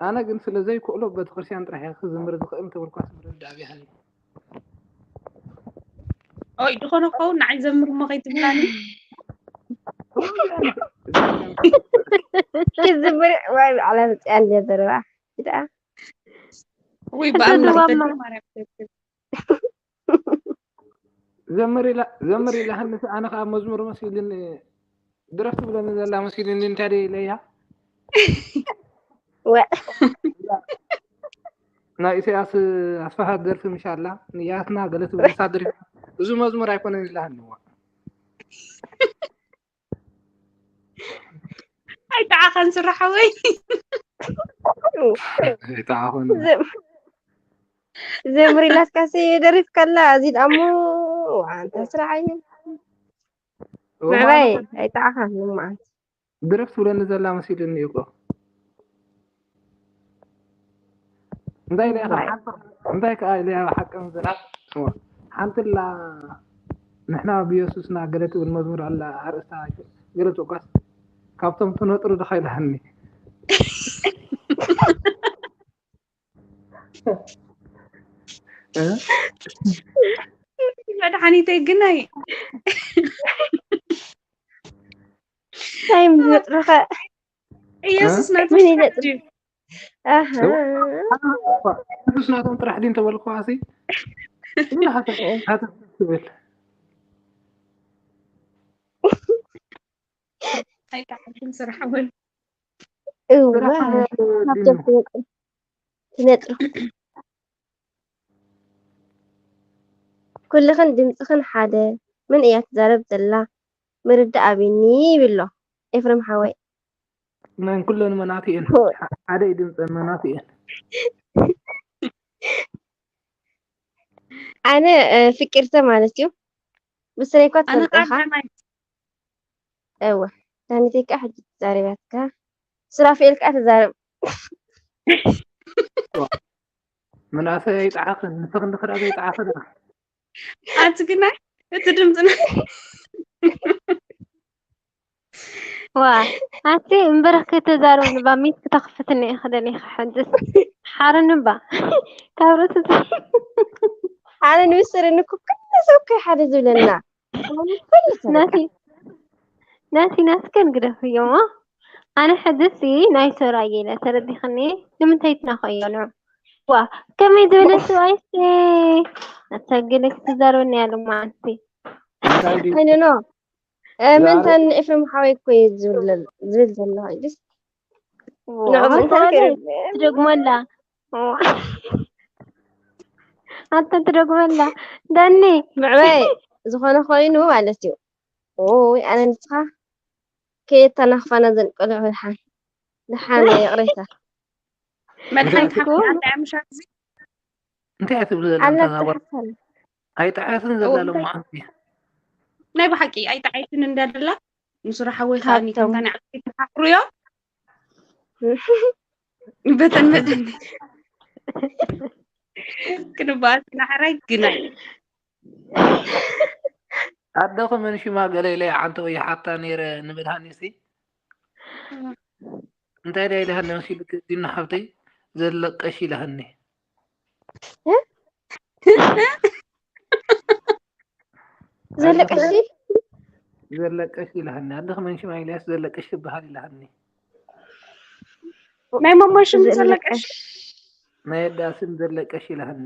ኣነ ግን ስለ ዘይክእሎ ቤተክርስትያን ጥራሕ እየ ክዝምር ዝኽእል እንተበልኳ ስምረ ዳብ ይሃኒ። ኦይ ዝኾነ ክኸውን ንዓይ ዘምር እሞ ከይትብላኒ ክዝምር ወይ ባዕላ መፅያ እንድያ ዘረባ ደኣ ወይ እሱ ብኣምላኽ ንዋማ በቲ ማርያም ትብል ዘምር ኢላ ዘምር ኢላ ሃንስ ኣነ ከዓ መዝሙር መሲልኒ ድረፍ ትብለኒ ዘላ መሲልኒ እንታይ ደይ ኢለያ ወ ናይ ኢሳያስ ኣስፋሃት ደርፊ ምሻላ ንያትና ገለ ትብል ሳድር እዚ መዝሙር ኣይኮነን ኢላሃኒ ዋ ኣይጠዓኻን ስራሕ ወይ ይጠዓኾን ዘምር ኢላትካሲ ደሪፍካላ እዚ ደሞ ዋንታ ስራሕ እዩ ምዕባይ ኣይጠዓኻን ንመዓት ድረፍ ትብለኒ ዘላ መሲልኒ እዩ እኮ እንታይ ኢለ ኢኻ ሓንቲ እንታይ ከዓ ኢለ ሓቂ ምዝራብ ሓንትላ ንሕና ብየሱስና ገለ ትብል መዝሙር ኣላ ኣርእስታ ገለ ትቋስ ካብቶም ትነጥሩ ድኻ ኢልሃኒ መድሓኒተይ ግናይ እንታይ ምዝጥርኸ ኢየሱስ ናቱ ምን ይነጥር ኣሃ ቅዱስ ናቶም ጥራሕ ድን ተበልኩ ኣሲ ትብል ኣይተዓልኩም ስራሕ እውን እዋ ካብቶም ትነጥሩ ትነጥሩ ኩልኽን ድምፅኽን ሓደ ምን እያ ትዛረብ ዘላ ምርዳእ ኣብኒ ይብሎ ኤፍሬም ሓወይ ናይ ኩለን መናት እየን ሓደ እዩ ድምፀን መናት እየን ኣነ ፍቅርተ ማለት እዩ ብስረይኳ ትፈልጠኻ እወ ዳኒተይ ከዓ ሕጂ ትዛረብያትካ ሱራፌል ከዓ ተዛረብ መናእሰይ ኣይጠዓኽን ንስኽን ድኽዳ ዘይጠዓኸ ድኻ ኣቲ ግና እቲ ድምፅና ዋ ኣቲ እምበረክ ከተዛረብኒ ባ ሚት ክተኽፍትኒ ኢኺ ደሊኺ ሕጅስ ሓርኒ ባ ካብ ርእሲ ኣነ ንብስርኒ ኩሉ ሰብ ከይ ሓደ ዝብለና ኩሉ ሰብ ናቲ ናቲ ናትከን ግደፍዮ እሞ ኣነ ሕጅስ ናይ ሶራየ ኢለ ተረዲኽኒ ንምንታይ ትናኸዮ ንዑ ዋ ከመይ ዝበለ ሰብኣይስ ኣታ ገለ ክትዛረበኒ እያ ሎማዓንቲ እንታይ ድዩ ኣይኖኖ መንታን ኤፍሬም ሓወይ እኮ እዩ ዝብል ዘሎ ዝብል ዘሎ ሕጅስ ንዕኡ እንታይ ከይብል ትደግመላ ኣንተ ትደግመላ ዳኒ ምዕባይ ዝኾነ ኮይኑ ማለት እዩ ኦይ ኣነ ንስኻ ከየተናኽፋና ዘን ቆልዑ ድሓን ድሓን ይቕሬታ መድሓኒት እንታይ ሓፍትና እንታይ ምሻት እዚ እንታይ ትብሉ ዘላ ኣላ እንተዛወር ትሓፋል ኣይጠዓትን ዘላ ሎማዓንቲ ናይ ብሓቂ ኣይጠዓይትን እንዳደላ ንሱራ ሓወይ ከኣኒ ካብቶም ከምታ ናይ ዓበይቲ ተሓፍሩዮ በተን መደን ክንበኣስ ናሕራይ ግናይ ኣደኹ መን ሽማ ገለ ኢለ ይዓንተው ይሓታ ነይረ ንመድሃኒሲ እንታይ ዳ ኢልሃኒ መሲልክ ዲና ሓብተይ ዘለቀሽ ኢልሃኒ ዘለቀሽ ዘለቀሽ ኢልሃኒ ኣደኹ መን ሽማ ኢልያስ ዘለቀሽ ትበሃል ኢልሃኒ ናይ መሞሽም ዘለቀሽ ናይ ኣዳ ስም ዘለቀሽ ኢልሃኒ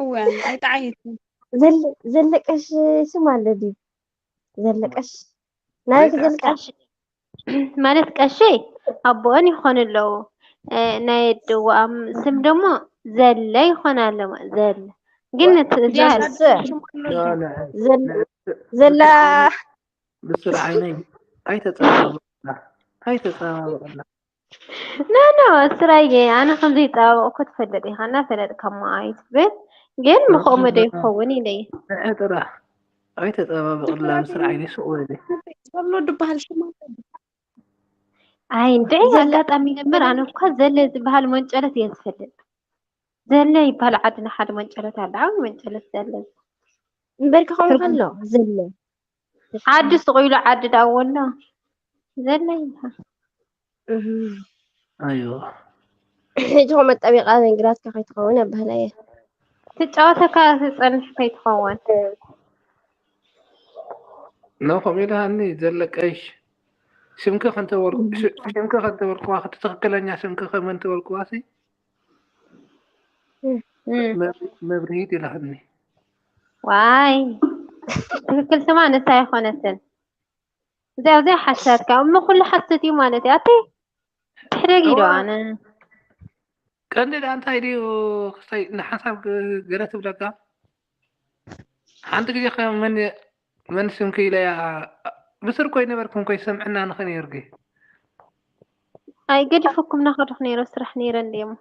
እወ ኣይጠዓይትን ዘለ- ዘለቀሽ ስም ኣለ ድዩ ዘለቀሽ ናይ ኣይጠዓይትን ዘለቀሽ ማለት ቀሺ ኣቦኦን ይኾኑ ኣለዉ። እ፣ ናይ ኣደዋም ስም ደሞ ዘለ ይኾን ኣሎ ማ- ዘለ ግን እቲ እዚኣ ጀሰ ዘል- ዘላ ብስር ዓይነይ ኣይተፀባበቕላ ኣይተፀባበቕላ ኖ ኖ ስራየ ኣነ ከምዘይፀባበቕኩ ትፈልጥ ኢኻ እና ፈለጥካ እሞ ኣይትብል ግን ምኸኡ መደ ይኸውን ኢለ እየ ንዐ ጥራሕ ኣይተፀባበቕላ ብስር ዓይነይ ስቕ በለ ዘሎ ድበሃል ሽማ ኣይ እንድዒ ኣጋጣሚ ነበር ኣነ እኳ ዘለ ዝበሃል መንጨለት እየ ዝፈልጥ ዘለ ይበሃል ዓድና ሓደ መንጨለት ኣለ ዓብዪ መንጨለት ዘለ እምበር ክኸውን ከሎ ዘለ ዓዲ ስቕ ኢሉ ዓዲ ዳዎ ኣሎ ዘለ ይበሃል እህ። ኣዮ ሕጂ ከ መጣቢቃ ነግራት ከ ከይትኸውን ኣባህላ እየ ትጫወተካ ትፀንሕ ከይትኸውን ኖ ከምኡ ኢልሃኒ ዘለቀሽ ስምኪ ከንተበልኩ ሽ- ስምኪ ከንተበልኩዋ እቲ ትኽክለኛ ስምኪ ከመን ተበልኩዋ ሲ እም። መብ- መብርሂት ኢልሃኒ ዋይ ትክክል ስማ ንሳ ኣይኮነትን እዚኣ እዚኣ ሓሳትካ እሞ ኩሉ ሓሰት እዩ ማለት እዩ ኣቲ ትሕደግ ኢዶ ኣነ ቀንዲ ደኣ እንታይ ድዩ ክስታይ ንሓንሳብ ግ- ገለ ትብለካ ሓንቲ ግዜ ከ መን መን ስምኪ ኢለያ ብስር ኮይ ነበርኩም ኮይ ሰምዕና ንኸ ነይርጊ ኣይ ገዲፈኩም ናኸድኹ ነይረ ስራሕ ነይረ እንድየሞ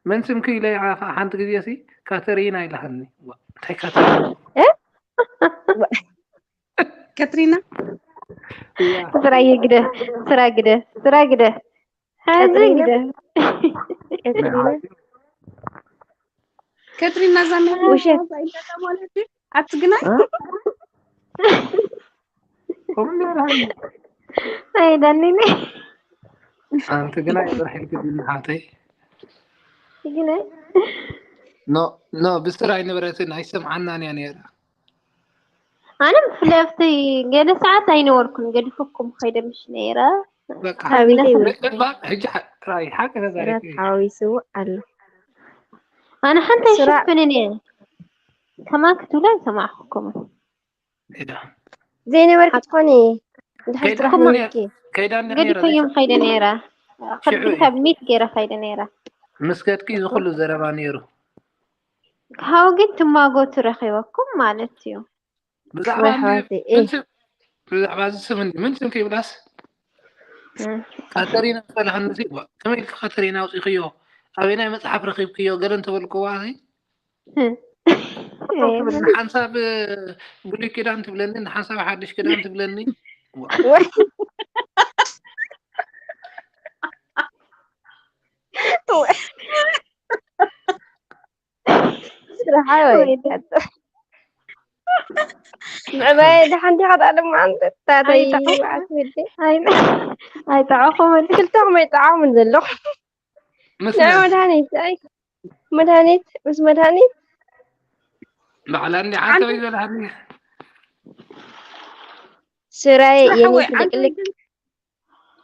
መን ስምኪ ኢለያ ከዓ ሓንቲ ግዜ ሲ ካተሪና ኢልሃኒ ዋ፣ እንታይ ካተሪና ከትሪና እያ ስራየ ግደ ስራ ግደ ስራ ግደ ሓዚ ግደ ቀጽልና ከትሪና ዛና ውሸት። ማለት እዩ ኣቲ ግናይ ከምኡ ነይርሃኒ ኣይዳኒኒ ኣንቲ ግና ይጥራሕ ኢልክ ድና ሓተይ ግነ ኖ ኖ ብስር ኣይነበረትን ኣይሰምዓናን እያ ነይራ ኣነ ብፍላይ ኣብቲ ገለ ሰዓት ኣይነበርኩን ገዲፈኩም ከይደ ምሽ ነይረ በቃ ሓቢተይ እባ ሕጂ ሓ- ጥራይ ሓቂ ተዛሪብ ስራት ሓዋዊስዎ ኣሎ ኣነ ሓንቲ ስራ- ኣይሽፍንን እየ ከማን ክትብሉ ኣይሰማዕኩኩምን ኢዳ ዘይነበርኪ ትኾኒ ድሓር ስራሕ ከይድኩም ነበርኪ ከይዳ እንዲያ ነይረ ገዲፈዮም ከይደ ነይረ ሽዑ ከቢድ ካብ ሚት ገይረ ከይደ ነይረ ምስ ከድኪ እዚ ኩሉ ዘረባ ነይሩ ካብኡ ግን ትማጎቱ ረኺበኩም ማለት እዩ ብዛዕባ ወይ እንዲ- ኣሕዋተይ፣ እ። ምን ስም- ብዛዕባ እዚ ስም እንዲ ምን ስም ከይብላስ እም። ካተሪና ዝተባህለ ንዚ ዋ፣ ከመይ ኢልኪ ካተሪና ኣውፂኽዮ ኣበይ ናይ መፅሓፍ ረኺብክዮ ገለ እንተበልክዋ እዚ እም። ትብለኒ ሓንሳብ ብሉይ ኪዳን ትብለኒ ሓንሳብ ሓድሽ ኪዳን ትብለኒ ዋ፣ ወይ ስራሓ ወይ ወይ ደ- ምዕባየ ደሓን ዲኻ ዳኣ ድማ ኣንተ ታተይ ኣይታ- በዓል ወዲ ኣይ- ኣይጠዓኹምን ክልተኹም ኣይጠዓምን ዘለኹም ምስ ናይ መን? መድሃኒት ኣይ መድሃኒት ምስ መድሃኒት በዓል ኣንዲ ዓተበይ ዘለሃኒ ስራይ ስራሕ የኔ ወይ ዓንተ ትልቅልቅ ግን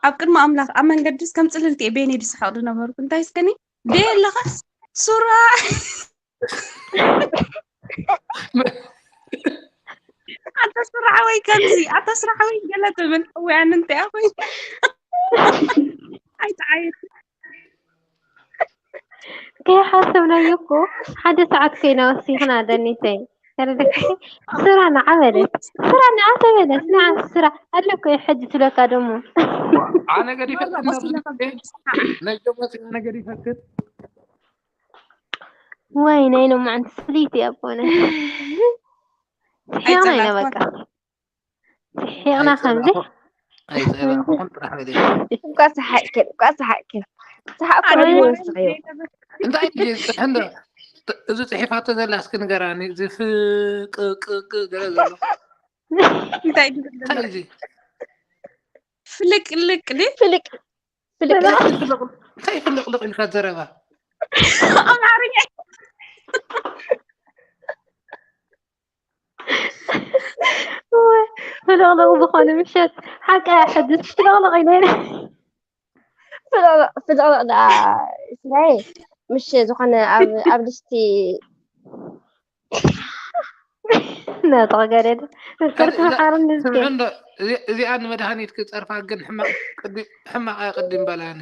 ኣብ ቅድሚ ኣምላኽ ኣብ መንገዲስ ከም ጽልልቲ እየ ቤኒ ድስሓቕ ዝነበርኩ እንታይ እስከኒ ደየ ኣለኻስ ሱራ ኣታ ስራሕ ወይ ከምዚ ኣታ ስራሕ ወይ ገለ ትብል ወይ ኣነ እንታይ ኣኹይ ኣይተዓየት ከይሓሰብናዮ እኮ ሓደ ሰዓት ኮይና ወሲኽና ደኒተይ ስራ ንዓ በለት። ስራ ንዓ ተበለት። ንዓ ስራ ኣለኩ ሕጂ ትለካ ደሞ። ኣነ ገዲፈክን ኣብዚ ናይ ጆመት ኣነ ገዲፈክን ወይ ናይ ሎማዓንቲ ስሊት እያ ኣቦነ። ስሒቕና ኢና በቃ። ስሒቕና ከምዚ። ኣይፀላእኩኹን ጥራሕ በለ። እኳ ሰሓቅክን እኳ ሰሓቅክን ሰሓቅኩ ኣነ ዕድመ ወ- ወስኸዮ። እንታይ እዩ ዝፅሕፍ እንዶ? እዚ ፅሒፋቶ ዘላ እስኪ ንገራኒ። እዚ ፍቅቅቅ ገለ ዘሎ እንታይ ድብል ዘሎ? እንታይ እዚ? ፍልቅልቅ ድዩ? ፍልቅ ፍልቅ እንታይ ፍልቅልቅ ኢልካ ዘረባ? ኣምሓርኛ ወይ፣ ፍልቕልቕ ዝኾነ ምሸት ሓቂ ሕድስ ፍልቕልቕ ኢለ። ፍልቕልቕ ፍልቕልቕ ደኣ ስራይ ምሽ ዝኾነ ኣብ ኣብ ድስቲ ነጥቕ ገደድ ፍቅርቲ መሓርን ንዝከ ስምዑ እንዶ እዚ- እዚኣ ንመድሃኒት ክፀርፋ ግን ሕማቕ ቅዲ- ሕማቕ እያ ቅድም በላኒ።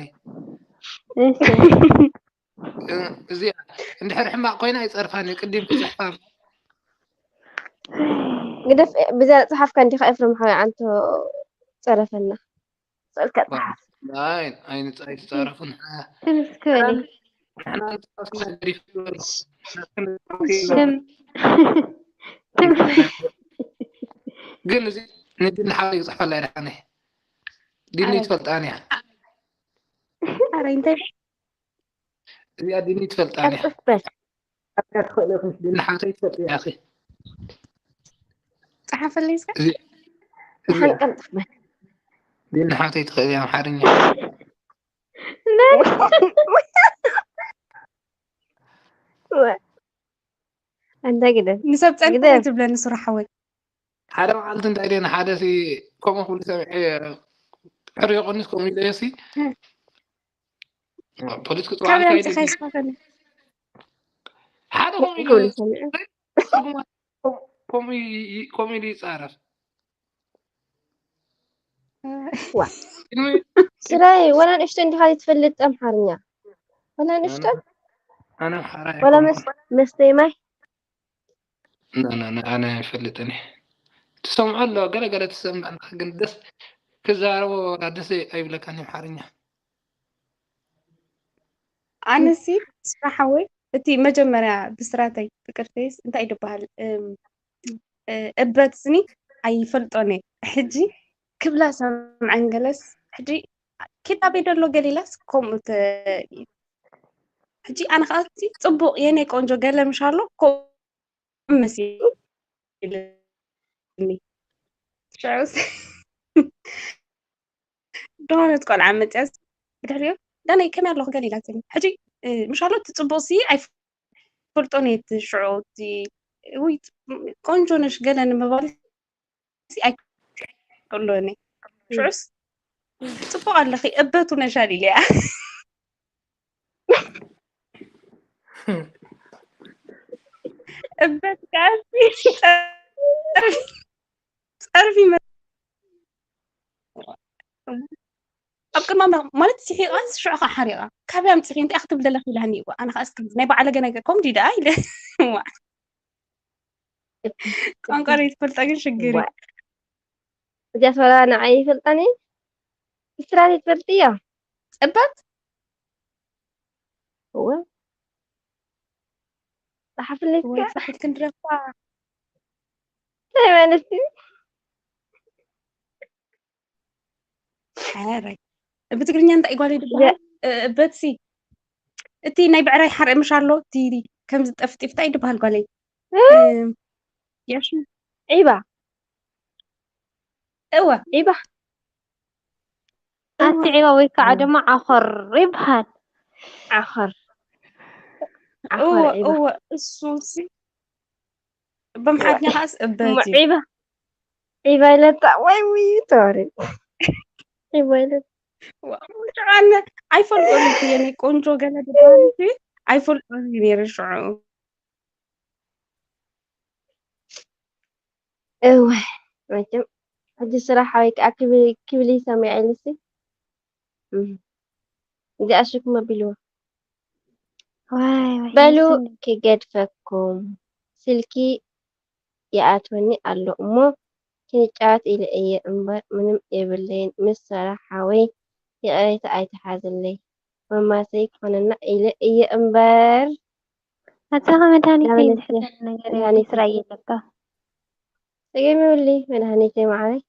እሺ እ- እዚኣ እንድሕር ሕማቕ ኮይና ይፀርፋኒ ቅድም ክፅሕፋ። ግደፍ ብዛ ጸሓፍካ እንዲኻ ኤፍረም ሓወይ ኣንቶ ጸረፈና ስእልካ ጸሓፍ ኣይ ኣይንፃ ኣይትፃረፉ ንሕና ትምስ ክበሊ ንሕና ንፃረፍና ገዲፍ ዝበሉ ትም ትም ግን እዚ ንድኒ ሓወይ ይፅሕፈላ ይድሓነ ድኒ ኣረ- ትፈልጣን እያ ኣረ እንታይ እዚኣ ድኒ ትፈልጣን እያ ቀልጥፍ በል ኣካ ትኽእሊ ኢኺ ድኒ ሓወይ ትፈልጥ እያ እኺ ጸሓፈለይ እስከ እዚ- እዚኣ ደሓን ቀልጥፍ በል ድኒ ሓወይ ትኽእል እያ ኣምሓርኛ እንታይ ግደ ንሰብ ጸልኩ ግደፍ። ትብለኒ ስራሕ ሓወይ ሓደ መዓልቲ እንታይ ደና ሓደ ሲ ከምኡ ክብሉ ሰሚዐ ሕርዮቆኒስ ከምኡ ኢለዮ ሲ ፖሊስ ክፅዋዕ ካበይ ይካይድ ኣምፅኻ ይስፋፈኒ ሓደ ከምኡ ኢለ ይገብሩ ይሰምዑ ትርጉማ ከምኡ ይ- ከምኡ ኢሉ ይፃረፍ ስራይ ወላ ንእሽቶ እንዲኻ ትፈልጥ ኣምሓርኛ ወላ ንእሽቶ ኣነ ኣምሓራ ወላ መስ- መስተይ ማይ ኣነ ይፈልጥን ትሰምዖ ኣሎ ገለ ገለ ትሰምዕ ግን ደስ ክዛረቦ ወላ ደስ ኣይብለካን ኣምሓርኛ ኣነሲ ስራሕ ሓወይ እቲ መጀመርያ ብስራተይ ፍቅርተይስ እንታይ ድበሃል እም፣ እ፣ እበት ስኒ ኣይፈልጦን እየ ሕጂ ክብላ ሰምዐን ገለስ ሕጂ ኪታበይ ደሎ ገሊላስ ከምኡ ተ- ሕጂ ኣነ ከዓ እቲ ፅቡቅ የኔ ቆንጆ ገለ ምሻሎ ከምኡ መሲልኒ ሽዑስ ዝኾነት ቆልዓ መፅያስ ብድሕሪኡ ዳነይ ከመይ ኣለኹ ገለ ኢላትኒ ሕጂ እ፣ ምሻሎ እቲ ፅቡቅ ሲ ኣይፈልጦን እየ እቲ ሽዑ እቲ ውይ ቆንጆ ነሽ ገለ ንምባል ሲ ኣይክእሎን እየ ሽዑስ ፅቡቅ ኣለኺ እበቱ ነሻል ኢለያ እበት ከዓሲ ጸርፊ መ- ኣብ ቅድማ መ- ማለት ስሒቓ ሽዑ ከዓ ሓሪቓ ካበይ ኣምፂኺ እንታይ ክትብል ዘለኺ ኢላኒ እዋ ኣነ ከዓ እስኪ ናይ በዓለ ገና ገ- ኮምዲ ደኣ ኢለ እዋ። ቋንቋ ዘይትፈልጣ ግን ሽግር እዩ። እዚኣ ስወራ ንዓይ ይፈልጣኒ ብስራ ዘይትፈልጥዮ እበት እወ ጸሓፍለይ ወይ ጻሒት ክንድረፋ እንታይ ማለት እዩ ሓራይ ብትግርኛ እንታይ ጓል ይድበሃል እበትሲ እቲ ናይ ብዕራይ ሓርእ ምሽ ኣሎ እቲ ከምዚ ጠፍጢፍታ ይድበሃል ጓለይ ያሹ ዒባ እወ ዒባ ኣቲ ዒባ ወይ ከዓ ድማ ዓኾር ይበሃል ዓኸር እወ ዓኸር ዒባ እወ እሱ ሲ በምሓትኛ ከዓስ እበት እዩ ዒባ ዒባ ኢለታ ወይ ውይ ተወሪ ዒባ ኢለታ ሽዓነ ኣይፈልጦን እቲ የኔ ቆንጆ ገለ ዝበሃል እቲ ኣይፈልጦን እዩ ነይረ ሽዑ እወ መቸም ሕጂ ስራሕ ሓወይ ከዓ ክብል- ክብል ይሰሚዐ ኢሉሲ እዚኣ ሽኩም ኣቢልዎ ዋይ ዋይ በሉ ይስኒ። ክገድፈኩም ስልኪ ይኣትወኒ ኣሎ እሞ ክንጫወት ኢለ እየ እምበር ምንም የብለይን። ምስ ሰራ ሓወይ ይቕሬታ ኣይትሓዘለይ። መማሰይ ክኾነና ኢለ እየ እምበር። ኣታ መድሃኒት ዳመነች ዝሕዘኒ ነገር መድሃኒት ስራ የለካ። ጸገም የብለይ መድሃኒተይ መዓረይ።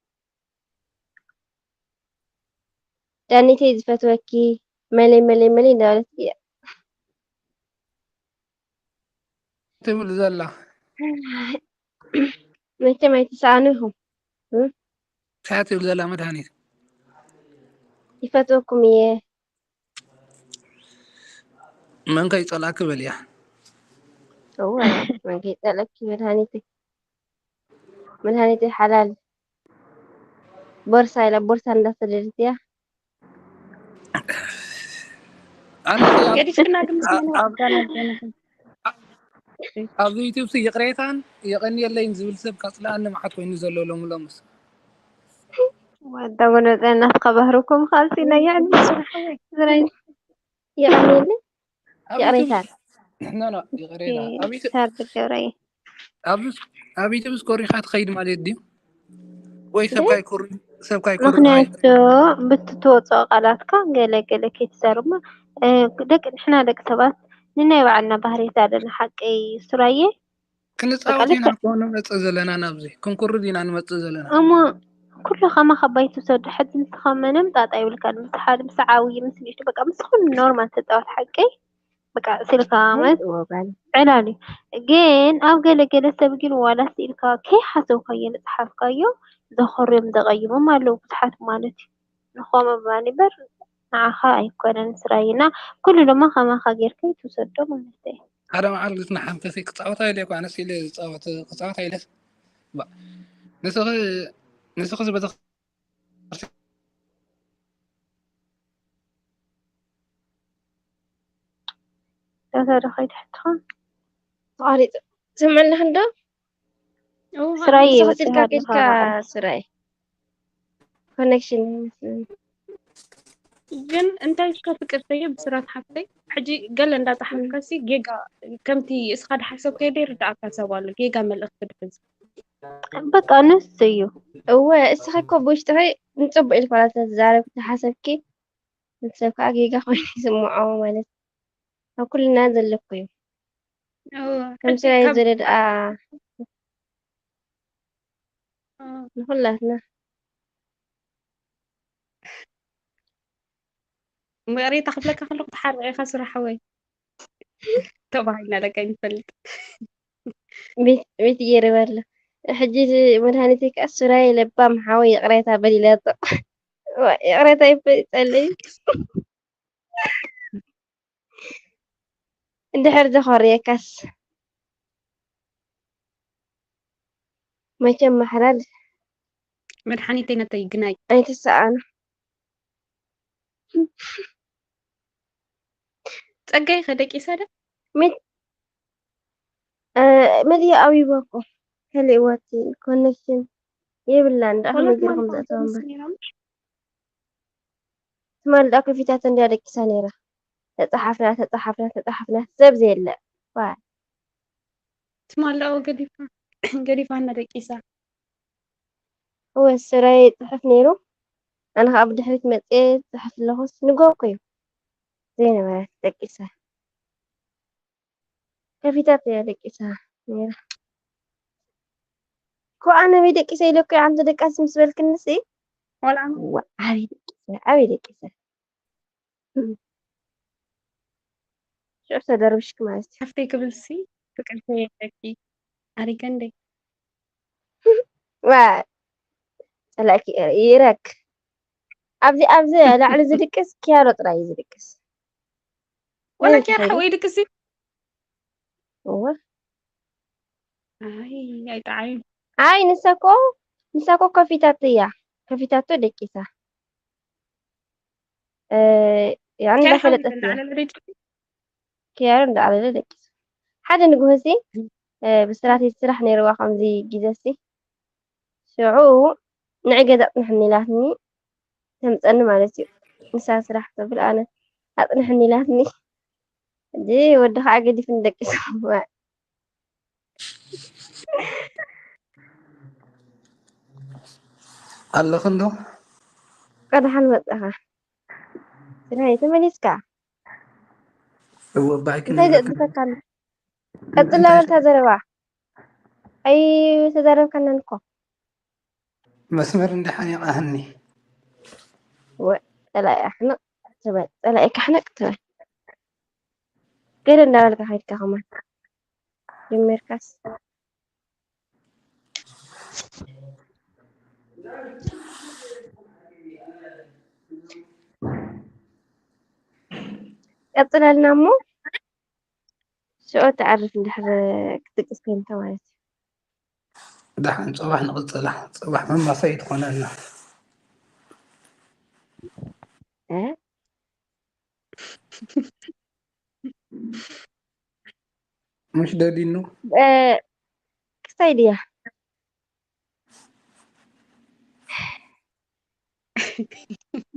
ዳኒተይ ዝፈትወኪ መለይ መለይ መለይ እንዳበለት እያ። ትብል ዘላ መቸም ኣይትሰኣኑ ኢኹም። እንታይ ትብል ዘላ መድሃኒት ይፈትወኩም እየ። መን ከይጸላእኪ በልያ። እወ መን ከይጸለኪ መድሃኒተይ መድሃኒተይ ሓላል ቦርሳ ኢላ ቦርሳ እንዳሰደደት እያ። ኣነ ገዲፍክና ግን ኣብ- ኣብዚ ዩቲብ ይቕሬታን የቐንየለይን ዝብል ሰብ ካፅለኣኒ መዓት ኮይኑ ዘሎ ሎሚ ሎምስ ወዳ ጎነፀ እናተኸባህርኩም ካልሲ ናይ የዕኒ ስራሕ ዝረይ የቐንየለይ ኣብ ይቕሬታ ዩቲብ- ኖ፣ ኖ፣ ይቕሬታ። ኣብ ዩቲብ- ሰርድ ገብረይ ኣብ- ኣብ ዩቲብ ስኮሪካ ትኸይድ ማለት ድዩ ወይ ሰብካይ ኩሪ ሰብካይ ኩሪ ምክንያቱ ብትትወፅኦ ቃላትካ ገለ ገለ ከይትዛረብ እሞ፣ እ፣ ደቂ ንሕና ደቂ ሰባት ንናይ ባዕልና ባህርያት ኣለና። ሓቀይ ሱራየ ክንፃወት በቃ ኢና ልክዕ- እኮ ንመፅእ ዘለና ናብዚ ክንኩርድ ኢና ንመፅእ ዘለና። እሞ ኩሉ ከማኻ ባይ ትውሰዱ። ሕዚ ንስኻ ምንም ጣጣ ይብልካን ምስ ሓደ ምስ ዓብዪ ምስ ንእሽቶ በቃ ምስ ኩሉ ኖርማል ተፃወት ሓቀይ በቃ ስልካ ማለት ወጋል ዕላል እዩ። ግን ኣብ ገለ ገለ ሰብ ግን ዋላ ስኢልካ ከይሓሰብካዮ ዝፀሓፍካዮ ዘኾርዮም ዘቐይሞም ኣለዉ ብዙሓት ማለት እዩ። ንኸምኡ ምባል እምበር ንዓኻ ኣይኮነን ስራይ እና ኩሉ ድማ ከማኻ ጌርካ ይትውሰዶ ማለት እዩ። ሓደ መዓልቲ ንሓንፈሰይ ክፃወታ ኢለ እኮ ኣነስ ኢለ ዝፃወት ክፃወታ ኢለስ ባ- ንስኺ ንስኺ ዝበዚ ዳታ ዶ ከይትሕትኻ ተቋሪፁ ትስምዕለህ እንዶ ስራይ ንስኻ ይወፅእ ስልካ ኣለኻ ከድካ በዓል። ስራይ ኮኔክሽን ይመስለኒ ግን እንታይ እስከ ፍቅርተይ ብስራት ሓፍተይ ሕጂ ገለ እንዳፀሓፍካሲ ጌጋ ከምቲ እስኻ ድሓሰብከዮ ደይርድኣካ ሰብ ኣሎ ጌጋ መልእኽቲ ድሕዝ በቃ ንሱ እዩ እወ እስኻ እኮ ብውሽጥኺ ንፅቡቅ ኢልካ ዋላ ተዛረብኪ ተሓሰብኪ ንሰብ ከዓ ጌጋ ኮይኑ ይስምዖ ማለት ኣብ ኩልና ዘለኩ እዩ ከም ስራይ ዝረድኣ ንኩላትና ምቕሬታ ክብለካ ከለኩ ተሓርቕ ኢኻ ስራሕ ወይ ተባሂልና ደቀ ይንፈልጥ ቤት ገይረ በለ ሕጂ መድሃኒት ከዓ ሱራይ ለባም ሓወይ ይቕሬታ በል ኢለቶ ይቕሬታ ይፈይፀለይ እንድሕር ዘኾርየካስ መቸም ማሕላል መድሓኒተይ ነተይ ግናይ ኣይትሰኣኑ ፀጋይ ከደቂሳ ደ ሚት መድያ ኣቢባ እኮ ከሊእዋቲ ኮኔክሽን የብላን ደኣ ከመይ ገይርኩም ዘእተዋ እምበር ትማል ደኣ ከፊታቶ እንድያ ደቂሳ ነይራ ተፃሓፍና ተፃሓፍና ተፃሓፍና ሰብ ዘየለ ዋይ ትማል ደኣ ገዲፋ ገዲፋና ደቂሳ እወ ስራይ ይፅሕፍ ነይሩ ኣነ ከዓ ብድሕሪት መፅየ ዝፅሕፍ ኣለኹስ ንጎ እኮ እዩ ዘይነበረት ደቂሳ ከፊታት እያ ደቂሳ ነይራ እኮ ኣነ በይ ደቂሰ ኢለ እኮ ኣንተ ደቃሲ ምስ በልክንሲ ዋላ ኣበይ ደቂሰ ኣበይ ደቂሰ ሽዑ ተደርብሽክ ማለት እዩ ሓፍተይ ክብልሲ ፍቅርተይ የለኪ ኣሪገ እንደ ዋ ፀላእኪ ይረክ ኣብዚ ኣብዚ ላዕሊ ዝድቅስ ኪያሮ ጥራይ እዩ ዝድቅስ ወላ መን ኪያር ትኸይድ? ሓወይ ድቅሲ እወ ኣይ ኣይጠዓዩ ኣይ ንሳ እኮ ንሳ እኮ ከፊታቶ እያ ከፊታቶ ደቂሳ እ፣ ያኒ ኪያር ሓወይ እንዳፈለጠት እያ ተላዓለ ለደጭ ኪያሮ እንዳዓለለ ደቂሱ ሓደ ንግሆ ሲ እ፣ ብስራት ስራሕ ነይርዋ ከምዚ ግዜ ሲ ሽዑ ንዒ ገዛ ኣፅንሕኒ ኢላትኒ ተምፀኒ ማለት እዩ ንሳ ስራሕ ትብል ኣነ ኣፅንሕኒ ኢላትኒ እዚ ወዲ ከዓ ገዲፍኒ ደቂሱ ኣለኽን ዶ? ቀድሓን መጻኻ። ስራይ ተመሊስካ። እወ ባይክ እንታይ ዘጥፈካ ኣሎ? ቀጽላ በልታ ዘረባ። ኣይ ተዛረብካናን እኮ። መስመር እንደ ሓኒቓ ህኒ። ወ ጸላኢ ኣሕንቕ ትበል። ጸላኢ ካሕነቕ ትበል። ገለ እንዳበልካ ከይድካ ከማን። ጀሚርካስ። ቀጽለልና እሞ ሽዑ ትዓርፍ እንድሕር ክትድቅስ ኮይንካ ማለት እዩ። ደሓን ጽባሕ ንቕጽላ። ጽባሕ መማሰይ ትኾነልና። እ? ምሽ ደሊኑ እ፣ ክስታይ ድያ?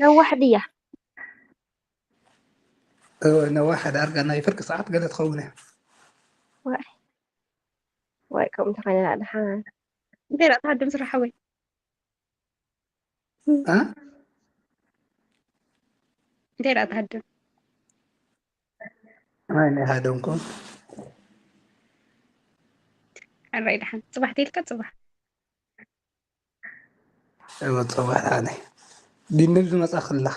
ነዋሕ ድያ? እወ፣ ነዋሕ ዳርጋ ናይ ፍርቂ ሰዓት ገለ ትኸውን እያ። ዋይ ዋይ፣ ከምኡ እንተኾይና ደሓን። እንታይ ደኣ ትሃድም ስራሕ ሓወይ? እ? እንታይ ደኣ ትሃድም? ኣይ፣ ናይ ሃደምኩም። ሕራይ ደሓን። ጽባሕ ተይልካ ጽባሕ። እወ፣ ጽባሕ ደሓን። ዲንብ ዝመጻ ክላ።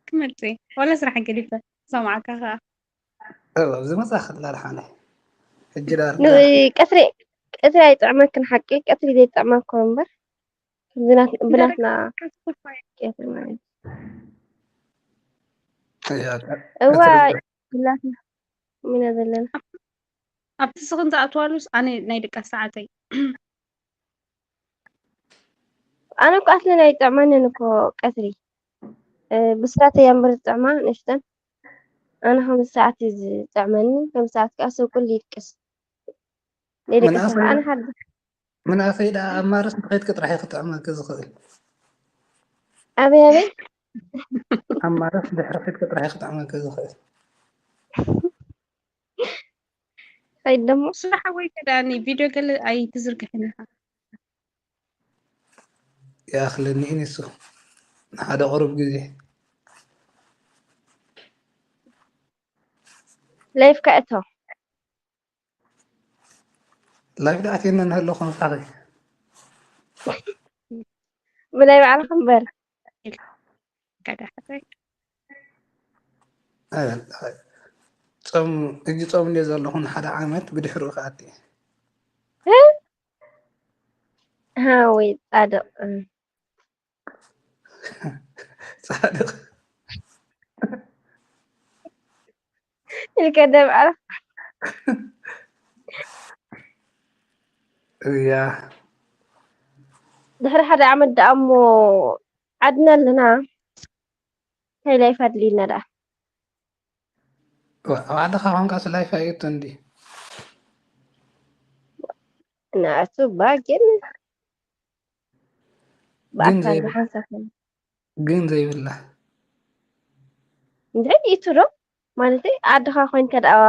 ክመጽእ። ዋላ ስራሕ ገዲፈ። ሰማዕካ ከኣ። እወ፣ ዝመጻ ክላ ደሓን። ሕጂ ዳር ን-፣ ቀትሪ፣ ቀትሪ ኣይጥዕመክን ሓቂ፣ ቀትሪ ዘይጥዕመኩም እምበር። ከምዚ ናት-፣ ብናትና ቀትሪ ማለት። እያ፣ እዋ፣ ቀትሪ ብናትና ኢና ዘለና። ኣብቲ ስኽን ዝኣትዋሉስ ኣነ ናይ ድቃስ ሰዓተይ። ኣነ እኮ ኣስለን ኣይጥዕመንን እኮ ቀትሪ። እ፣ ብስራት እያ እምበር ዝጥዕማ ንእሽተን። ኣነ ከምዚ ሰዓት እዩ ዝጥዕመኒ፣ ከምዚ ሰዓት ከኣ ሰብ ኩሉ ይድቅስ። ዘይደቀሰ መናእሰይ ከኣ ኣነ ሓደ መናእሰይ ደኣ ኣብ ማረስ ድሕሪትኪ ጥራሕ እዩ ክጥዕመኪ ዝኽእል። ኣበይ ኣበይ? ኣብ ማረስ ድሕሪትኪ ጥራሕ እዩ ክጥዕመኪ ዝኽእል። ከይድ ደሞ ስራሕ ሓወይ ከዳኒ ቪድዮ ገለ ኣይትዝርግሕን ኢኻ። ይኣኽለኒ እዩ ንሱ። ንሓደ ቁሩብ ግዜ። ላይፍ ከእቶ። ላይፍ ደኣ ኣትየና ንህለኹ ምሳኺ። ብናይ ባዕልኻ እምበር። ከዳሕተይ እ፣ ጾም፣ ሕጂ ጾም እንድየ ዘለኹ ንሓደ ዓመት ብድሕሪኡ ክኣቲ። እ? ሃወይ ጻድቕ። ጻድቕ። ኢልከ ደብዓ። እያ። ድሕሪ ሓደ ዓመት ደኣ እሞ ዓድና ኣለና። እንታይ ላይፍ ኣድልዩና ደኣ? ዋ፣ ኣብ ዓድኻ ኮንካስ ላይፍ ኣየቱ እንዲ። ናቱ ባ ግን ግን ብኣካል ዘይብ-፣ ሓንሳብ ኮነ። ግን ዘይብላ። እንድዒ ይቱ ዶ? ማለተይ ዓድኻ ኮይንካ ደኣ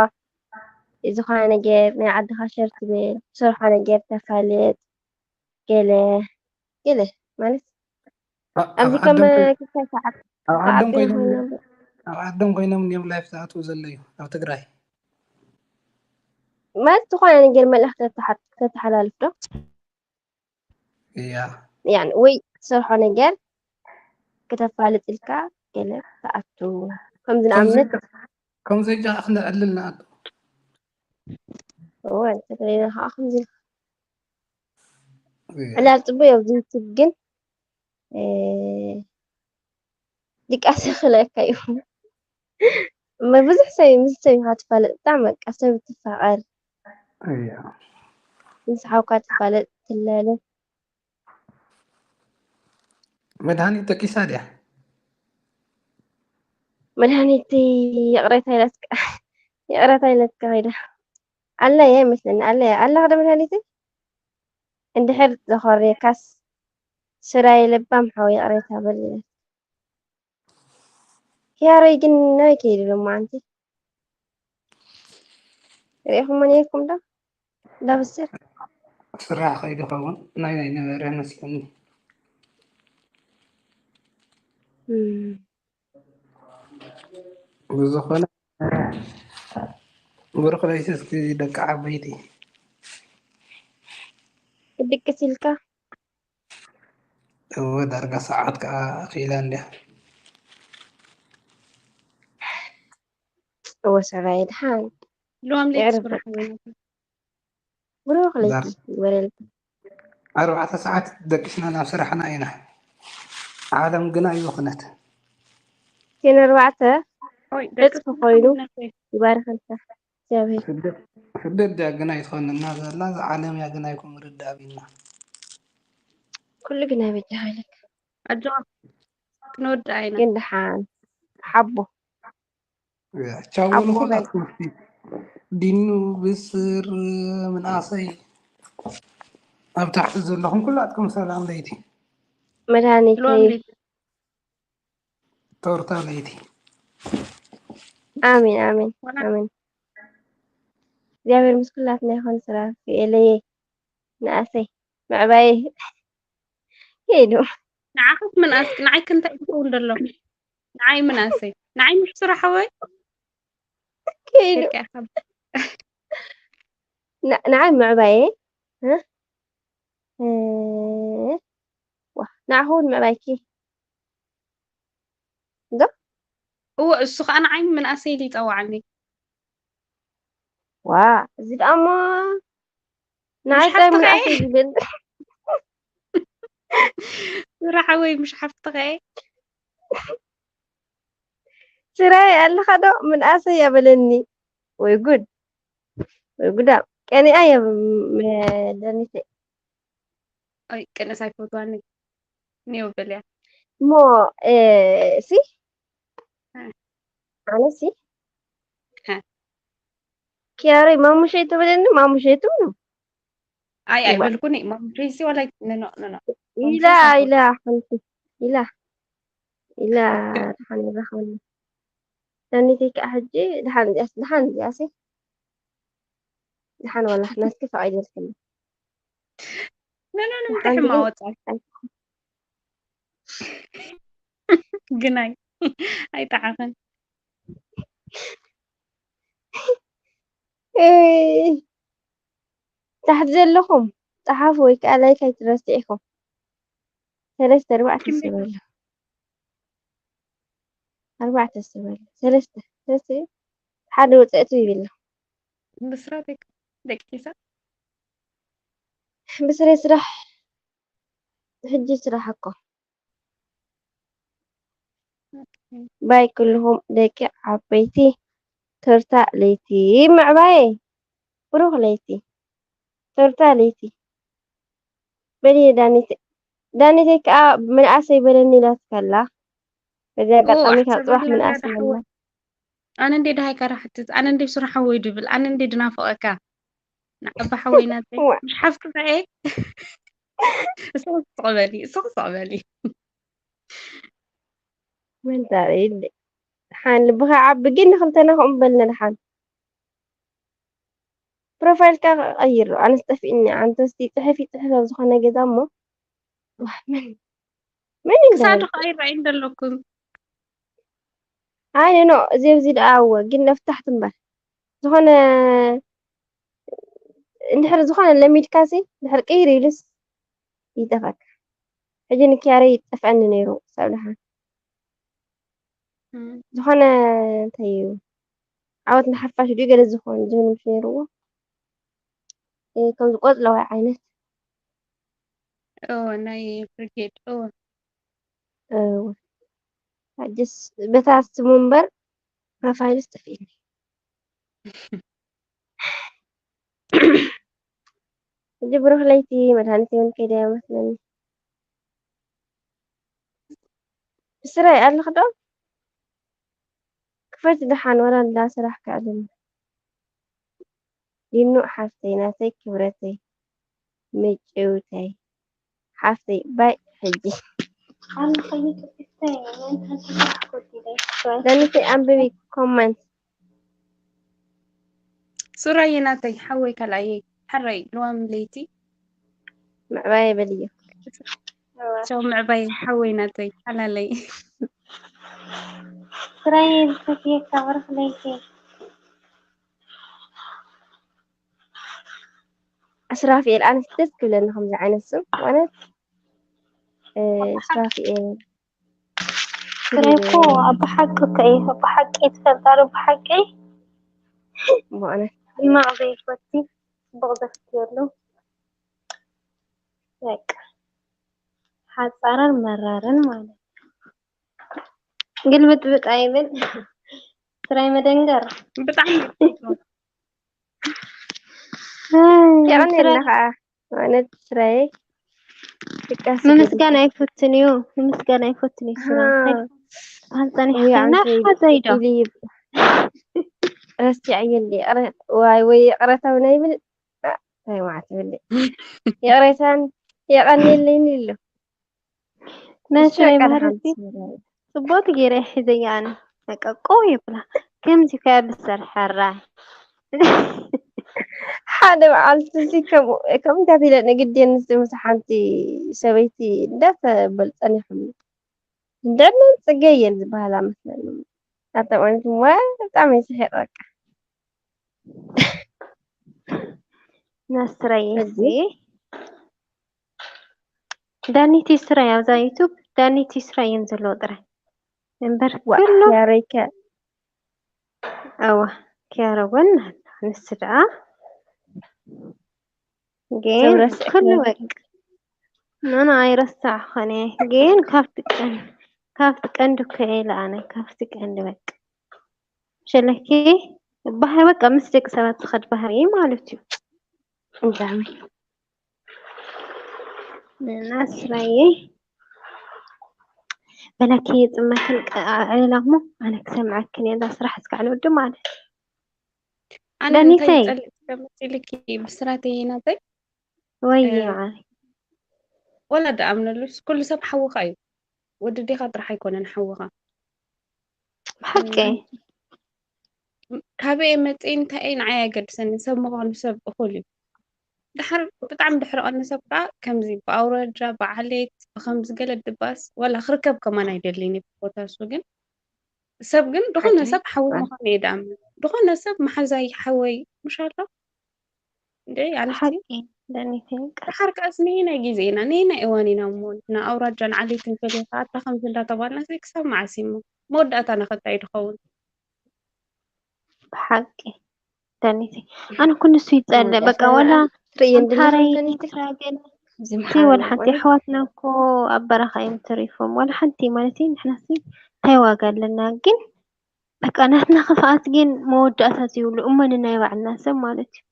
ዝኾነ ነገር ናይ ዓድኻ ሸር ትብል፣ ትሰርሖ ነገር ተፋልጥ፣ ገለ፣ ገለ ማለት ኣ-፣ ኣብዚ ኣብ ከም ዓዶም ኮይ-፣ ክልተ ሰዓት ኣብ ዓዶም ተዓጽዮም ኮይኖም፣ ኮይኖም ኣብ ዓዶም ኮይኖም እዮም ላይፍ ዝኣትዉ ዘለዩ፣ ኣብ ትግራይ። ማለት ዝኾነ ነገር መልእኽቲ ተተሓ-፣ ተተሓላልፍ ዶ? እያ። ያኒ ወይ ትሰርሖ ነገር ክተፋልጥ ኢልካ ገለ ትኣቱ። ከምዚ ከምዚ ንኣብነት ኢልካ፣ ከምዚ ኢልካ ክንዕልል ንኣቱ። እወ፣ እንተደሊና ከዓ ከምዚ ኢልካ እያ። ዕላል ጽቡቅ እዩ። ኣብዚ ዩቱብ ግን፣ እ፣ ድቃስ ይኽለካ እዩ። እሞ ብዙሕ ሰብ እዩ፣ ምስ ሰብ ኢኻ ትፋለጥ። ብጣዕሚ በቃ ሰብ ትፋቐር። እያ። ምስ ሓውካ ትፋለጥ፣ ትላለ። መድሃኒት ደቂሳ ድያ? መድሃኒት ይቕሬታ ኢለትካ፣ ይቕሬታ ኢለትካ ከይዳ። ኣለየ ይመስለኒ፣ ኣለየ። ኣለኻ ዶ መድሃኒት? እንድሕር ዘኾርየካስ፣ ስራይ ለባም ሓወይ ይቕሬታ በል ኢለት። ያሮይ ግን ናይ ከይዱ ሎማዓንቲ። ርኢኹሞ ነይርኩም ዶ? ዳብስር? ስራሕ ከይዱ ኸውን ናይ ናይ ነበረ መስለኒ። እም፣ ብዝኾነ ብሩኽ ለይቲ እስኪ ደቂ ዓበይቲ። ድቅስ ኢልካ። እወ ዳርጋ ሰዓት ከዓ ኣኺላ እንድያ። እወ ሰብኣይ ድሓን ሎም ለይቲ የዕርፍ ስራሕ በቃ። ብሩኽ ለይቲ ዳር- ይበለልካ። ኣርባዕተ ሰዓት ደቂስና ናብ ስራሕና ኢና። ዓለም ግና ይብኽነት። ቴን ኣርባዕተ ሆይ ዕፅፊ ኮይኑ ይባርኸልካ እግዚኣብሔር። ስደት ስደት ድያ ግና ይትኾንና ዘላ እዛ ዓለም እያ ግና ይኩም ርዳእ ቢልና። ኩሉ ግና በጃኻ ኢለካ። ኣጆኻ ክንወድኣ ኢና። ግን ደሓን ሓቦ ቻው ሓቦ በሉ በል። ኩላትኩም እስኪ። ዲኑ ብስር ምንኣሰይ ኣብ ታሕቲ ዘለኹም ኩላትኩም ሰላም ለይቲ መድሃኒተይ ሎም ለይቲ ቶርታ ለይቲ ኣሜን ኣሜን ዋላ ኣሜን። እግዚኣብሔር ምስ ኩላትና ይኹን። ስራሕ ክእለየ ንኣሰይ ምዕባየ ከይዱ ንዓኸስ ምንኣስኪ ንዓይ ክንታይ ትኸውን ደሎ ንዓይ ምንኣሰይ ንዓይ ምሽ ስራሕወይ ከይዱ ደቂ ኣኸብ ን- ንዓይ ምዕባየ እ? እ፣ ዋ ንዓኹ እውን ምዕባይኪ እንዶ እወ እሱ ከዓ ንዓይ ምንኣሰይ ኢሉ ይፀዋዓኒ ዋ እዚ ደኣ እሞ ንዓይ ምሽ ጥራይ ሓፍትኻ ምንኣሰይ ዝብል ስራሕወይ ምሽ ሓፍትኸ ስራይ ኣለኻ ዶ ምንኣሰይ ያበለኒ። ወይ ጉድ ወይ ጉዳ ቀኒኣ እየ መደኒተ ኣይ ቅንስ ኣይፈትዋኒ ኔው በልያ እሞ እ፣ ሲ እ። ኣነ ሲ እ። ኪያረይ ማሙሸይ ትብለኒ ማሙሸይ ትብሉ ኣይ እዋ። ኣይበልኩኒ ማሙሸይሲ ዋላ ንኖ ንኖ ኢላ ኢላ ሓንቲ ኢላ ኢላ ድሓን ይረኸበኒ ሰኒተይ ከዓ ሕጂ ድሓን እዚኣስ ድሓን እዚኣሲ ድሓን ዋላ ናትኪ ፈቒደልክኒ ንኖ ንምንታይ ድሓን ሕማ ግን ወፃል ግናይ ኣይጠዓኸን እይ፣ ታሕቲ ዘለኹም ፀሓፉ ወይ ከዓ ላይክ ኣይትረስዒኹም ሰለስተ ኣርባዕተ ኪመይ ሰብ ኣሎ ኣርባዕተ ሰብ ኣሎ ሰለስተ ሰለስተ ሓደ ውፅእቱ ይብሎ ብስራተይ ደቂሳ ብስሬ ስራሕ ሕጂ ስራሕ እኮ ባይ ኩልኹም ደቂ ዓበይቲ ቶርታ ለይቲ ምዕባየ ብሩኽ ለይቲ ቶርታ ለይቲ በሊ ዳኒተ ዳኒተይ ከዓ ምንኣሰይ በለኒ ኢላትካ ኣላ በዚ ኣጋጣሚ ካብ ፅባሕ ምንኣሰይ ኣላ ኣነ እንዴ ድሃይ ካራ ሕትት ኣነ እንዴ ስራሕ ሓወይ ድብል ኣነ እንዴ ድናፍቐካ ንዓባ ሓወይ ናተይ እዋ። ምሽ ሓፍቲ ከኤ እስኺ ስቕ በሊ እስኺ ስቕ በሊ መንታሪ ሓን ልብኻ ዓቢ ግን ንክልተና ከምኡ በልና ድሓን ፕሮፋይልካ ቀይር ኣነስ ጠፊእኒ ኣንተስ ይፅሕፍ ይፅሕፍ ኣብ ዝኾነ ገዛ እሞ ዋህ፣ መን መን እዩ ክሳዱ ዝብል? ከዓ ይረኣይ እንደለኩም ኣይ ኖ እዚ ኣብዚ ደኣ እወ ግን ነፍታሕቲ እምበር ዝኾነ እንድሕር ዝኾነ ለሚድካሲ ድሕር ቅይር ኢሉስ ይጠፋካ ሕጂ ንኪያረ ይጠፍአኒ ነይሩ ክሳብ ደሓን ዝኾነ እንታይ እዩ ዓወት ንሓፋሽ ድዩ ገለ ዝኾነ ዝብል ምስ ነይርዎ እ፣ ከምዚ ቆፅለዋይ ዓይነት ኦ ናይ ብሪጌድ ኦ እወ። ሕጅስ በታ ስሙ እምበር ፕሮፋይልስ ጠፊእኒ። ሕጂ ብሩኽ ለይቲ መድሃኒት እውን ከይደ መስለኒ። ብስራይ ኣለኽ ዶ? ክፈት ደሓን ወላ እንዳ ስራሕ ክዕልል። ዲኑ ሓፍተይ ናተይ ክብረተይ ምጭውተይ ሓፍተይ ባይ ሕጂ ኣለኸይትፍተይ መን ሓንቲ ስራሕ ኮዲለይ ዳኒተይ ኣንብቢ ኮመንት ሱራየ ናተይ ሓወይ ካልኣየይ ሓራይ ልዋም ለይቲ ምዕባይ በልዮ። ቻው ምዕባይ ሓወይ ናተይ ሓላለይ። ስራዬ ዝፈትየካ ብሩኽ ለይቲ። እስራፊኤል ኣነ ደስ ክብለኒ ከምዚ ዓይነት ስም ማለት እ፣ እስራፊኤል ስራይ እኮ ኣብ ሓቂ እኮ እዩ። ኣብ ሓቂ ትፈልጣ ዶ? ብሓቂ ማለት ሕማቕ ዘይፈቲ ጽቡቕ ዘፍትየሉ በቃ ሓጻርን መራርን ማለት ግልብጥብጥ ኣይብል። ስራይ መደንገር ብጣዕሚ የቐንየልና ከዓ ማለት ስራዬ ድቃስ ምምስጋን ኣይፈትን እዩ። ምምስጋን ኣይፈትን እዩ። ስራ ኣሃ። ሃንጻኒ ወይ ሓና ኣንተ ሓዘይ ዶ ኢሊ ረሲዐየ እንዲ ይቕረ- ዋይ ወይ ይቕረታ እውን ኣይብል እ፣ እንታይ ማለት ይብል ይቕሬታን የቐንየለይን ኢሉ ናይ እሱ ስራይ በቃ ባህሪ ደሓን ሲ ጽቡቅ ገይረ ሒዘያ ኣነ በቃ ቆው ይብላ ከምዚ ከያ ብሰርሐራ ሓደ መዓልቲ እዚ ከምኡ ከምኡ እንዳቢለ ንግድን ምስ ሓንቲ ሰበይቲ እንዳተበልፀን ይሕሉ እንደዕመ ፅገየን ዝበሃላ መስለኒ ኣተቆኒት ዋ ብጣዕሚ ስሒቅ በቃ ናስራይ እዚ ሲ ዳኒቲ ስራይ ኣብዛ ዩቱብ ዳኒቲ ስራይ እዮም ዘለዎ ጥራይ እምበር ዋ ኩሉ ያረይከ ኣዋ ኪያረ እውን ንስ ደኣ ግን ትብረስ ኩሉ እኮ። በቃ ምንም ኣይረሳዕኹን እየ ግን ካብቲ ቀን ካብቲ ቀንዲ እኮ እየ ኢለ ኣነ ካብቲ ቀንዲ በቃ ሸለኪ ባህሪ በቃ ምስ ደቂ ሰባት ዝኸድ ባህሪ ማለት እዩ ብጣዕሚ ናስራየ በላኪ የፅመክን ዕለላ እሞ ኣነ ክሰምዐክን እየ እዛ ስራሕ እስካዕ ንወዲ ማለት ኣነ ዳኒተይ። እንታይ ጸሊእ ተመፂልኪ ብስራተይ ናተይ ወይ እ፣ መዓረይ ወላ ደኣምነሉስ ኩሉ ሰብ ሓውኻ እዩ ወዲ ዲኻ ጥራሕ ኣይኮነን ሓውኻ ብሓቂ ካበይ መፅእ እንታይ ንዓይ ኣይገድሰኒ ሰብ ምዃኑ ሰብ እኹል እዩ ድሓር ብጣዕሚ ድሕሪ ቀኒ ሰብ ከዓ ከምዚ ብኣውራጃ ብዓሌት ብከምዚ ገለ ድባስ ወላ ክርከብ ከማን ኣይደልይን እዩ ቦታ እሱ ግን ሰብ ግን ድኾነ ሰብ ሓዊ ምዃኑ እየ ድኣምን ድኾነ ሰብ መሓዛይ ሓወይ ምሽ ኣሎ እንደ ኣንስቲ ሓቂ ዳኒተይ ድሓር ከኣስ ንየናይ ግዜ ኢና ንየናይ እዋን ኢና እሞ ንኣውራጃን ዓሌትን ፈሊኻ ኣታ ከምዚ እንዳተባልና ክሳብ መዓስ እሞ መወዳእታና ከ እንታይ ድኸውን ብሓቂ ዳኒተይ ኣነ ኩ ንሱ ይፀልእ በቃ ወላ ርእየን ኣምሓራይ ድናተኒትል ትራገል ሲ ወላ ሓንቲ ኣሕዋትና እኮ ኣብ በረኻ እዮም ተሪፎም ወላ ሓንቲ ማለት እዩ ንሕና ሲ እንታይ ዋጋ ኣለና ግን በቃ ናትና ክፍኣት ግን መወዳእታ ዘይብሉ እሞ ንናይ ባዕልና ሰብ ማለት እዩ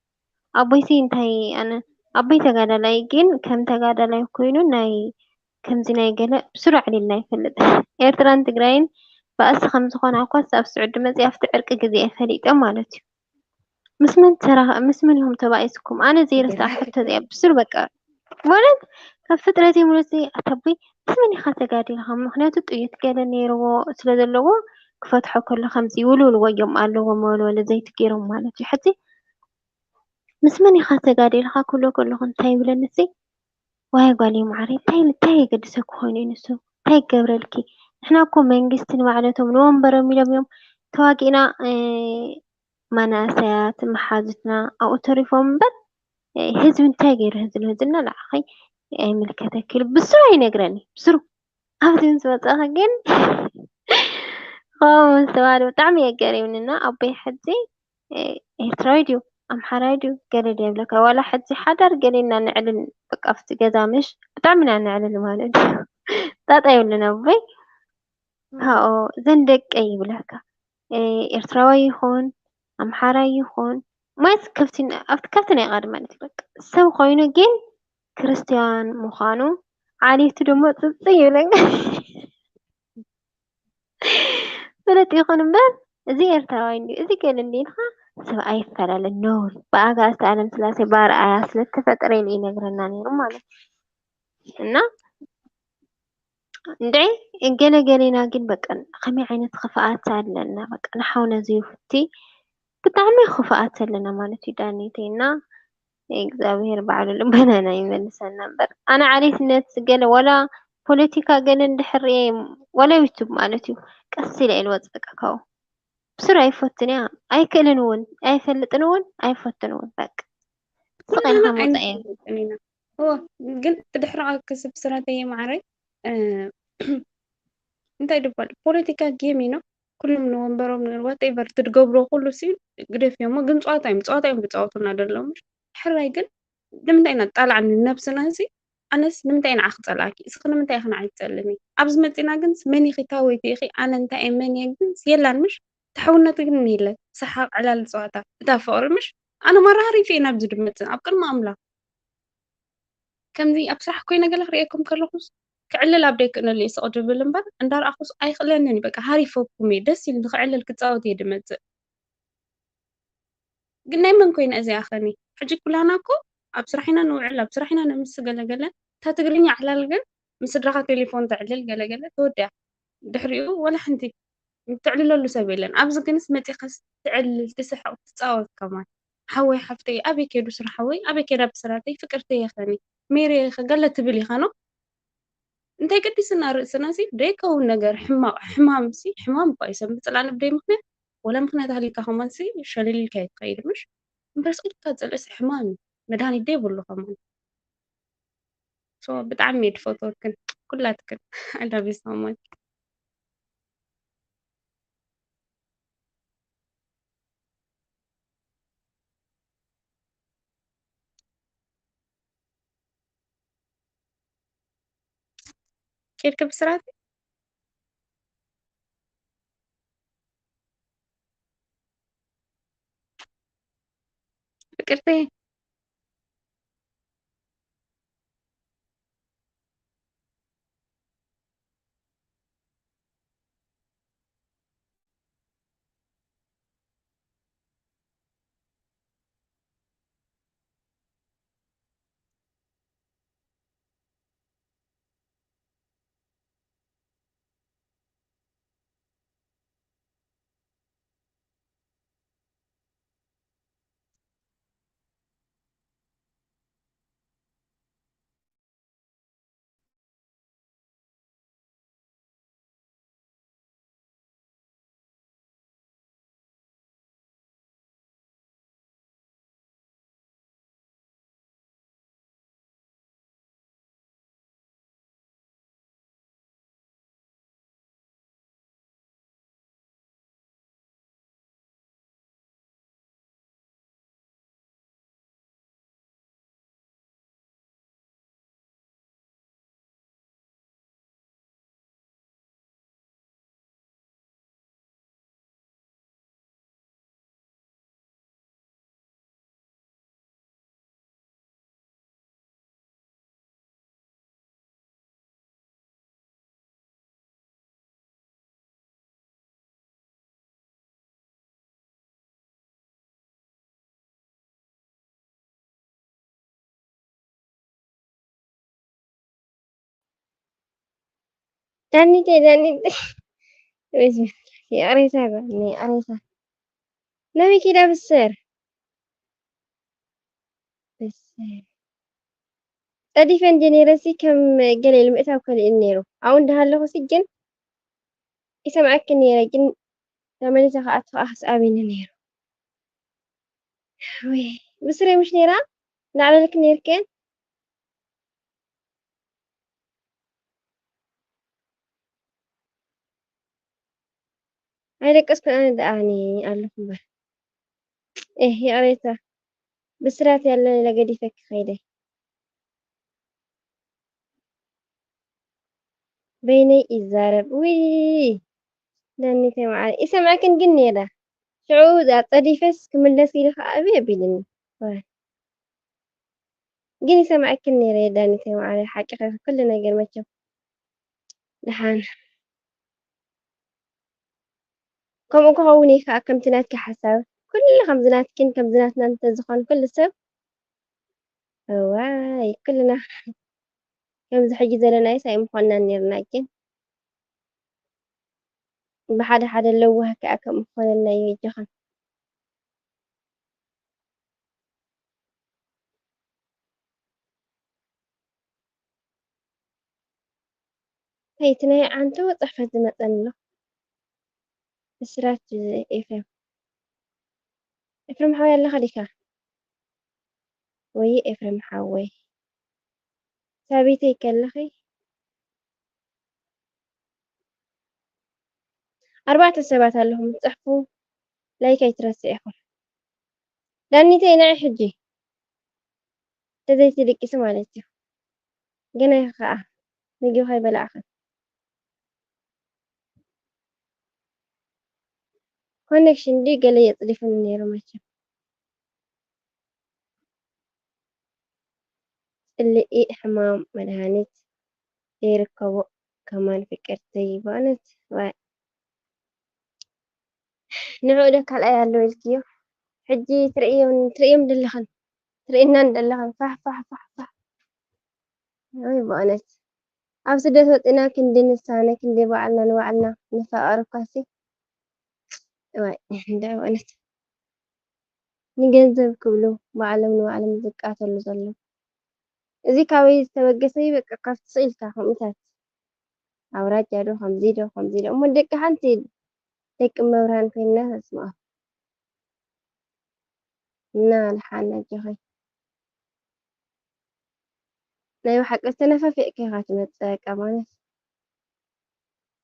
ኣቦይሲ እንታይ ኣነ ኣቦይ ተጋዳላይ ግን ከም ተጋዳላይ ኮይኑ ናይ ከምዚ ናይ ገለ ብስሩ ዓሊልና ይፈልጥ ኤርትራን ትግራይን ባእሲ ከም ዝኾና እኳስ ኣብ ስዑዲ መፅእ ኣብቲ ዕርቂ ግዜ ፈሊጦም ማለት እዩ ምስ መን ተራ ምስ መን ኢኹም ተባኢስኩም ኣነ ዘይረስዓ ሕቶ እዚኣ ብስሩ በቃ ማለት ካብ ፍጥረት የምለሲ ኣታቦይ ምስ መን ኢኻ ተጋዲልካ ምክንያቱ ጥይት ገለ ነይርዎ ስለ ዘለዎ ክፈትሖ ከሎ ከምዚ ውልውልዎ እዮም ኣለዎም ወለወለ ዘይትገይሮም ማለት እዩ ሕዚ ምስ መን ኢኻ ተጋዲልካ ክብሎ ከለኹ እንታይ ይብለኒ ሲ ዋይ ጓለይ ማዓረይ እንታይ እንታይ የገድሰኪ ኮይኑ እዩ ንሱ እንታይ ይገብረልኪ ንሕና እኮ መንግስቲ ንባዕለቶም ንወንበሮም ኢሎም እዮም ተዋጊእና መናእሰያት መሓዙትና ኣብኡ ተሪፎም እምበር ህዝቢ እንታይ ገይሩ ህዝቢ ንህዝብና ንዓኺ ኣይምልከተኪ ኢሉ ብስሩ ኣይነግረኒ ብስሩ ኣብዚ ምስ መፃኺ ግን ከምኡ ምስ ተባሃለ ብጣዕሚ እየ ገሪምኒ እና ኣቦይ ሕጂ ኤርትራዊ ድዩ ኣምሓራይ ድዩ ገለ ድየ ይብለካ ዋላ ሕጂ ሓዳር ገለ ኢና ነዕልል በቃ ኣብቲ ገዛ ምሽ ብጣዕሚ ኢና ነዕልል ማለት እዩ ጣጣ የብሉን ኣቦይ ካብኡ እዘን ደቀይ ይብለካ ኤርትራዊ ይኹን ኣምሓራይ ይኹን ማለት ከብቲ ኣብቲ ከብቲ ናይ ቃድ ማለት እዩ በቃ ሰብ ኮይኑ ግን ክርስትያን ምዃኑ ዓሌቱ ደሞ ጽጽ ይብለካ ፍሉጥ ይኹን እምበር እዚ ኤርትራዊ እንዲ እዚ ገለ እንዲ ኢልካ ሰብ ኣይፈላለን ነውር ብኣጋእዝተ ኣለም ስላሴ ብኣርኣያ ስለተፈጠረ ኢሉ ይነግረና ነይሩ ማለት እዩ እና እንድዒ ገለ ገሌና ግን በቃ ከመይ ዓይነት ክፍኣት ኣለና በቃ ንሓውና ዘይፍቲ ብጣዕሚ ክፍኣት ኣለና ማለት እዩ ዳኒተይ እና እግዚኣብሔር ባዕሉ ልቦናና ይመልሰና እምበር። ኣነ ዓሌትነት ገለ ዋላ ፖለቲካ ገለ እንድሕር ርእየ፣ ዋላ ዩቱብ ማለት እዩ፣ ቀስ ኢለ እየ ልወጽእ በቃ ካብኡ። ብስሩ ኣይፈቱን እያ፣ ኣይክእልን እውን፣ ኣይፈልጥን እውን፣ ኣይፈቱን እውን በቃ። ስቕ ኢልካ ምውጻእ እየ። ኣይንፈልጥን ኢና። እወ፣ ግን ብድሕሪ ክስብ ስራተይ ማዕረይ፣ እ፣ እንታይ ድባል ፖለቲካ ጌም እዩ ነው። ኩሎም ንወንበሮም whatever ትድገብሮ ኩሉ ሲ ግደፍ እዮም። ግን ጸዋታ እዮም፣ ጸዋታ እዮም ዝጻወቱና ዘለዉ። ምሽ ሕራይ ግን ንምንታይ ኢና ጣልዓን ነብስና ሲ ኣነስ ንምንታይ ንዓ ክጸልኣኪ? እስኺ ንምንታይ ኢኺ ንዓይ ትጸልእኒ? ኣብዚ መጺና ግን መን ኢኺ? ታወይቲ ኢኺ? ኣነ እንታይ እየ? መን እየ? ግን የላን ምሽ? ተሓውነት ግን የለን። ሰሓቕ፣ ዕላል፣ ጸዋታ። እታ ፍቕሪ ምሽ? ኣነ ማራ ሃሪፈ እየ ናብዚ ድመጽእ፣ ኣብ ቅድሚ ኣምላኽ። ከምዚ ኣብ ስራሕ ኮይነ ገለ ክርእየኩም ከለኹስ ክዕልል ኣብ ደይክእነሉ እየ ስቕ ድብል እምበር፣ እንዳረኣኹስ ኣይኽእለንን እዩ። በቃ ሃሪፈኩም እየ። ደስ ኢሉኒ ክዕልል ክጻወት እየ ድመጽእ። ግን ናይ መን ኮይነ እዚኣ ኸኒ? ሕጂ ኩላና እኮ ኣብ ስራሕ ኢና ንውዕል፣ ኣብ ስራሕ ኢና ነምሲ ገለገለ። እታ ትግርኛ ዕላል ግን ምስ ስድራኻ ቴሌፎን ተዕልል ገለገለ ተወዲኣ። ድሕሪኡ ወላ ሓንቲ ትዕልለሉ ሰብ የለን። ኣብዚ ግንስ መጺኻስ ትዕልል፣ ትስሕቕ፣ ትጻወት ከማን። ሓወይ ሓፍተይ ኣበይ ከይዱ ስራሕ ሓወይ ኣበይ ከይዳ ብስራተይ ፍቅርተይ የኸኒ ሜሪ የኸ ገለ ትብል ኢኻ ነው። እንታይ ገዲስና ርእስና ሲ ደይከውን ነገር ሕማቕ ሕማም ሲ ሕማም እኳ እዩ ሰብ ምጽላእ ንብደይ ምኽንያት ወላ ምኽንያት ኣህሊካ ከማን ሲ ሸለሊልካ እዩ ትኸይድ ምሽ እምበር ስኢልካ ጽልእስ ሕማም እዩ መድሃኒት ደይብሉ ከማን። So ብጣዕሚ እየ ድፈትወክን ኩላትክን። I love you so much። ኬድኪ ብስራት ፍቅርቲ። ዳኒተይ ዳኒተይ ይቕሬታ ይቕሬታ ናበይ ከይዳ ብሰር ብሰር ጸዲፈ እንድየ ነይረሲ ከም ገለ ኢሉ ምእታው ከሊእኒ ነይሩ ኣብኡ እንዳሃለኹሲ ግን ይሰምዓኪ ነይረ ግን ተመሊሰ ክኣቱ ከዓ ክስኣበኒ ነይሩ። ውይ ብስረይ ምሽ ነይራ ላዕለልክ ነይርክን ኣይደቀስኩን ኣነ ደኣ ኣነ ኣለኹ እምበር። ኤህ ይቕሬታ ብስራት ያለ ለገዲፈኪ ከይደ። በይነይ ይዛረብ ውይ ዳኒተይ መዓረይ ይሰምዐክን ግን ነይረ ሽዑ ኣፀዲፈስ ክምለስ ኢሉ ከዓ እብይ ኣቢልኒ ዋይ ግን ይሰምዐክን ነይረ ዳኒተይ መዓረይ ሓቅኺ ኩሉ ነገር መቸም ደሓን ከምኡ ክኸውን እዩ ከዓ ከምቲ ናትኪ ሓሳብ ኩሉ ከምዚ ናትኪን ከምዚ ናትና እንተዝኾን ኩሉ ሰብ እዋይ ኩልና ከምዚ ሕጂ ዘለናዮስ ኣይምኾንናን ነርና ግን ብሓደ ሓደ ለዋህ ከኣ ከምኡ ክኾነልና እዩ ኣጆኻ። እቲ ናይ ዓንቶ ጽሕፈት ዝመጸኒ ኣሎ። ብስራት ኤፍሬም። ኤፍሬም ሓወይ ኣለኻ ዲኻ? ወይ ኤፍሬም ሓወይ። ሳቢተይ ከለኺ? ኣርባዕተ ሰባት ኣለኹም ትጽሕፉ። ላይክ ኣይትረስዕ ኢኹም። ዳኒተይ ንዒ ሕጂ። ተዘይትድቅሲ ማለት እዩ። ገና ኢኺ ከኣ ምግቢ ከይበላዕኺ። ኮኔክሽን ድዩ ገለ የጽሪፉኒ ነይሩ መቸም። ጽልኢ ሕማም መድሃኒት ዘይርከቦ ከማን ፍቅርተይ በእውነት ዋይ። ንዕኡ ዶ ካልኣይ ኣለዉ ኢልክዮ? ሕጂ ትርእዮም ትርእዮም ደለኽን ትርእናን ደለኽን ፋሕ ፋሕ ፋሕ ፋሕ። ወይ በእውነት ኣብ ስደት ወጺና ክንዲ ንሳነ ክንዲ ባዕልና ንባዕልና ንፋቐር እኳሲ። እዋይ እንዳ በእውነት ንገንዘብ ክብሉ ባዕሎም ንባዕሎም ዝቃተሉ ዘለዉ። እዚ ካበይ ዝተበገሰ እዩ? በቃ ካብቲ ስቕ ኢልካ ከምኡታት ኣውራጃ ዶ ከምዚ ዶ ከምዚ ዶ እሞ ደቂ ሓንቲ ደቂ መብርሃን ኮይንና ተስምዖ እና ልሓና ኣጆኺ። ናይ ብሓቂ ተነፋፊቕኪ ኢኻ ትመጽእ በቃ ማለት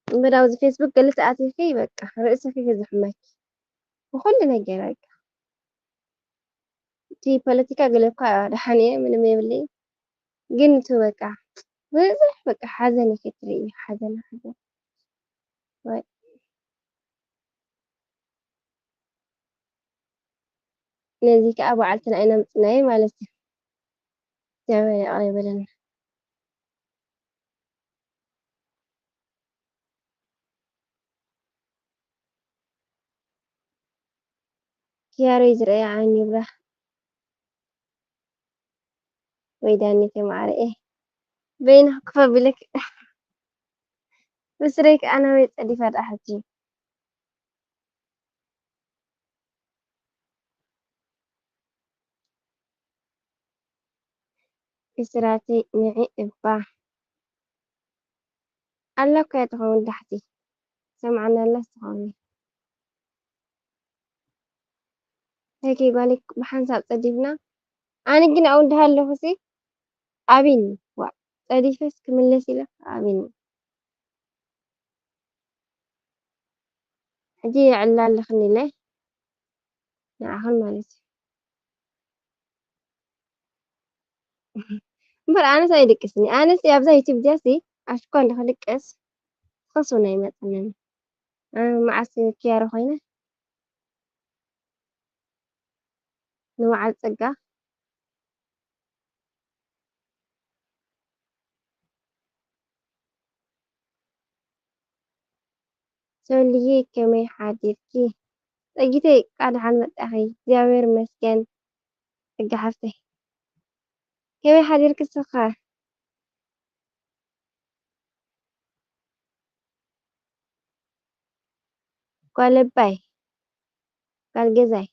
እምበር ኣብዚ ፌስቡክ ገለ ተኣቲኺ በቃ ርእስኺ እዩ ዝሕመኪ ብኹሉ ነገር በቃ። እቲ ፖለቲካ ገለ እኳ ደሓን እየ ምንም የብለይ ግን እቲ በቃ ብዙሕ በቃ ሓዘን ኢኺ ትርኢ ሓዘን ሓዘን። ነዚ ከዓ በዓልትና ኢና ምፅናይ ማለት እዩ። እግዚኣብሔር ይቕረ ይበለና። ክያሮይ ዝረአ ዓይኒ ይብራህ። ወይ ዳኒት ማዕረ በይና ክፈብልክ ብስረይ ከዓ ናበይ ፀዲፋ ደኣ ሕጂ። ብስራተይ ንዒ እባ ኣላ እኮ እያ ትኸውን ዳሕቲ ሰምዓና ኣላስ ትኸውን። ተኪ ጓለይ ብሓንሳብ ጸዲፍና ኣነ ግን ኣብኡ እንዳሃለኹሲ ኣቢኒ ዋእ ጸዲፈስ ክምለስ ኢለ ኣቢኒ። ሕጂ የዕላ ኣለኽኒ ኢለ ንዓኽን ማለት እዩ። እምበር ኣነስ ኣይድቅስኒ ኣነስ ኣብዛ ዩቱብ እዚኣሲ ኣሽኳ እንድኽድቅስ ክስውን ኣይመፅንን። መዓስ ክያሮ ኮይነ ንበዓል ፀጋ ሰሉዬ ከመይ ሓዲርኪ? ጸጊተይ እንቃዕ ደሓን መጻኺ። እግዚኣብሔር ይመስገን ጸጋ ሓፍተይ። ከመይ ሓዲርኪ ንስኺ ከ? ጓል ኣባይ ጓል ገዛይ።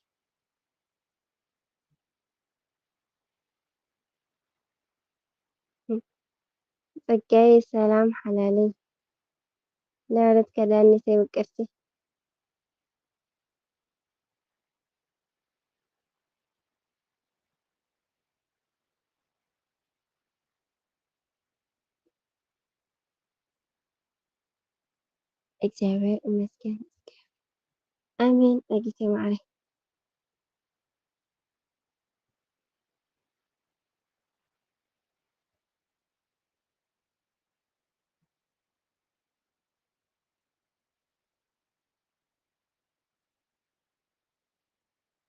ጸጋየ ሰላም ሓላለይ። ለበለት ከዳኒተይ ምቅርቲ። እግዚኣብሔር ይመስገን። ኣሜን ጸጊተይ ማዓረይ።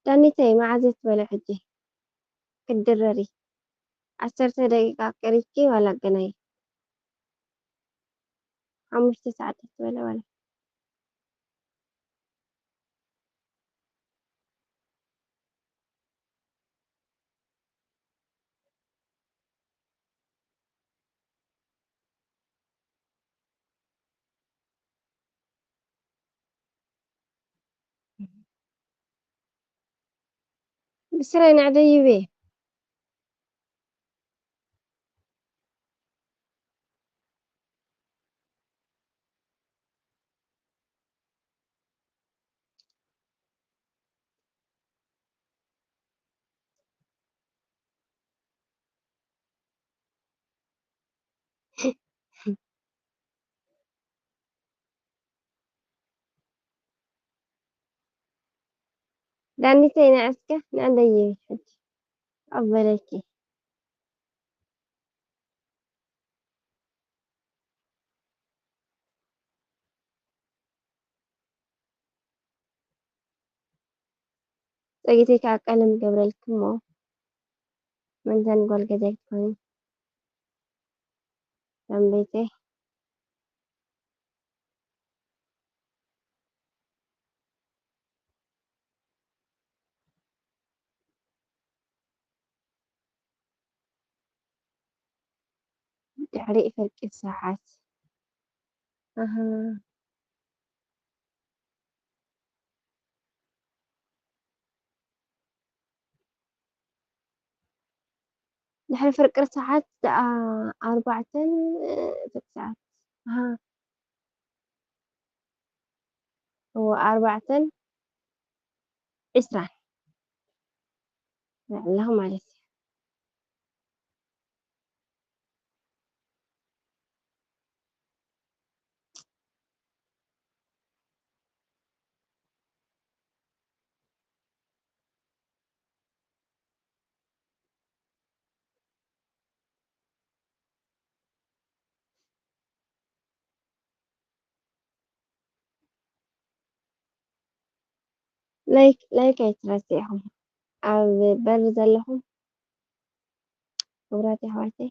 ዳኒተይ መዓዝ እየ ትበልዒ ሕጂ ክትድረሪ? ዓሰርተ ደቂቃ ቀሪብኪ ዋላ ገና እዩ። ሓሙሽተ ሰዓት እየ ትበልዒ ዋላ። ብስራይ ናዕደይቤ። ዳኒተይ ንዓ እስከ ንዕንደይ ሕጂ ኣበለኪ። ጸጊተይ ከኣ ቀለም ገብረልኪ እሞ፣ መን እተን ጓል ገዛይ ክትኮኒ? ላምበይተይ። ድሕሪ ፍርቂ ሰዓት። ኣሃ። ድሕሪ ፍርቂ ሰዓት ደኣ ኣርባዕተን፣ እ፣ ፍርቂ ሰዓት። ኣሃ። እወ፣ ኣርባዕተን ዕስራን ኣለኹ ማለት እዩ። ላይክ፣ ላይክ ኣይትረስዑ ኢኹም። ኣብ በር ዘለኹም ክቡራት ኣሕዋተይ፣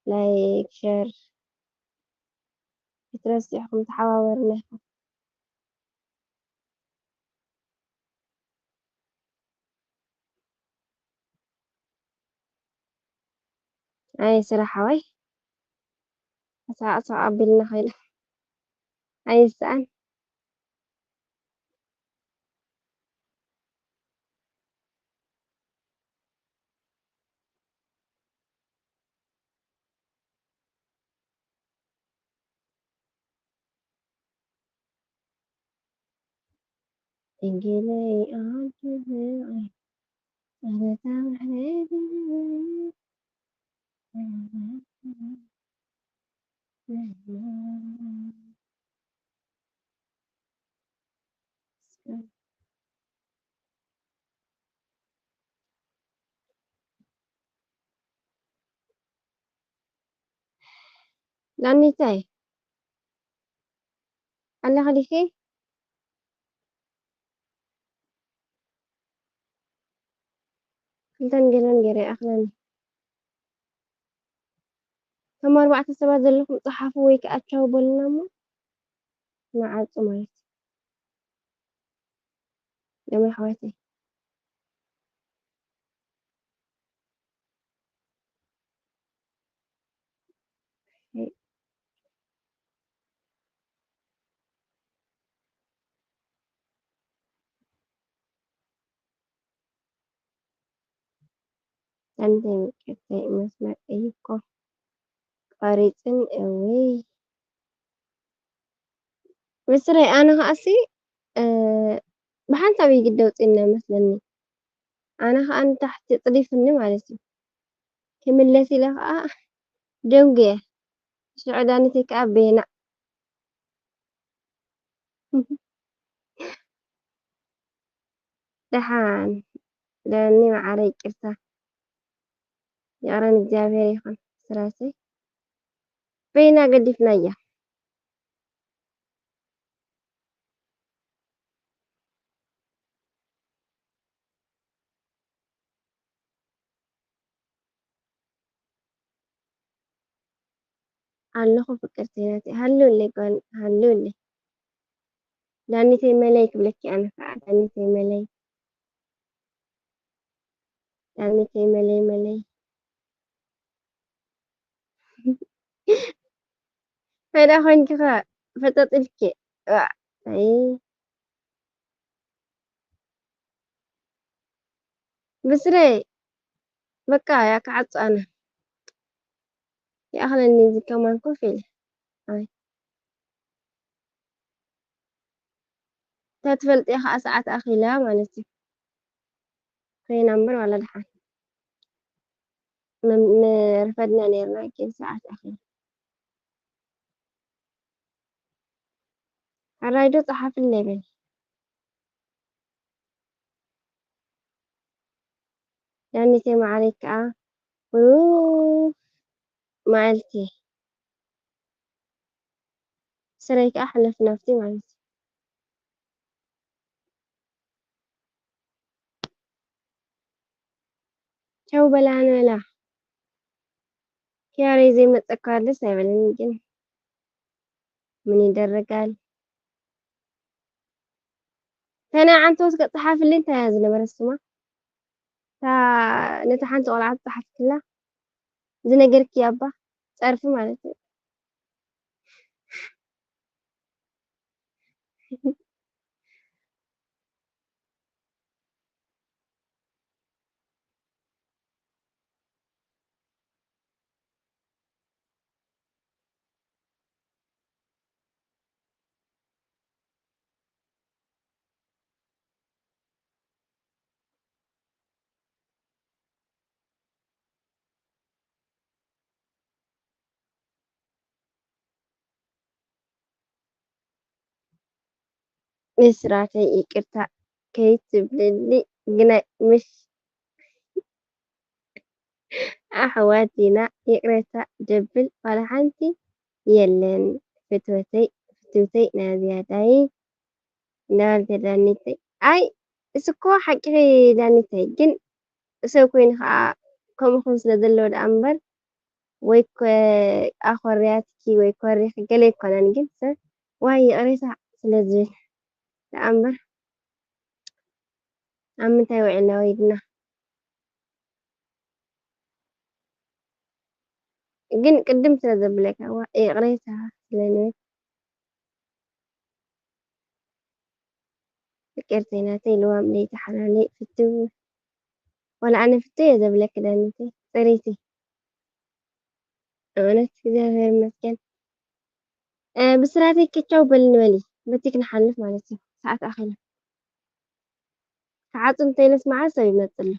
ላይክ፣ ሸር ኣይትረስዑ ኢኹም፣ ተሓባበሩና ኢኹም። ኣይ ስራሕ ሓወይ፣ ኣሳቕ ኣሳቕ ኣቢልና ኸይዱ ኣይስኣን። እንጌለይ ኣጆኺ፣ ኣረ ተባህለይ። ዳኒተይ ኣለኺ ዲኺ? ክልተ ሚልዮን ገይረ ይኣኽለኒ። እቶም ኣርባዕተ ሰባት ዘለኹም ጸሓፉ ወይ ከኣ ቻው በሉና እሞ ንዓጹ ማለት እዩ። ደም ኣሕዋተይ። ሰንደይ ምቅርተይ መስመር እዩ እኮ ቀሪጽን እውይ። ብስረይ ኣነ ከኣሲ፣ እ፣ ብሓንሳብ እዩ ግደ ኣውጺእና መስለኒ። ኣነ ከኣ ንታሕቲ ጽዲፍኒ ማለት እዩ። ክምለስ ኢለ ከኣ ደንጉየ። ሽዑ ዳኒተይ ከኣ ቤና። ደሓን ዳኒ መዓረይ፣ ይቅርታ። ይቕረ ንእግዚኣብሔር ይኹን። ስራሰይ በይና ገዲፍናያ። ኣለኹ ፍቅርተይ ናተይ፣ ሃልውለይ ጓል፣ ሃልውለይ። ዳኒተይ መለይ ክብለኪ ኣነ ከዓ፣ ዳኒተይ መለይ፣ ዳኒተይ መለይ፣ መለይ። ፈዳ ኮይንኪ ኸ ፈጠጥ ኢልኪ። ዋእ፣ ኣይ። ብስረይ፣ በቃ፣ እያ ክዓጹ ኣነ። ይኣኽለኒ፣ እዚ ከማን ኮፍ ኢለ። ኣይ። እንተ ትፈልጥዮ ኸዓ ሰዓት ኣኺላ ማለት እዩ። ኮይና እምበር ዋላ ደሓን። ም-፣ ምረፈድና ነይርና፣ ግን ሰዓት ኣኺላ። ሕራይ ዶ ጸሓፍለይ በሊ። ዳኒተይ ማዓረይ ከዓ ብሩክ መዓልቲ። ስረይ ከዓ ሕለፊ ናብቲ ማለት እዩ። ቻው በላ ንበላ። ኪያረይ ዘይመፀካ ደስ ኣይበለኒ ግን ምን ይደረጋል። ተና ዓንቶ እስከ ፀሓፍልኝ እንታይ እያ ዝነበረ ስማ? እታ ነታ ሓንቲ ቆልዓ ዝፀሓፍክላ ዝነገርክያ እባ ፀርፊ ማለት እዩ። ብስራተይ ይቅርታ ከይትብልኒ ግናይ ምሽ ኣሕዋት ኢና ይቅረታ ደብል ዋላ ሓንቲ የለን። ፍትወተይ ፍትውተይ ናዝያ ዳይ እናበልተ ዳኒተይ ኣይ እስኮ ሓቂ ዳኒተይ ግን ሰብ ኮይኑ ከዓ ከምኡ ክን ስለ ዘለዎ ደኣ እምበር ወይ ኮ ኣኾርያትኪ ወይ ኮሪኺ ገለ ኣይኮነን ግን ሰብ ዋይ ይቕሬታ ስለ ዝብል ደኣ እምበር ኣብ ምንታይ ውዒልና ወይድና ግን ቅድም ስለ ዘብለካ ዋ ይቕሬታ ስለ ንብል ፍቅርተይ ናተይ ልዋም ለይቲ ሓላለይ ፍትው ዋላ ኣነ ፍትው እየ ዘብለኪ ዳኒተይ ፅሪቲ እውነት እግዚኣብሔር ይመስገን ብስራተይ ክቻው በል ንበሊ በቲ ክንሓልፍ ማለት እዩ ሰዓት ኣኺሉ ክዓፁ እንተይለስ መዓዝ ሰብ ይመፅእ ኣሎ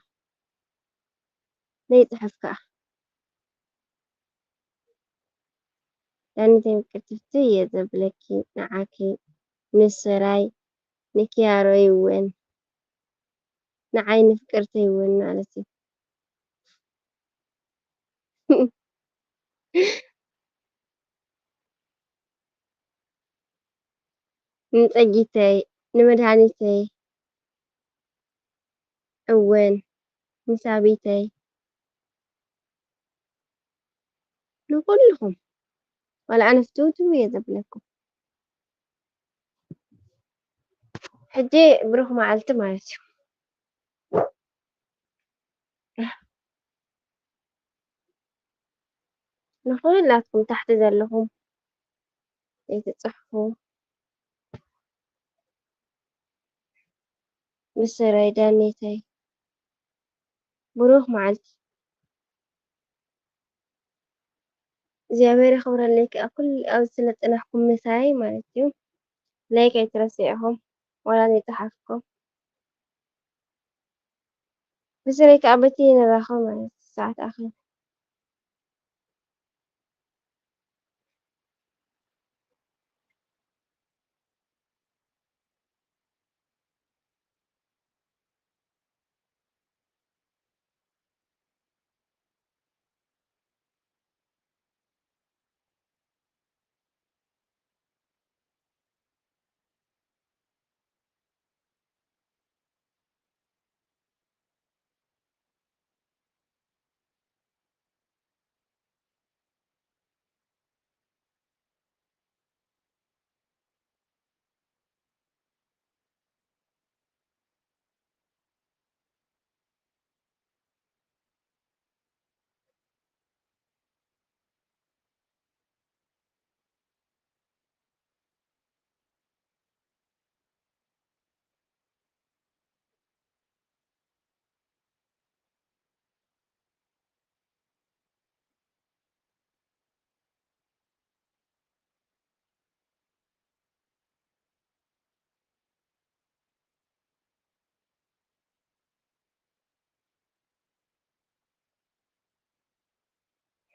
ዘይፅሕፍ ከዓ ዳኒተይ ምቅርቲ ፍትው እየ ዘብለኪ ንዓኪ ንስራይ ንኪያሮይ እውን ንዓይ ንፍቅርተይ እውን ማለት እዩ ንፀጊተይ ንመድሃኒተይ እውን ንሳቢተይ ንኩልኹም ዋላ ኣነ ፍትውትው እየ ዘብለኩም ሕጂ ብሩክ መዓልቲ ማለት እዩ ንኩላትኩም ታሕቲ ዘለኹም ዘይትፅሕፉ ብስረይ ዳኒተይ ብሩክ መዓልቲ እግዚኣብሔር ይኽብረለይ ከዓ ኩሉ ኣብዚ ስለ ዝፀናሕኩም ምሳይ ማለት እዩ ላይክ ኣይትረስዑ ኢኹም ዋላ ዘይፀሓፍኩም ብስረይ ከዓ በቲ ንራኸብ ማለት እዩ ሰዓት ኣኺሉ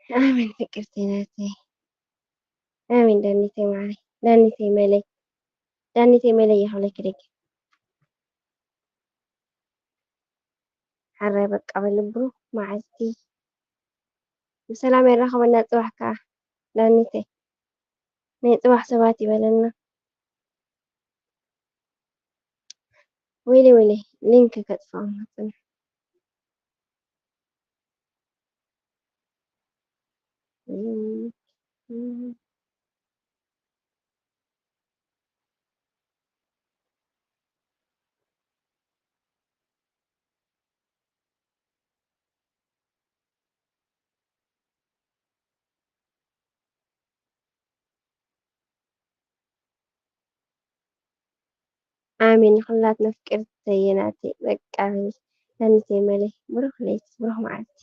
ኣሜን ፍቅርቲ ናተይ ኣሜን ዳኒተይ ማዓረይ ዳኒተይ መለይ ዳኒተይ መለይ ይኸለኪ ደቂ ኣረ በቃ በሊ ብሩኽ መዓልቲ። ብሰላም የራኽበና ጽባሕ ከኣ ዳኒተይ። ናይ ጽባሕ ሰባት ይበለና። ወይለይ ወይለይ ሊንክ ከጥፍኦ መጽን። ኣሜን። ንኹላትና ፍቅርተይ ናተይ በቃ በሊ ዳኒተይ መለይ ብሩኽ ለይቲ ብሩኽ መዓልቲ።